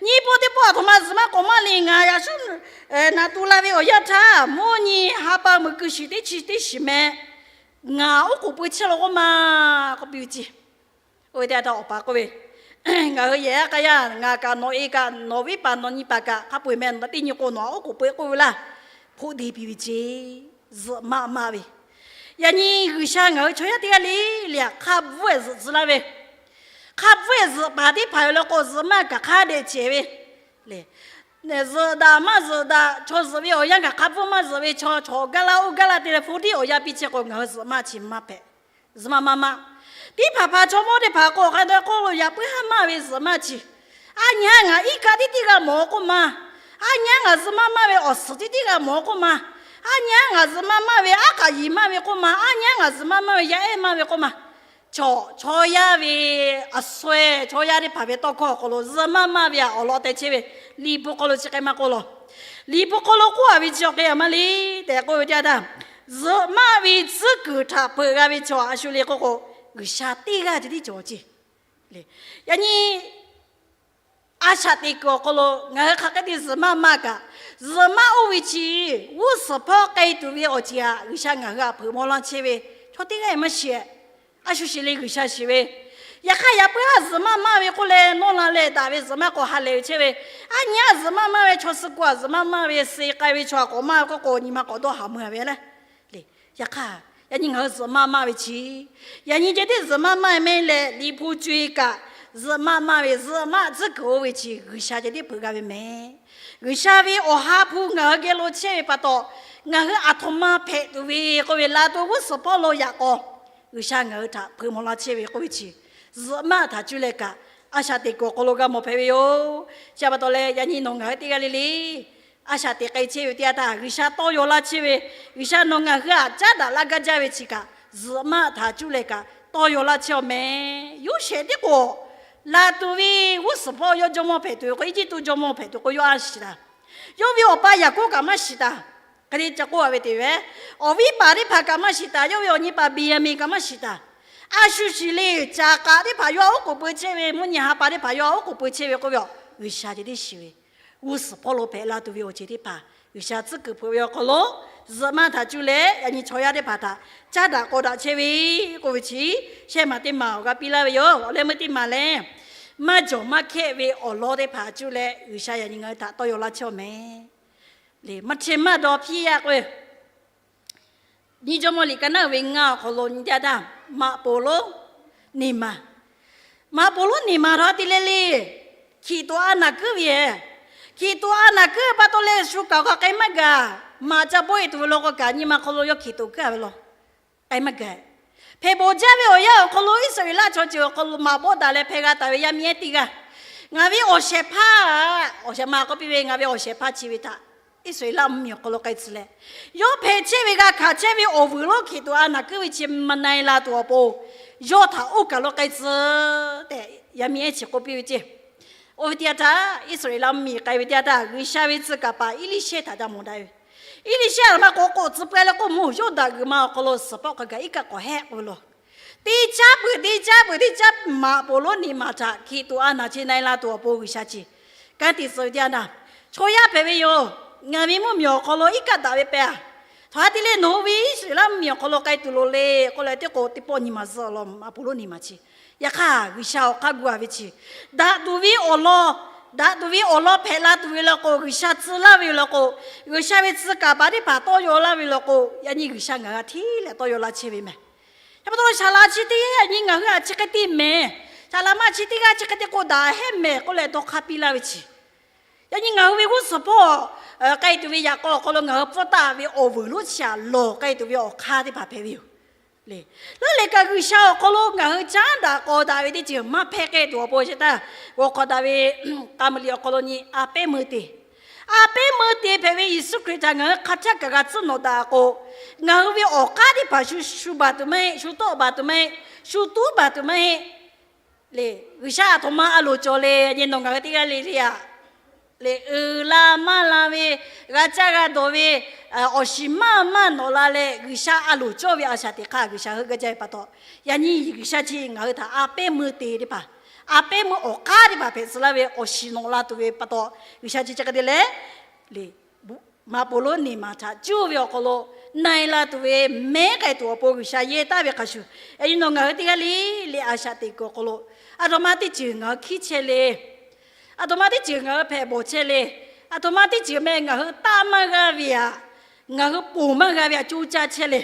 nyiˇ pawˆ teˇ pawˆ aˬ htoꞈ ma zuhꞈ maˆ k'awꞈ maˇ le. Ngaˬ yaꞈ shuˉ naꞈ tu la ve awˬ yanˇ htaˇ mvuhˇ nyi ha pa meuꞈ keu shiˍ teˇ chi teˇ shiˍ meh. Ngaˬ oˉ k'oˍ pui chehˇ law k'oˆ ma k'oˆ piˇ ve ceˇ. Oˇ ve teˇ yanˇ htaˇ awˬ pa k'oˆ ve, Ngaˬ hui yehˬ aˉ k'aˇ yaˇ, ngaˬ kaꞈ nawˬ e kaꞈ nawˬ viˉ paˍ nawˬ nyi paˍ kaꞈ hk'a peu-eˬ meh, nawˬ teˇ nyi k'o nawˬ oˉ k'oˍ pui k'oˆ ve laˇ. Hpoˆ de piˇ ve ceˇ. Zuhꞈ maˆ maˆ ve, yaꞈ nyi G'uiˬsha ngaˬ hui chaw yaˇ teˇ g'aˇ le le hk'a bvuhˆ-ehˍ zuhꞈ tcuh laˇ ve, hk'a bvuhˆ-ehˍ zuhꞈ paˍ teˇ hpaˍ ve law k'o zuhꞈ maˆ kaꞈ hk'a dehꞈ cehˬ ve le. Zuhꞈ daꞈ maˇ zuhꞈ daꞈ chaw zuhꞈ ve awˬ yanˇ kaꞈ hk'a bvuhˆ maˇ zuhꞈ ve chaw, chaw gaˇ laˇ oˇ gaˇ laˇ te leh hpu tiˉ awˬ yanˇ piˇ chehˇ k'o ngaˬ hui zuhꞈ maˆ chi maˇ hpehꞈ. Zuhꞈ maˆ maˇ maˆ. Teˇ hpaˍ hpaˍ chaw mawˇ teˇ hpaˍ k'o hk'a dehꞈ k'oˆ lo yaꞈ puiˉ haˉ maˇ ve zuhꞈ maˆ chi. Aˉ nyi aˉ ngaˬ iˉ kaˆ tiˉ tiˉ g'a mawˬ k'oˆ ma. Aˉ nyi aˉ ngaˬ zuhꞈ maˇ maˇ ve awˬ suhˍ tiˉ tiˉ g'a mawˬ k'oˆ ma. Aˉ nyi aˉ ngaˬ zuhꞈ maˇ maˇ ve aˉ k'aꞈ yiˍ maˇ ve k'oˆ ma. Aˉ nyi aˉ ngaˬ zuhꞈ maˇ maˇ ve yaˇ ehˉ maˇ ve k'oˆ ma. Chaw, chaw yaˇ ve aˬ sho-eˬ chaw yaˇ teˇ hpaˍ ve tawˇ hkawˇ awˬ hk'aw lo zuhꞈ maˆ maˇ ve awˬ lawn te chehˇ ve, Liꞈ hpu hk'aw lo chi hk'e maˇ k'oˆ law. Liꞈ hpu hk'aw lo k'oˆ-a ve chi awˬ hk'e a maˇ le tehꞈ k'oˆ ve teˇ yanˇ htaˇ, zuhꞈ maˆ ve tcuhˉ kuiˬ htaꞈ peuˬ g'a ve chaw a shu le k'oˆ k'o, G'uiˬsha teˇ g'aˇ ceh tiˉ cawˬ ceˇ. Yaꞈ nyi a shaꞈ teꞈ kuiˬ awˬ hk'aw lo ngaˬ hui hk'aˬ hk'e te zuhꞈ maˆ maˇ kaꞈ, zuhꞈ maˆ oˇ ve chi g'uˇ suhˍ hpawˇ k'ai tuˬ ve awˬ ceuˬ htaꞈ G'uiˬsha ngaˬ hui htaꞈ hpeuꞈ maw laˇ chehˇ ve, chaw teˇ g'aˇ maˇ shiˍ. A shu shiˍ le G'uiˬsha shiˍ ve. Yaꞈ hk'aˇ yaꞈ puiˉ haˉ zuhꞈ maˆ maˇ ve k'oˆ leh nawˇ la leh daꞈ ve zuhꞈ maˆ k'o ha lehˬ ve chehˇ ve. Aˉ nyi aˉ zuhꞈ maˇ maˇ ve chaw suh k'o a zuhꞈ maˇ maˇ ve suh k'ai ve chaw a k'awꞈ maˇ ve k'oˆ k'o nyi ma k'awꞈ dawˇ haˍ meuˇ ve le. Yaꞈ hk'aˇ yaꞈ nyi ngaˬ hui zuhꞈ maˇ maˇ ve chi, yaꞈ nyi ceh tiˉ zuhꞈ maˇ maˇ ve meh leh Liꞈ hpu co-e kaꞈ, zuhꞈ maˇ maˇ ve zuhꞈ maˆ tcuhˉ kuiˬ oˇ ve chi G'uiˬsha ceh tiˉ peuˬ g'a ve meh. G'uiˬsha ve awˬ ha hpu ngaˬ hui geh lo chehˇ ve pa taw, ngaˬ hui aˬ htoꞈ ma hpehꞈ tuˬ ve k'oˆ ve la tuˬ g'uˇ suhˍ hpawˇ lo yaꞈ k'aw, G'uiˬsha ngaˬ hui htaꞈ hpeuꞈ maw laˇ chehˇ ve k'oˆ ve chi, zuhꞈ maˆ htaꞈ cuˇ leh kaꞈ a shaꞈ teꞈ kuiˬ awˬ hk'aw lo g'a mawˬ hpehꞈ ve yoˬ. Chi pa taw leh yaꞈ nyi nawˬ ngaˬ hui teˇ g'aˇ le le a shaꞈ teꞈ k'ai chehˇ ve teˇ yanˇ htaˇ G'uiˬsha tawˇ yaw laˇ chehˇ ve, G'uiˬsha nawˬ ngaˬ hui htaꞈ caˉ daꞈ laˇ gaˇ jaˇ ve chi kaꞈ zuhꞈ maˆ htaꞈ cuˇ leh kaꞈ tawˇ yaw laˇ chehˇ-aw meh. Yoˇsehꞈ tiˉ k'o, la tuˬ ve g'uˇ suhˍ hpawˇ yawˇ jawˇmawˇ hpehꞈ tuˬ ve k'o, Eˇjiˇtuꞈ jawˇmawˇ hpehꞈ tuˬ k'o yawˇ a shiˍ taˍ. Yawˇ ve awˬ pa Yaˍkoˆ kaꞈ maˇ shiˍ taˍ. Hk'e te ca k'oˆ-a ve te ve, awˬ viˉ paˍ teˇ hpaˍ kaꞈ maˇ shiˍ taˍ. Yawˇ ve awˬ nyi paˍ Beˍyaˍmenˍ kaꞈ maˇ shiˍ taˍ. A shu shiˍ le, caˍ k'aꞈ teˇ hpaˍ yawˇ oˉ k'oˍ pui chehˇ ve, mvuhˇ nyi ha pa teˇ hpaˍ yawˇ oˉ k'oˍ pui chehˇ ve k'oˆ ve, G'uiˬsha ceh tiˉ shiˍ ve, g'uˇ suhˍ hpawˇ lo hpehꞈ la tuˬ ve awˬ ceuˬ teˇ hpaˍ G'uiˬsha tcuhˉ kuiˬ hpeuꞈ ve awˬ hk'aw lo, zuhꞈ maˆ htaꞈ cuˇ leh yaꞈ nyi chaw yaˇ teˇ hpaˍ htaꞈ caˉ daꞈ k'aw daꞈ chehˇ ve k'oˆ ve chi, shehˆ maˬ teˇ maˬ awˬ g'a piˇ laˇ ve yoˬ. Awˬ leh meuˇ teˇ maˬ lehˬ, maˇ jawˬ maˇ hkehˆ ve awˬ lawn teˇ hpaˍ cuˇ leh G'uiˬsha yaꞈ nyi ngaˬ hui htaꞈ tawˇ yaw laˇ chehˇ-aw meh. Maˇ cheˇ maˇ dawˇ hpiˇ yaˇ k'o, nyiˇ Jawˇmawˇ liꞈ ka naˉ uiˍ ve ngaˇ awˬ hk'aw lo nyi jaˇ htaˇ, maꞈ poˍ lonˉ neˬ maˬ, maꞈ poˍ lonˉ neˬ maˬ htaꞈ te leh le, hkiˬ tuꞈ a naˬ kuiˉ ve, hkiˬ tuꞈ a naˬ kuiˉ pa taw leh shu kaꞈ hk'aˬ k'ai maˇ gaˬ. Maꞈ ca bawˆ-e tuˬ ve law k'o kaꞈ nyi ma hk'aw lo yawˇ hkiˬ tuꞈ kuiˉ-a ve law, k'ai maˇ gaˬ. Hpehꞈ bawˬ jaˇ ve awˬ yanˇ awˬ hk'aw lo Iˉsaˍreˍlaˆ chaw ceuˬ awˬ hk'aw lo maꞈ bawˆ daꞈ leh hpehꞈ g'a taˍ ve yaˇ miˇ ehˉ teˇ g'aˇ, ngaˬ ve awˬ shehˍ hpaˇ, awˬ shehˍ ma k'oˆ piˇ ve, ngaˬ ve awˬ shehˍ hpaˇ chi ve htaꞈ Iˉsaˍreˍlaˆ mvuhˇmiˬ awˬ hk'aw lo k'ai tcuh leh, yawˇ hpehꞈ chehˇ ve g'a hkanˍ chehˇ ve awˬ vuiˬ lonˉ hkiˬ tuꞈ a naˬ kuiˉ ve chi maˇ na-e la tuˬ awˬ pon, yawˇ htaꞈ oˇ kaˬ lo k'ai tcuh tehꞈ yaˇ miˇ ehˉ chi k'oˆ piˇ ve ceˇ. Oˇ ve teˇ yanˇ htaˇ, Iˉsaˍreˍlaˆ mvuhˇmiˬ k'ai ve teˇ yanˇ htaˇ, G'uiˬsha ve tcuh kaˍ paˍ Eˇliˇshehˇ htaꞈ ca mawˬ daꞈ ve. Eˇliˇshehˇ a maˇ k'o k'oˆ tcuh peuˬ leh k'oˆ mawˬ, Yawˇdanˍ g'uiˬ ma awˬ hk'aw lo suhˍ pawˆ hk'a gaˬ iˉ kaˆ k'awꞈ hehˆ k'oˆ ve law. Teˇ caˉ peuˬ teˇ caˉ peuˬ teˇ caˉ maꞈ poˍ lonˉ neˬ maˬ htaꞈ hkiˬ tuꞈ a naˬ chi na-e la tuˬ awˬ pon G'uiˬsha chi kanˉ te tcuh ve teˇ yanˇ htaˇ, chaw yaˇ hpehꞈ ve yoˬ. Ngaˬ ve mvuhˇmiˬ awˬ hk'aw lo iˉ kaˆ daꞈ ve pehˇ-a. Htaꞈ te leh nawˬ ve Iˉsaˍreˍlaˆ mvuhˇmiˬ awˬ hk'aw lo k'ai tuˬ loˍ le k'oˆ leh, teˇ k'o teˇ pawˆ nyi ma zuhˆ law maꞈ poˍ lonˉ neˬ maˬ chi. Yaꞈ hk'aˇ G'uiˬsha awˬ hk'aˇ gu-a ve chi, daꞈ tuˬ ve awˬ lawn, daꞈ tuˬ ve awˬ lawn hpehꞈ la tuˬ ve law k'o, G'uiˬsha tcuh laˇ ve law k'o, G'uiˬsha ve tcuh kaˍ paˍ teˇ hpaˍ tawˇ yaw laˇ ve law k'o, yaꞈ nyi G'uiˬsha ngaˬ hui htaꞈ hteˇ leh tawˇ yaw laˇ chehˇ ve meh. Chi pa taw, saˍ laꞈ chi teˇ yanˇ yaꞈ nyi ngaˬ hui htaꞈ chi hk'e te mehˍ, saˍ laꞈ ma chi teˇ g'aˇ chi hk'e te k'o daꞈ hehˉ mehˍ k'oˆ leh dawˇ hk'aˇ piˇ laˇ ve chi, yaꞈ nyi ngaˬ hui ve g'uˇ suhˍ hpawˇ k'ai tuˬ ve yaꞈ k'aw awˬ hk'aw lo ngaˬ hui pfuhˇ taˍ ve awˬ vuiˬ lonˉ chi htaꞈ lawˬ k'ai tuˬ ve awˬ hk'aˇ teˇ hpaˍ hpehꞈ ve yoˬ. Leuˉ leh kaꞈ G'uiˬsha awˬ hk'aw lo ngaˬ hui caˉ daꞈ k'aw daꞈ ve teˇ ceuˬ maˇ hpehˇ k'ai tuˬ awˬ pon chi htaˇ, g'aw hk'awꞈ daꞈ ve k'a meuꞈ liꞈ awˬ hk'aw lo nyi a pehˉ meuˇ te, a pehˉ meuˇ te hpehꞈ ve Yeˍsuˆ Hkriꞈ htaꞈ ngaˬ hui hk'a htaˇ kaꞈ g'a tcuhˉ nawꞈ daꞈ k'o, ngaˬ hui ve awˬ k'aˉ teˇ hpaˍ shu shu baˬ tuˬ maˇ heˆ, shu tawˆ baˬ tuˬ maˇ heˆ, shu tuˉ baˬ tuˬ maˇ heˆ. Leh G'uiˬsha aˬ htoꞈ ma a loˍ cawˬ le, yaꞈ nyi nawˬ ngaˬ hui teˇ g'aˇ le le aꞈ, leh uiˍ la maˇ la ve, g'a caˇ g'a dawˬ ve, awˬ shiˍ maˇ maˇ nawꞈ la leh, G'uiˬsha a loˍ cawˇ ve a shaꞈ teꞈ hk'aˇ G'uiˬsha heuˆ gaˇ jaˇ ve pa taw, yaꞈ nyi G'uiˬsha chi ngaˬ hui htaꞈ a pehˉ meuˇ te teˇ hpaˍ, a pehˉ meuˇ awˬ k'aˉ teˇ hpaˍ hpehꞈ tcuh laˇ ve awˬ shiˍ nawꞈ la tuˬ ve pa taw, G'uiˬsha chi chi hk'e te leh, leh maꞈ poˍ lonˉ neˬ maˬ htaꞈ cuˇ ve awˬ hk'aw lo na e la tuˬ ve mehˉ k'ai tuˬ awˬ pon G'uiˬsha yehˇ taˍ ve hk'a shuˍ, yaꞈ nyi nawˬ ngaˬ hui teˇ g'aˇ le le a shaꞈ teꞈ kuiˬ awˬ hk'aw lo, aˬ htoꞈ ma teˇ ceuˬ ngaˬ hui hkiˉ chehˇ le. Aˬ htoꞈ ma teˇ ceuˬ ngaˬ hui hpehꞈ bawˬ chehˇ le. Aˬ htoꞈ ma teˇ ceuˬ meh ngaˬ hui taˆ maˇ g'a ve aꞈ, ngaˬ hui ponˬ maˇ g'a ve aꞈ co caˇ chehˇ le.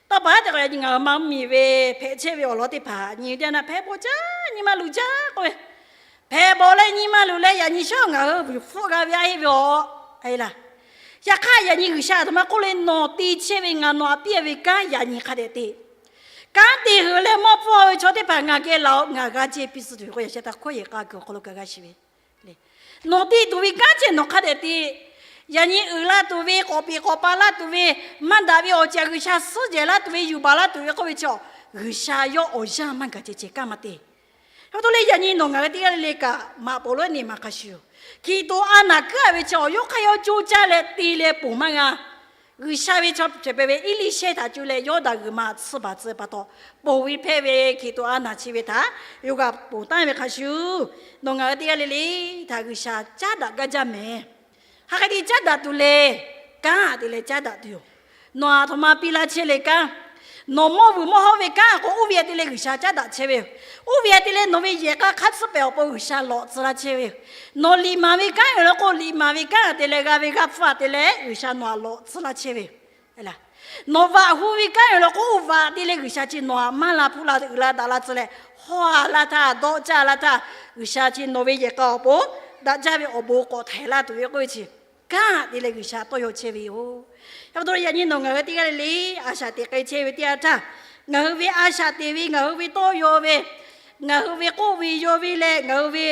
Tawˇ pa haˉ te k'o, yaꞈ nyi ngaˬ hui maˇ mvuhˇmiˬ ve hpehꞈ chehˇ ve awˬ lawn teˇ hpaˍ nyi teˇ yanˇ hpehꞈ bawˬ jaˇ, nyi ma luˬ jaˇ k'oˆ ve, hpehꞈ bawˬ leh nyi ma luˬ leh yaꞈ nyi shawˉ ngaˬ hui vuiˬ hpfuhˆ g'a ve aˇ heˆ ve aˬ, a e laˇ. Yaꞈ hk'aˇ yaꞈ nyi G'uiˬsha aˬ htoꞈ ma k'oˆ le, nawˬ te chehˇ ve ngaˬ nawˬ aꞈ piˇ ve kanˉ yaꞈ nyi hk'a dehꞈ te. Kanˉ te hui leh mawˇ pfuhˇ ve chaw teˇ hpaˍ ngaˬ geh laˬ-oˬ, ngaˬ g'a ce piˇ suh tuˬ ve k'o, yaꞈ sheh htaꞈ hkawˇ yehˬ k'a kuiˬ awˬ hk'aw lo kaꞈ g'a shiˍ ve nawˬ te tuˬ ve kanˉ ceh nawˬ hk'a dehꞈ te. Yaꞈ nyi uiˍ la tuˬ ve, k'awꞈ peꞈ k'awꞈ pa laˇ tuˬ ve, maˇ daꞈ ve awˬ ceuˬ G'uiˬsha suhˉ jehˬ laˇ tuˬ ve, yuˬ baˬ laˇ tuˬ ve k'oˆ ve chaw, G'uiˬsha yawˇ awˬ yanˇ maˇ gaˬ ceh ceh kanˉ maˇ te. Hk'e te leh yaꞈ nyi nawˬ ngaˬ hui teˇ g'aˇ le le kaꞈ maꞈ poˍ lonˉ nyi ma hk'a shuˍ, Hkiˬ tuꞈ a naˬ kuiˉ a ve chaw yawˇ hk'aˇ yawˇ co caˇ leh te leh ponˬ maˇ g'a. G'uiˬsha ve chaw hpehꞈ ve Eˇliˇshehˇ htaꞈ cuˇ leh Yawˇdanˍ g'uiˬ ma tsuhˇ baˬ tcuh pa taw, ponˬ ve hpehˇ ve Hkiˬ tuꞈ a naˬ chi ve htaꞈ yawˇ g'a ponˬ taˍ ve hk'a shuˍ, nawˬ ngaˬ hui teˇ g'aˇ le le htaꞈ G'uiˬsha caˉ daꞈ gaˇ jaˇ mehˍ. Hk'aˬ hk'e te caˉ daꞈ tuˬ le. Kanˉ te leh caˉ daꞈ tuˬ yoˬ. Nawˬ aˬ htoꞈ ma piˇ laˇ chehˇ le kanˉ, nawˬ mawˇ vuiˬ mawˇ hawˉ ve kanˉ k'o, oˇ ve aꞈ te leh G'uiˬsha caˉ daꞈ chehˇ ve yoˬ. Oˇ ve aꞈ te leh nawˬ ve yehˬ k'a hk'aˇ tsuhˇ pehˍ awˬ pon G'uiˬsha lawꞈ tcuh laˇ chehˇ ve yoˬ. Nawˬ liꞈ maˍ ve kanˉ yoˬ leh k'o, liꞈ maˍ ve kanˉ aꞈ te leh g'a ve g'aˇ hpfuhˇ aꞈ te leh G'uiˬsha nawˬ aꞈ lawꞈ tcuh laˇ chehˇ ve yoˬ. Nawˬ vaꞈ hu ve kanˉ yoˬ leh k'o, oˇ vaꞈ te leh G'uiˬsha chi nawˬ aꞈ maˇ la hpuˇ la uiˍ la daꞈ la tcuh leh, hawˉ a laˇ htaˇ, dawˆ caˇ laˇ htaˇ, G'uiˬsha chi nawˬ ve yehˬ k'a awˬ pon daꞈ jaˇ ve awˬ bon k'awꞈ htaiˍ laˇ tuˬ ve k'oˆ ve chi, kanˉ te leh G'uiˬsha tawˇ yaw chehˇ ve yoˬ. Hk'e pa taw yaꞈ nyi nawˬ ngaˬ hui teˇ g'aˇ le le a shaꞈ teꞈ k'ai chehˇ ve teˇ yanˇ htaˇ, ngaˬ hui ve a shaꞈ teꞈ ve, ngaˬ hui ve tawˇ yaw ve, ngaˬ hui ve k'oˆ ve yaw ve leh ngaˬ hui ve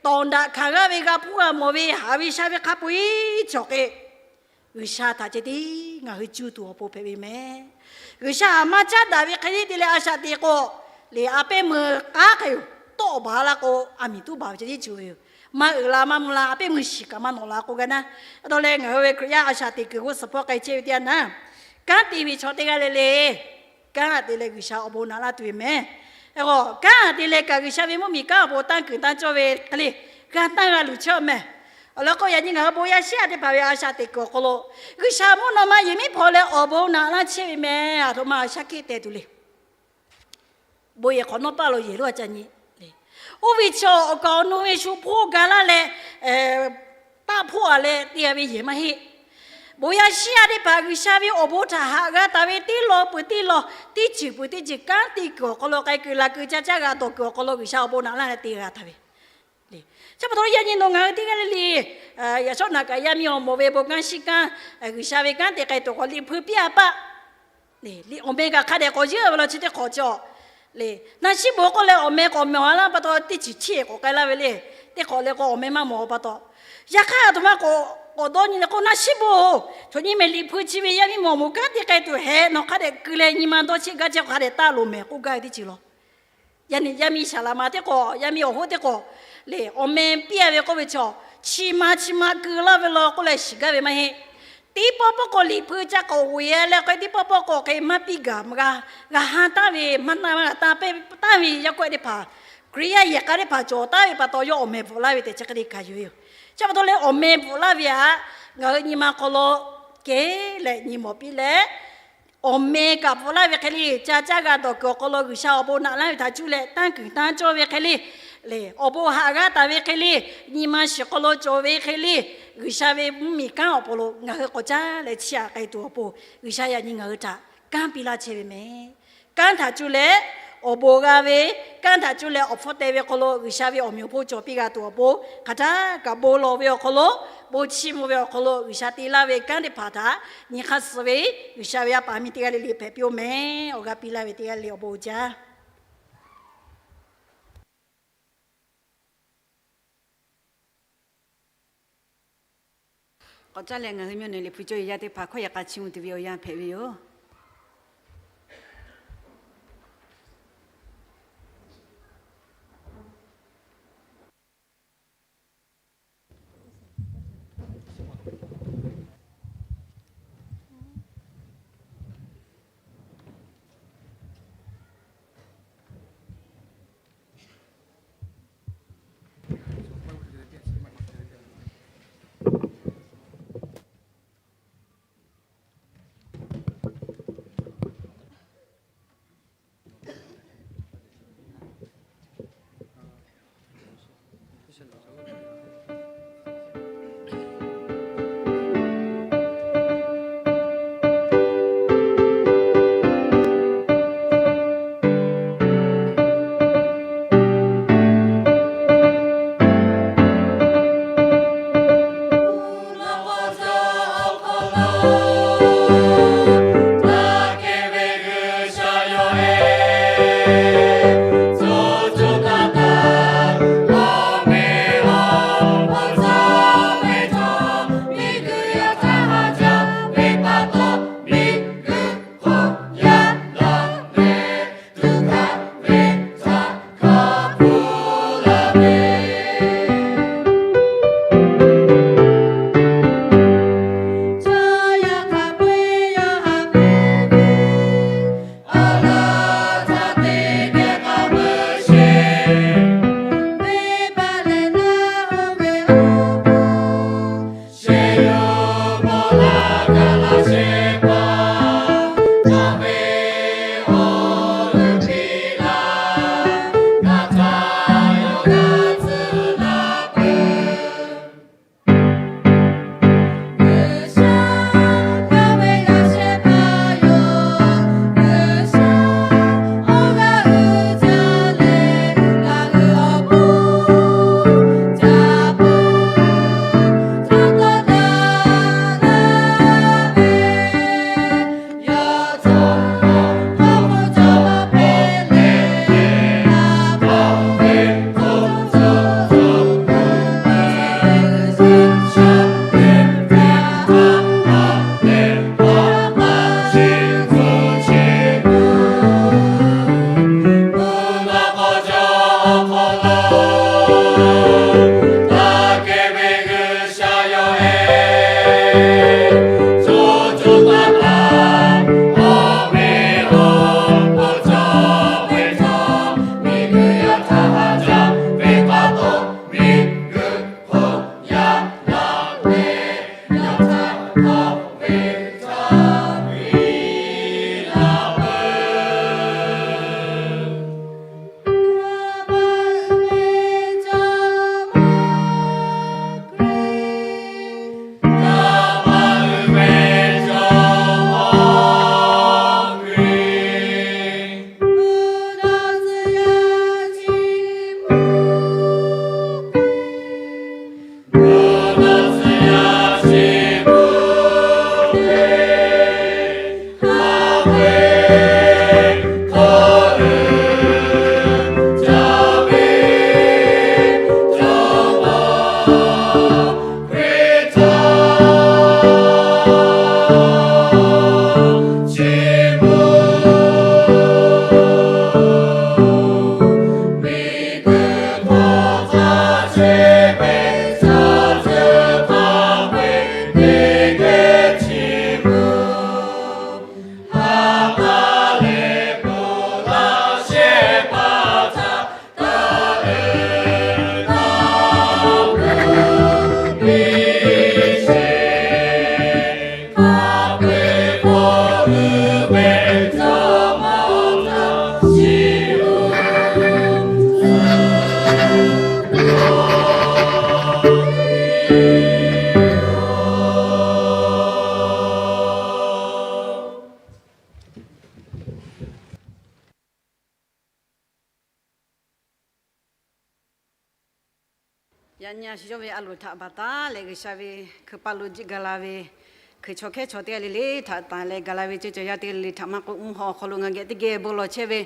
tawˍ daꞈ hkanˍ g'aˇ ve g'a hpuˇ g'a mawˬ ve haꞈ ve sha ve hk'a peu-eˬ cawˬ k'e, G'uiˬsha htaꞈ ceh tiˉ ngaˬ hui cuˇ tuˬ awˬ pon hpehꞈ ve mehˍ. G'uiˬsha aꞈ maˇ caˉ daꞈ ve hk'e le te leh a shaꞈ teꞈ k'o, le a pehˉ meuˇ k'aˉ hk'e yoˬ. Tawˆ baˬ la k'o, a miˬ tuˉ baˬ ve ceh tiˉ cuˬ ve yoˬ. Maˇ uiˍ la maˇ mvuh la, a pehˉ meuˇ shiˍ kaꞈ maˇ nawꞈ la k'oˆ gaˇ naˉ. Hk'e te leh ngaˬ hui ve Hkriꞈ yaˇ a shaꞈ teꞈ kuiˬ g'uˇ suhˍ hpawˇ k'ai chehˇ ve teˇ yanˇ htaˇ, kanˉ te ve chaw teˇ g'aˇ le le kanˉ te leh G'uiˬsha awˬ bon naꞈ laˇ tuˬ ve mehˍ. Hk'e k'o, kanˉ te leh kaꞈ G'uiˬsha ve mvuhˇmiˬ kanˉ awˬ pon tanˇ kuiˬ tanˇ cawˇ ve hk'e le, g'a tanˇ g'a luˬ chehˇ mehˍ. Awˬ lawn k'o, yaꞈ nyi ngaˬ hui bon yaˇ shiˉ a teˇ hpaˍ ve a shaꞈ teꞈ kuiˬ awˬ hk'aw lo, G'uiˬsha mvuhˇ naw ma yehˬ miˉ hpaw leh awˬ bon naꞈ laˇ chehˇ ve mehˍ. Aˬ htoꞈ ma shaˉ hkiˆ teh tuˬ le. Bon yehˬ hk'awꞈ nawˉ paˇ lo yehˬ lonˉ a ca nyi. Oˇ ve chaw awˬ kaˍ awˬ nu ve shu hpoˇ ga laˇ leh, taˆ hpoˆ a leh te a ve yehˬ maˇ heˆ. Bon yaˇ shiˉ a teˇ hpaˍ G'uiˬsha ve awˬ bon htaꞈ haꞈ g'a taˍ ve teˇ law peuˬ teˇ law, teˇ ceuˬ peuˬ teˇ ceuˬ kanˉ te kuiˬ awˬ hk'aw lo k'ai kuiˬ la kuiˬ ca caˇ g'a dawˬ kuiˬ awˬ hk'aw lo G'uiˬsha awˬ bon naꞈ laˇ leh te g'a taˍ ve Chi pa taw yaꞈ nyi nawˬ ngaˬ hui teˇ g'aˇ le le, yaꞈ shawˉ naꞈ kaꞈ yaˇ miˇ awˬ moˍ ve bon kanˉ shiˉ kanˉ, G'uiˬsha ve kanˉ te k'ai tuˬ k'awꞈ liꞈ hpui piˇ a paˆ. Liꞈ awˬ meh kaꞈ hk'a dehꞈ k'awꞈ yeunˇ ve law chi teˇ hk'awꞈ cawˬ. Naˆ shiˉ bon k'oˆ leh awˬ meh k'awꞈ mawˬ a laˇ pa taw, teˇ ceuˬ chiˇ k'awꞈ k'ai laˇ ve le. Teˇ hk'awꞈ leh k'o awˬ meh maˇ mawˬ pa taw, yaꞈ hk'aˇ aˬ htoꞈ ma k'awꞈ dawˇ nyi leh k'o, naˆ shiˉ bon-oˬ, chaw nyi mehˍ liꞈ hpui chi ve yaˇ miˇ mawˬ moˍ kanˉ te k'ai tuˬ hehꞈ, nawˬ hk'a dehꞈ keu leh nyi ma dawˇ cheˆ gaˇ chehˇ hk'a dehꞈ taˆ loˍ mehˍ k'oˆ gaˇ ve teˇ ceuˬ law. Yaˇ miˇ shaˍ laꞈ ma teˇ k'awꞈ, yaˇ miˇ awˬ hoˉ teˇ k'awꞈ le, awˬ meh piˇ a ve k'oˆ ve chaw, chi ma chi ma keu laˇ ve law k'oˆ leh shiˍ gaˇ ve maˇ heˆ. Teˇ pawˆ pawˆ k'o liꞈ hpui ca k'awꞈ g'oꞈ e leh k'o, teˇ pawˆ pawˆ k'o hk'e maˇ piˇ gaˬ, g'a ha taˍ ve, maˇ taˍ ve, g'a taˍ pehˇ taˍ ve yaˇ k'oˆ teˇ hpaˍ, Hkriꞈ yaˇ yehˬ k'a teˇ hpaˍ cawˬ taˍ ve pa taw, yawˇ awˬ meh bvuhꞈ laˇ ve tehꞈ chi hk'e le kaꞈ yoˬ ve yoˬ. Chi pa taw leh awˬ meh bvuhꞈ laˇ ve htaꞈ ngaˬ hui nyi ma hk'aw lo kehˬ leh nyi mawˬ piˇ leh, awˬ meh kaꞈ bvuhꞈ laˇ ve hk'e le, ca caˇ g'a dawˬ kuiˬ awˬ hk'aw lo G'uiˬsha awˬ bon naꞈ laˇ ve htaꞈ cuˇ leh tanˇ kuiˬ tanˇ cawˇ ve hk'e le, awˬ bon haꞈ g'a taˍ ve hk'e le, nyi ma shiˍ hk'aw lo cawˬ ve hk'e le, G'uiˬsha ve mvuhˇmiˬ kanˉ awˬ hk'aw lo ngaˬ hui k'awꞈ caˇ leh chiˇ aꞈ k'ai tuˬ awˬ pon, G'uiˬsha yaꞈ nyi ngaˬ hui htaꞈ kanˉ piˇ laˇ chehˇ ve mehˍ. Kanˉ htaꞈ cuˇ leh awˬ bon g'a ve, kanˉ htaꞈ cuˇ leh awˬ hpfuhˇ teh ve hk'aw lo G'uiˬsha ve awˬ meꞈ awˬ hponˇ cawˬ piˇ g'a tuˬ awˬ pon, hk'aˬ htaˇ kaꞈ bon lawˬ ve awˬ hk'aw lo, bon chiˇ mvuh ve awˬ hk'aw lo G'uiˬsha te laˇ ve kanˉ teˇ hpaˍ htaꞈ nyi hk'aˇ suh ve, G'uiˬsha ve yaˇ paˍ miˇ teˇ g'aˇ le le hpehꞈ piˇ-oˬ mehˍ. Awˬ g'aˇ piˇ laˇ ve teˇ g'aˇ le le awˬ bon uiˍ jaˇ. K'awꞈ caˇ leh ngaˬ hui miˇ awˬ nyi liꞈ hpu cawˇ ve yaˇ teˇ hpaˍ hkawˇ yehˬ k'a chiˇ mvuh tuˬ ve awˬ yanˇ hpehꞈ ve yoˬ. Yaꞈ nyi a shu yawˇ ve a loˍ htaꞈ baˬ taˉ leh, G'uiˬsha ve hkui paˇ lo jiˆ ga la ve, hkui chaw hkehˉ chaw teˇ g'aˇ le le htaꞈ tanˬ leh gaˬ la ve, ceuˬ cawˬ yaˇ teˇ g'aˇ le le htaꞈ maˇ k'oˆ, mvuhˇ haw awˬ hk'aw lo ngaˬ geh teˇ geh bon lawˬ chehˇ ve,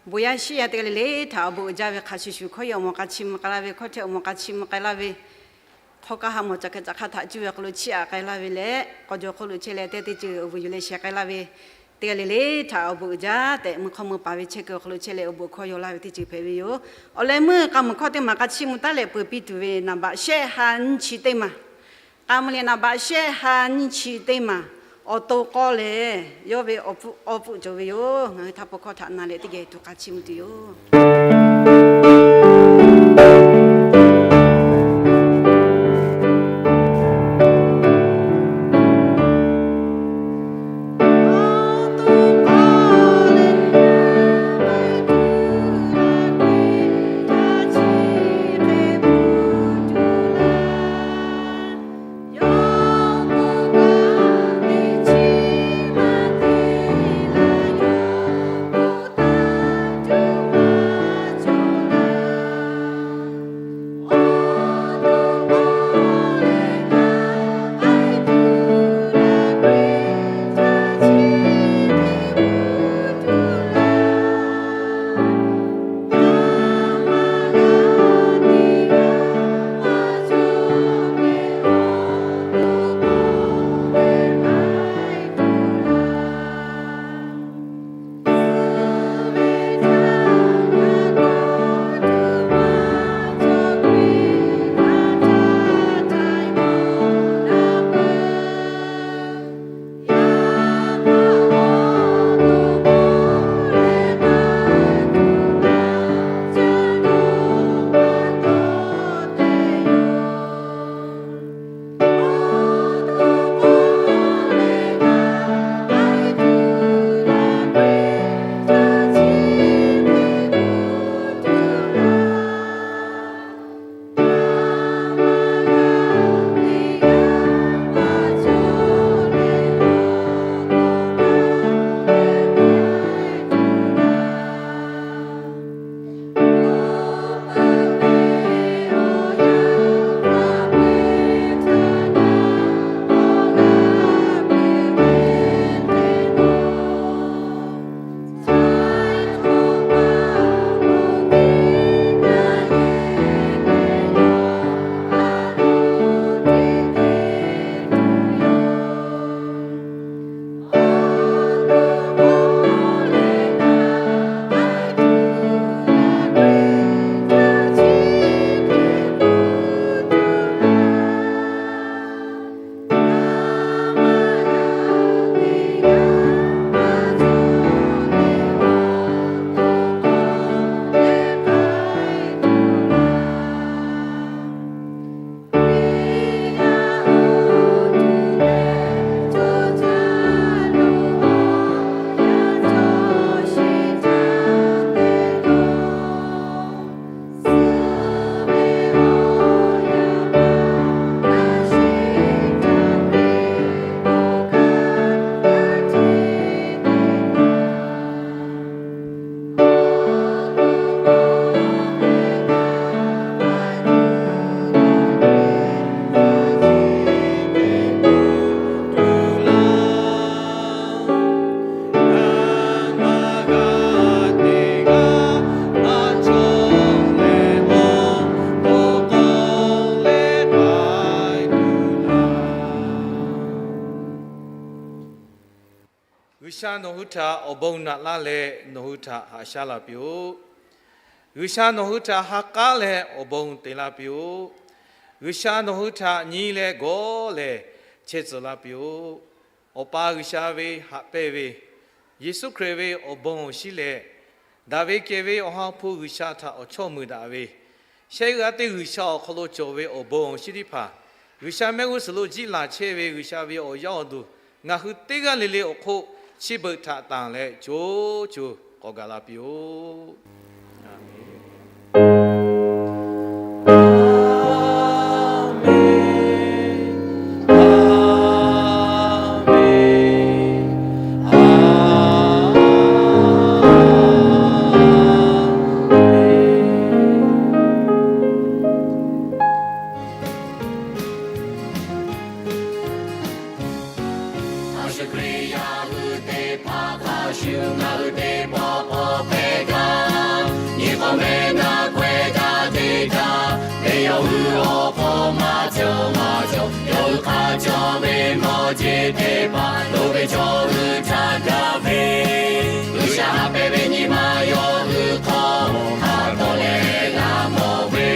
bon yaˇ shiˉ yaˇ teˇ g'aˇ le le htaꞈ awˬ bon uiˍ jaˇ ve hk'a shuˍ shuˍ, hkawˇ yaˇ awˬ moˍ k'a chi mvuh k'ai laˇ ve, hkawˇ hteˇ awˬ moˍ k'a chi mvuh k'ai laˇ ve, hk'aw k'aˇ ha mawˬ ca hk'e ca hk'aˇ htaꞈ cuˇ ve awˬ hk'aw lo chiˇ aꞈ k'ai laˇ ve leh, k'aw jaw hk'oˆ lo chehˇ leh, teˇ teˇ ceuˬ awˬ vuiˬ yuˬ leh shehˍ k'ai laˇ ve teˇ g'aˇ le le htaꞈ awˬ bon uiˍ jaˇ tehꞈ, mvuhˇ hk'awˇ mvuhˇ paˍ ve chehˇ kuiˬ awˬ hk'aw lo chehˇ leh awˬ bon hkawˇ yaw laˇ ve teˇ ceuˬ hpehꞈ ve yoˬ. Awˬ leh meuˇ k'a muiˬ hkawˇ teˇ maˬ k'a chiˇ mvuh taˉ leh peuˬ piˇ tuˬ ve naˍ baꞈ shehˆ ha nyiˇ chi teˇ maˬ, k'a muiˬ leh naˍ baꞈ shehˆ ha nyiˇ chi teˇ maˬ, awˬ to k'awˇ lehˬ yawˇ ve awˬ pfuhˆ awˬ pfuhˆ cawˬ ve yoˬ. Ngaˬ hui htaˇ pawˆ hkawˇ htaꞈ na leh teˇ geh tuˬ k'a chiˇ mvuh tuˬ yoˬ. G'uiˬsha nawˬ hui htaꞈ awˬ bon naꞈ laˇ leh nawˬ hui htaꞈ haꞈ shaˉ la piˇ-oˆ. G'uiˬsha nawˬ hui htaꞈ ha k'aˉ leh awˬ bon te laˇ piˇ-oˆ. G'uiˬsha nawˬ hui htaꞈ nyi leh gawˬ lehˬ chehˇ tcuh laˇ piˇ-oˆ. Awˬ pa G'uiˬsha ve haꞈ pehnˇ ve, Yeˍsuˆ Hkriꞈ ve awˬ bon awˬ shinˉ leh, daꞈ ve kehˬ ve Awˬ ha hpu G'uiˬsha htaꞈ awˬ chawˇ mui daꞈ ve, shehˆ g'aˇ teˇ G'uiˬsha awˬ hk'aw lo cawˬ ve awˬ bon awˬ shinˉ teˇ hpaˍ, G'uiˬsha mehˆ g'uˇ suhˍ lo jiˆ laˬ chehˇ ve G'uiˬsha ve awˬ yaˇ awˬ duˬ ngaˬ hui teˇ g'aˇ le le awˬ hk'oˆ chi beuꞈ htaꞈ tanˬ leh co co k'awꞈ gaˬ la piˇ-oˆ. Ngaˬ hui teˇ pawˆ k'awꞈ hpehˇ gaˇ. Nyi k'awꞈ meh naˆ k'awehˇ daꞈ te daꞈ ve, yawˇ hui awˬ hk'aw maˇ cawˬ maˇ cawˬ, yawˇ hui hk'a cawˬ ve mawˇ jeˬ teˇ hpaˍ loˍ ve chaw hui htaꞈ gaˇ ve, G'uiˬsha haꞈ pehnˇ ve nyi ma yawˇ hui hk'aw hk'a tawˍ leh g'a mawˬ ve,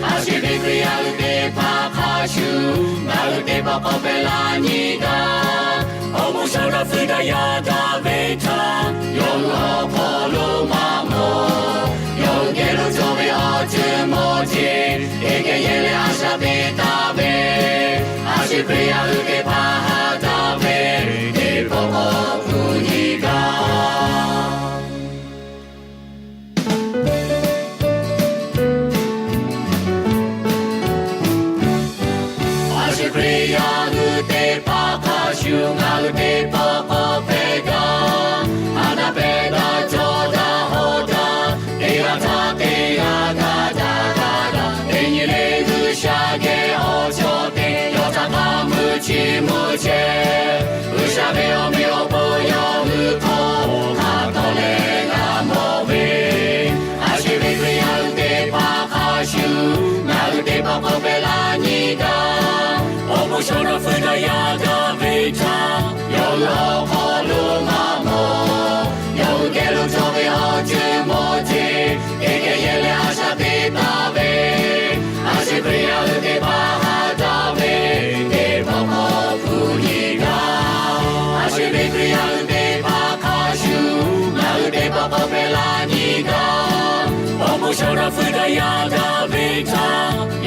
a shu ve Hkriꞈ yaˇ hui teˇ hpaˍ hk'a shuˍ ngaˬ hui teˇ pawˆ k'awꞈ hpehˇ la nyi gaˇ. Awˬ moˍ shaw daꞈ fuiˍ daꞈ yaˇ daꞈ ve htaꞈ yawˇ hui awˬ hk'aw lo maˇ mawˬ. Yawˇ hui geh lo cawˬ ve awˬ ceuˬ mawˇ jeˬ teˇ geh yehˇ leh a shaꞈ teꞈ taˍ ve, a shu Hkriꞈ yaˇ hui teˇ hpaˍ haꞈ daꞈ ve teˇ pawˆ k'awꞈ hpu nyi gaˇ. A shu Hkriꞈ yaˇ hui teˇ hpaˍ hk'a shuˍ ngaˬ hui teˇ pawˆ k'awꞈ hpehˇ gaˇ. Haꞈ daꞈ pehˬ daꞈ cawˬ daꞈ hawˍ daꞈ, teˇ g'aˇ htaꞈ teˇ g'aˇ ga daꞈ ga daꞈ, teˇ nyi le G'uiˬsha geh awˬ chawˇ te yawˇ htaꞈ k'a mui chi mui chehˇ. G'uiˬsha ve awˬ meꞈ awˬ hponˇ yawˇ hui hk'aw hk'a tawˍ leh g'a mawˬ ve, a shu ve Hkriꞈ yaˇ hui teˇ hpaˍ hk'a shuˍ ngaˬ hui teˇ pawˆ k'awꞈ hpehˇ la nyi gaˇ. Awˬ moˍ shaw daꞈ fuiˍ daꞈ yaˇ daꞈ ve htaꞈ yawˇ hui awˬ hk'aw lo maˇ mawˬ. Yawˇ hui geh lo cawˬ ve awˬ ceuˬ mawˇ jeˬ teˇ geh yehˇ leh a shaꞈ teꞈ taˍ ve, a shu Hkriꞈ yaˇ hui teˇ hpaˍ haꞈ daꞈ ve teˇ pawˆ k'awꞈ hpu nyi gaˇ. A shu ve Hkriꞈ yaˇ hui teˇ hpaˍ hk'a shuˍ ngaˬ hui teˇ pawˆ k'awꞈ hpehˇ la nyi gaˇ. Awˬ moˍ shaw daꞈ fuiˍ daꞈ yaˇ daꞈ ve htaꞈ